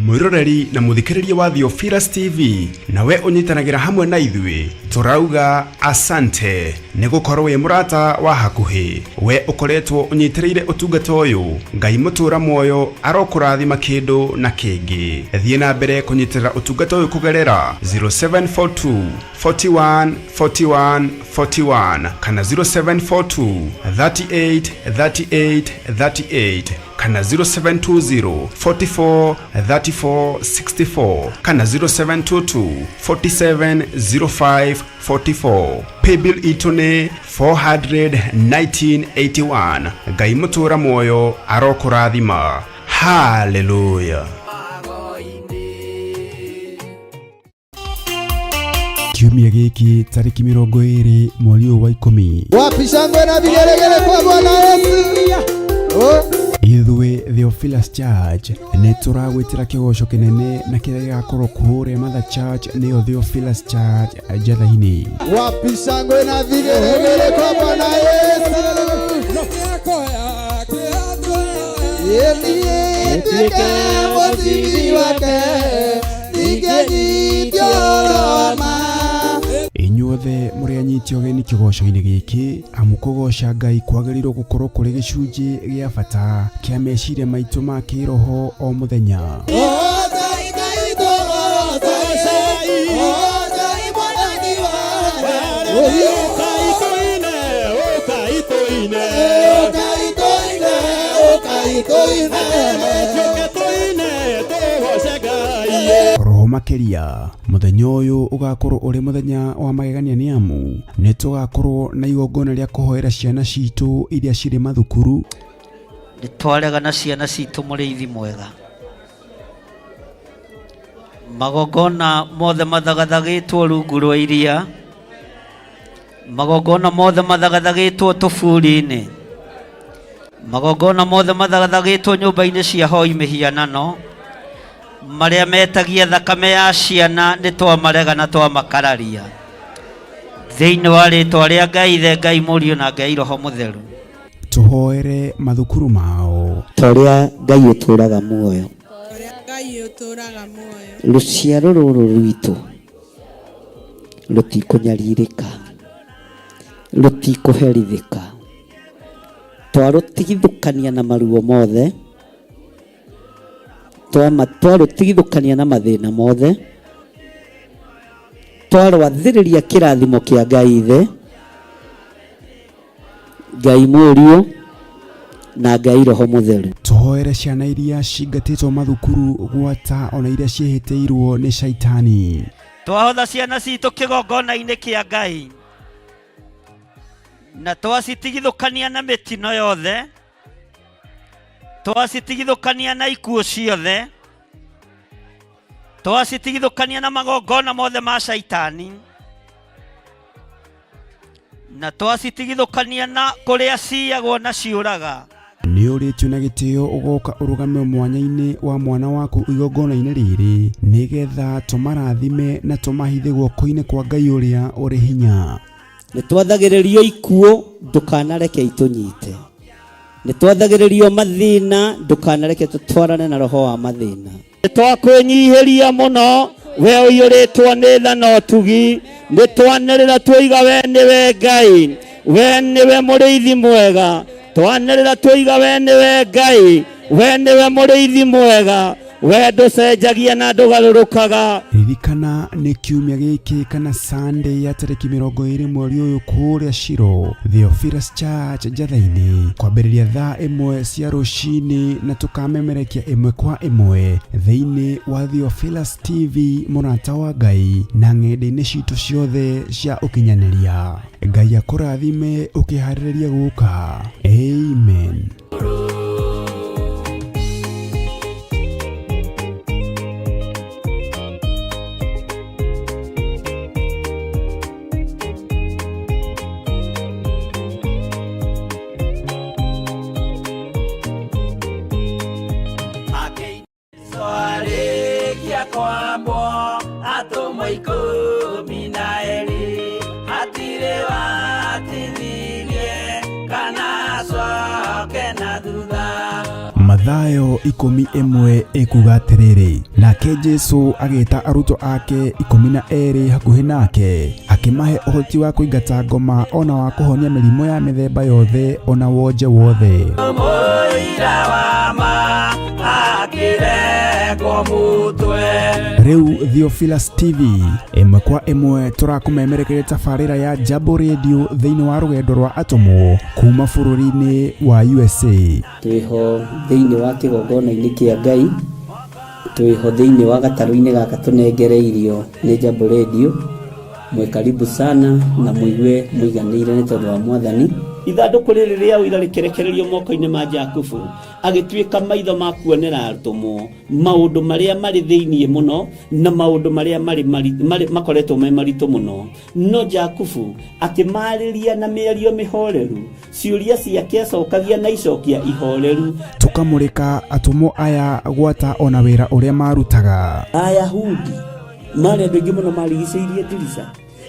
Mwiroreri na muthikiriria wa Theophilus TV, nawe unyitanagĩra hamwe na ithuĩ, tũrauga asante nĩ gũkorwo wĩ mũrata wa hakuhĩ. We ũkoretwo ũnyitĩrĩire ũtungata ũyũ, Ngai mũtũra muoyo arokũrathima kĩndũ na kĩngĩ. Thiĩ na mbere kũnyitĩrĩra ũtungata ũyũ kũgerera 0742 41 41 41 kana 0742 38 38 38 kana 0720 44 34 64 kana 0722 47 05 44. Paybill itũ nĩ 41981. Ngai mũtũra muoyo arokũrathima. Haleluya. Kiumia gĩkĩ tarĩki 20 mweri ũyũ wa 10. Wapi shangwe na vigelegele kwa Bwana Yesu? Oh. Ithuĩ Theophilus Church nĩ tũragwĩtĩra kĩgoco kĩnene na kĩrĩa gĩgakorwo kũrĩa Mother Church nĩyo Theophilus Church Njatha-inĩ. Wapi shangwe na vigelegele kwa Bwana Yesu? Nituĩke mũcibi wake, ingĩnyitio Roma. Inyuothe mũrĩ anyiti ũgeni kĩgoco-inĩ gĩkĩ, amu kũgoca Ngai kwagĩrĩirwo gũkorwo kũrĩ gĩcunjĩ gĩa bata kĩa meciria maitũ ma kĩroho o mũthenya. Roho makĩria mũthenya ũyũ ũgakorwo ũrĩ mũthenya wa magegania nĩ amu nĩ tũgakorwo na igongona rĩa kũhoera ciana citũ iria cirĩ mathukuru. Nĩ twarega na ciana citũ mũrĩithi mwega. Magongona mothe mathagathagĩtwo rungu rwa iria, magongona mothe mathagathagĩtwo tũburi-inĩ, magongona mothe mathagathagĩtwo nyũmba-inĩ cia hoi mĩhianano, marĩa metagia thakame ya ciana nĩ twamarega na twamakararia. Thĩinĩ wa rĩtwa rĩa Ngai Ithe, Ngai Mũriũ na Ngai Roho Mũtheru. Tũhoere mathukuru mao. Ta ũrĩa Ngai ũtũũraga muoyo. Rũciaro rũrũ rwitũ rũtikũnyarirĩka, rũtikũherithĩka. Twarũtigithũkania na maruo mothe, twarũtigithũkania na mathĩna mothe, twarwathĩrĩria kĩrathimo kĩa Ngai Ithe, Ngai Mũriũ na Ngai Roho Mũtheru. Tũhoere ciana iria cingatĩtwo mathukuru gwata ona iria ciĩhĩtĩirwo nĩ caitani. Twahotha ciana citũ kĩgongona-inĩ kĩa Ngai na twacitigithũkania na mĩtino yothe, twacitigithũkania na ikuũ ciothe, twacitigithũkania na magongona mothe ma caitani, na twacitigithũkania na kũrĩa ciyagwo na ciũraga. Nĩ ũrĩtio na gĩtĩo ũgoka ũrũgame mwanya-inĩ wa mwana waku igongona-inĩ rĩrĩ, nĩgetha tũmarathime na tũmahithe guoko-inĩ kwa Ngai ũrĩa ũrĩ hinya. Nĩ twathagĩrĩrio ikuũ, ndũkanareke itũnyite. Nĩ twathagĩrĩrio mathĩna, ndũkanareke tũtwarane na roho wa mathĩna. Nĩ twakwĩnyihĩria mũno, we ũiyũrĩtwo nĩ tha na ũtugi. Nĩ twanĩrĩra tuoiga we nĩwe Ngai, we nĩwe mũrĩithi mwega. Twanĩrĩra tuoiga we nĩwe Ngai, we nĩwe mũrĩithi mwega, we ndũcenjagia na ndũgarũrũkaga. Ririkana nĩ kiumia gĩkĩ kana Sunday ya tarĩki 20 mweri ũyũ kũrĩa Shiro, Theophilus Church Njatha-inĩ, kwambĩrĩria thaa 1 cia rũcinĩ na tũkamemerekia 1 kwa 1 thĩinĩ wa Theophilus TV mũrata wa Ngai na ng'enda-inĩ citũ ciothe cia ũkinyanĩria. Ngai akũrathime ũkĩharĩrĩria gũka. Amen. Mathayo 11 ĩkuga atĩrĩrĩ, nake Jesu agĩta arutwo ake 12 hakuhĩ nake, akĩmahe ũhoti wa kũingata ngoma ona wa kũhonia mĩrimũ ya mĩthemba yothe ona wonje wothe. Mũira wa ma akĩrengwo mũtwe. Rĩu Theophilus TV ĩmwe kwa ĩmwe tũrakũmemerekeria tabarĩra ya Jambo Radio thĩinĩ wa rũgendo rwa atũmwo kuma bũrũri-inĩ wa USA. Twĩho thĩinĩ wa kĩgongona-inĩ kĩa Ngai, twĩho thĩinĩ wa gatarũ-inĩ gaka tũnengereirio nĩ Jambo Radio. Mwĩ karibu sana na mũigue mũiganĩire nĩ tondũ wa Mwathani. Ithandũkũ rĩrĩ rĩa ũira rĩkĩrekererio moko-inĩ ma Jakubu, agĩtuĩka maitho ma kuonera atũmwo maũndũ marĩa marĩ thĩinĩ mũno na maũndũ marĩa marĩ makoretwo me maritũ mũno. No Jakubu akĩmarĩria na mĩario mĩhoreru, ciũria ciake acokagia na icokia ihoreru. Tũkamũrĩka atũmwo aya gwata ona wĩra ũrĩa marutaga. Ayahudi marĩ andũ aingĩ mũno marigicĩirie ndirica.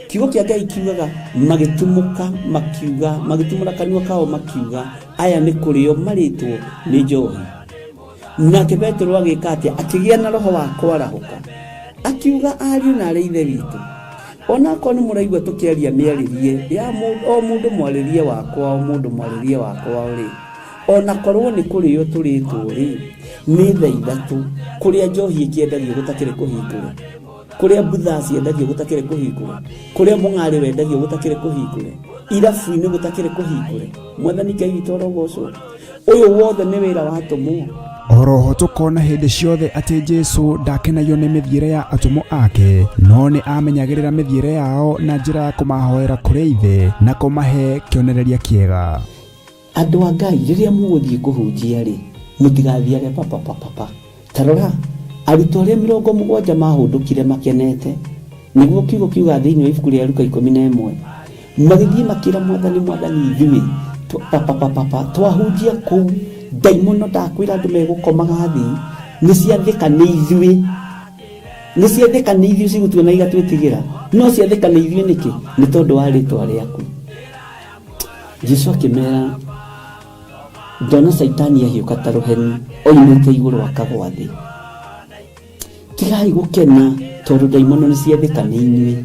Kiugo kĩa Ngai kiugaga magĩtumũka makiuga, magĩtumũra kanua kao makiuga, aya nĩ kũrĩo marĩtwo nĩ njohi. Nake Petero agĩka atĩa? Akĩgĩa na roho wa kwarahũka, akiuga ariũ na arĩ ithe witũ, onakorwo nĩ mũraigua tũkĩaria mĩarĩrie ya o mũndũ mwarĩrie wakwa, o mũndũ mwarĩrie wakwa rĩ, onakorwo nĩ kũrĩo tũrĩtwo rĩ, nĩ thaa ithatũ kũrĩa njohi ĩkĩendagio gũtakĩrĩ kũhingũre, kũrĩa mbutha ciendagio gũtakĩrĩ kũhingũre, kũrĩa mũng'arĩ wendagio gũtakĩrĩ kũhingũre, irabu-inĩ gũtakĩrĩ kũhingũre. Mwathani Ngai witũ arogocwo. Ũyũ wothe nĩ wĩra wa atũmwo. Oroho tũkona hĩndĩ ciothe atĩ Jesu ndakenagio nĩ mĩthiĩre ya atũmwo ake, no nĩ amenyagĩrĩra mĩthiĩre yao na njĩra ya kũmahoera kũrĩ Ithe na kũmahe kĩonereria kĩega. Andũ a Ngai, rĩrĩa mũgũthiĩ kũhunjia rĩ, mũtigathiage papapapapa. Ta rora, arutwo arĩa 70 mahũndũkire makenete, nĩguo kiugo kiuga thĩinĩ wa ibuku rĩa Luka 11, magĩthiĩ makĩra Mwathani, Mwathani, ithuĩ papapapapa twahunjia kũu, ndaimono ndakwĩra andũ megũkomaga thĩ, nĩ ciathĩka nĩ ithuĩ, nĩ ciathĩka nĩ ithuĩ cigũtuona igatwĩtigĩra, no ciathĩka nĩ ithuĩ nĩkĩ? Nĩ tondũ wa rĩtwa rĩaku. Jesu akĩmera, ndona Caitani ahiũka ta rũheni oimĩte igũrũ akagwa thĩ. Tigai gũkena tondũ ndaimono nĩ ciathĩka nĩ inyuĩ,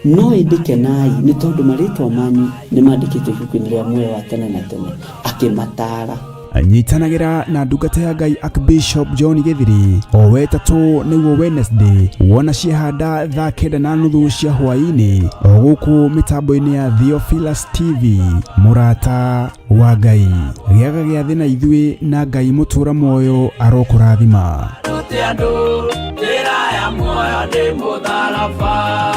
no ĩndĩ kenai nĩ tondũ marĩtwa manyu nĩ mandĩkĩtwo ibuku-inĩ rĩa muoyo wa tene na tene. Akĩmataara. Nyitanagĩra na ndungata ya Ngai Archbishop John Gĩthiri o wetatũ nĩguo Wednesday wona ciehanda thaa 9:30 cia hwaĩ-inĩ o gũkũ mĩtambo-inĩ ya Theophilus TV. Mũrata wa Ngai, gĩaga gĩathĩ na ithuĩ na Ngai mũtũra muoyo arokũrathima. Rute andũ njĩra ya muoyo nĩ mũtharaba.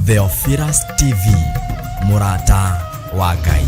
Theophilus TV, mũrata wa Ngai.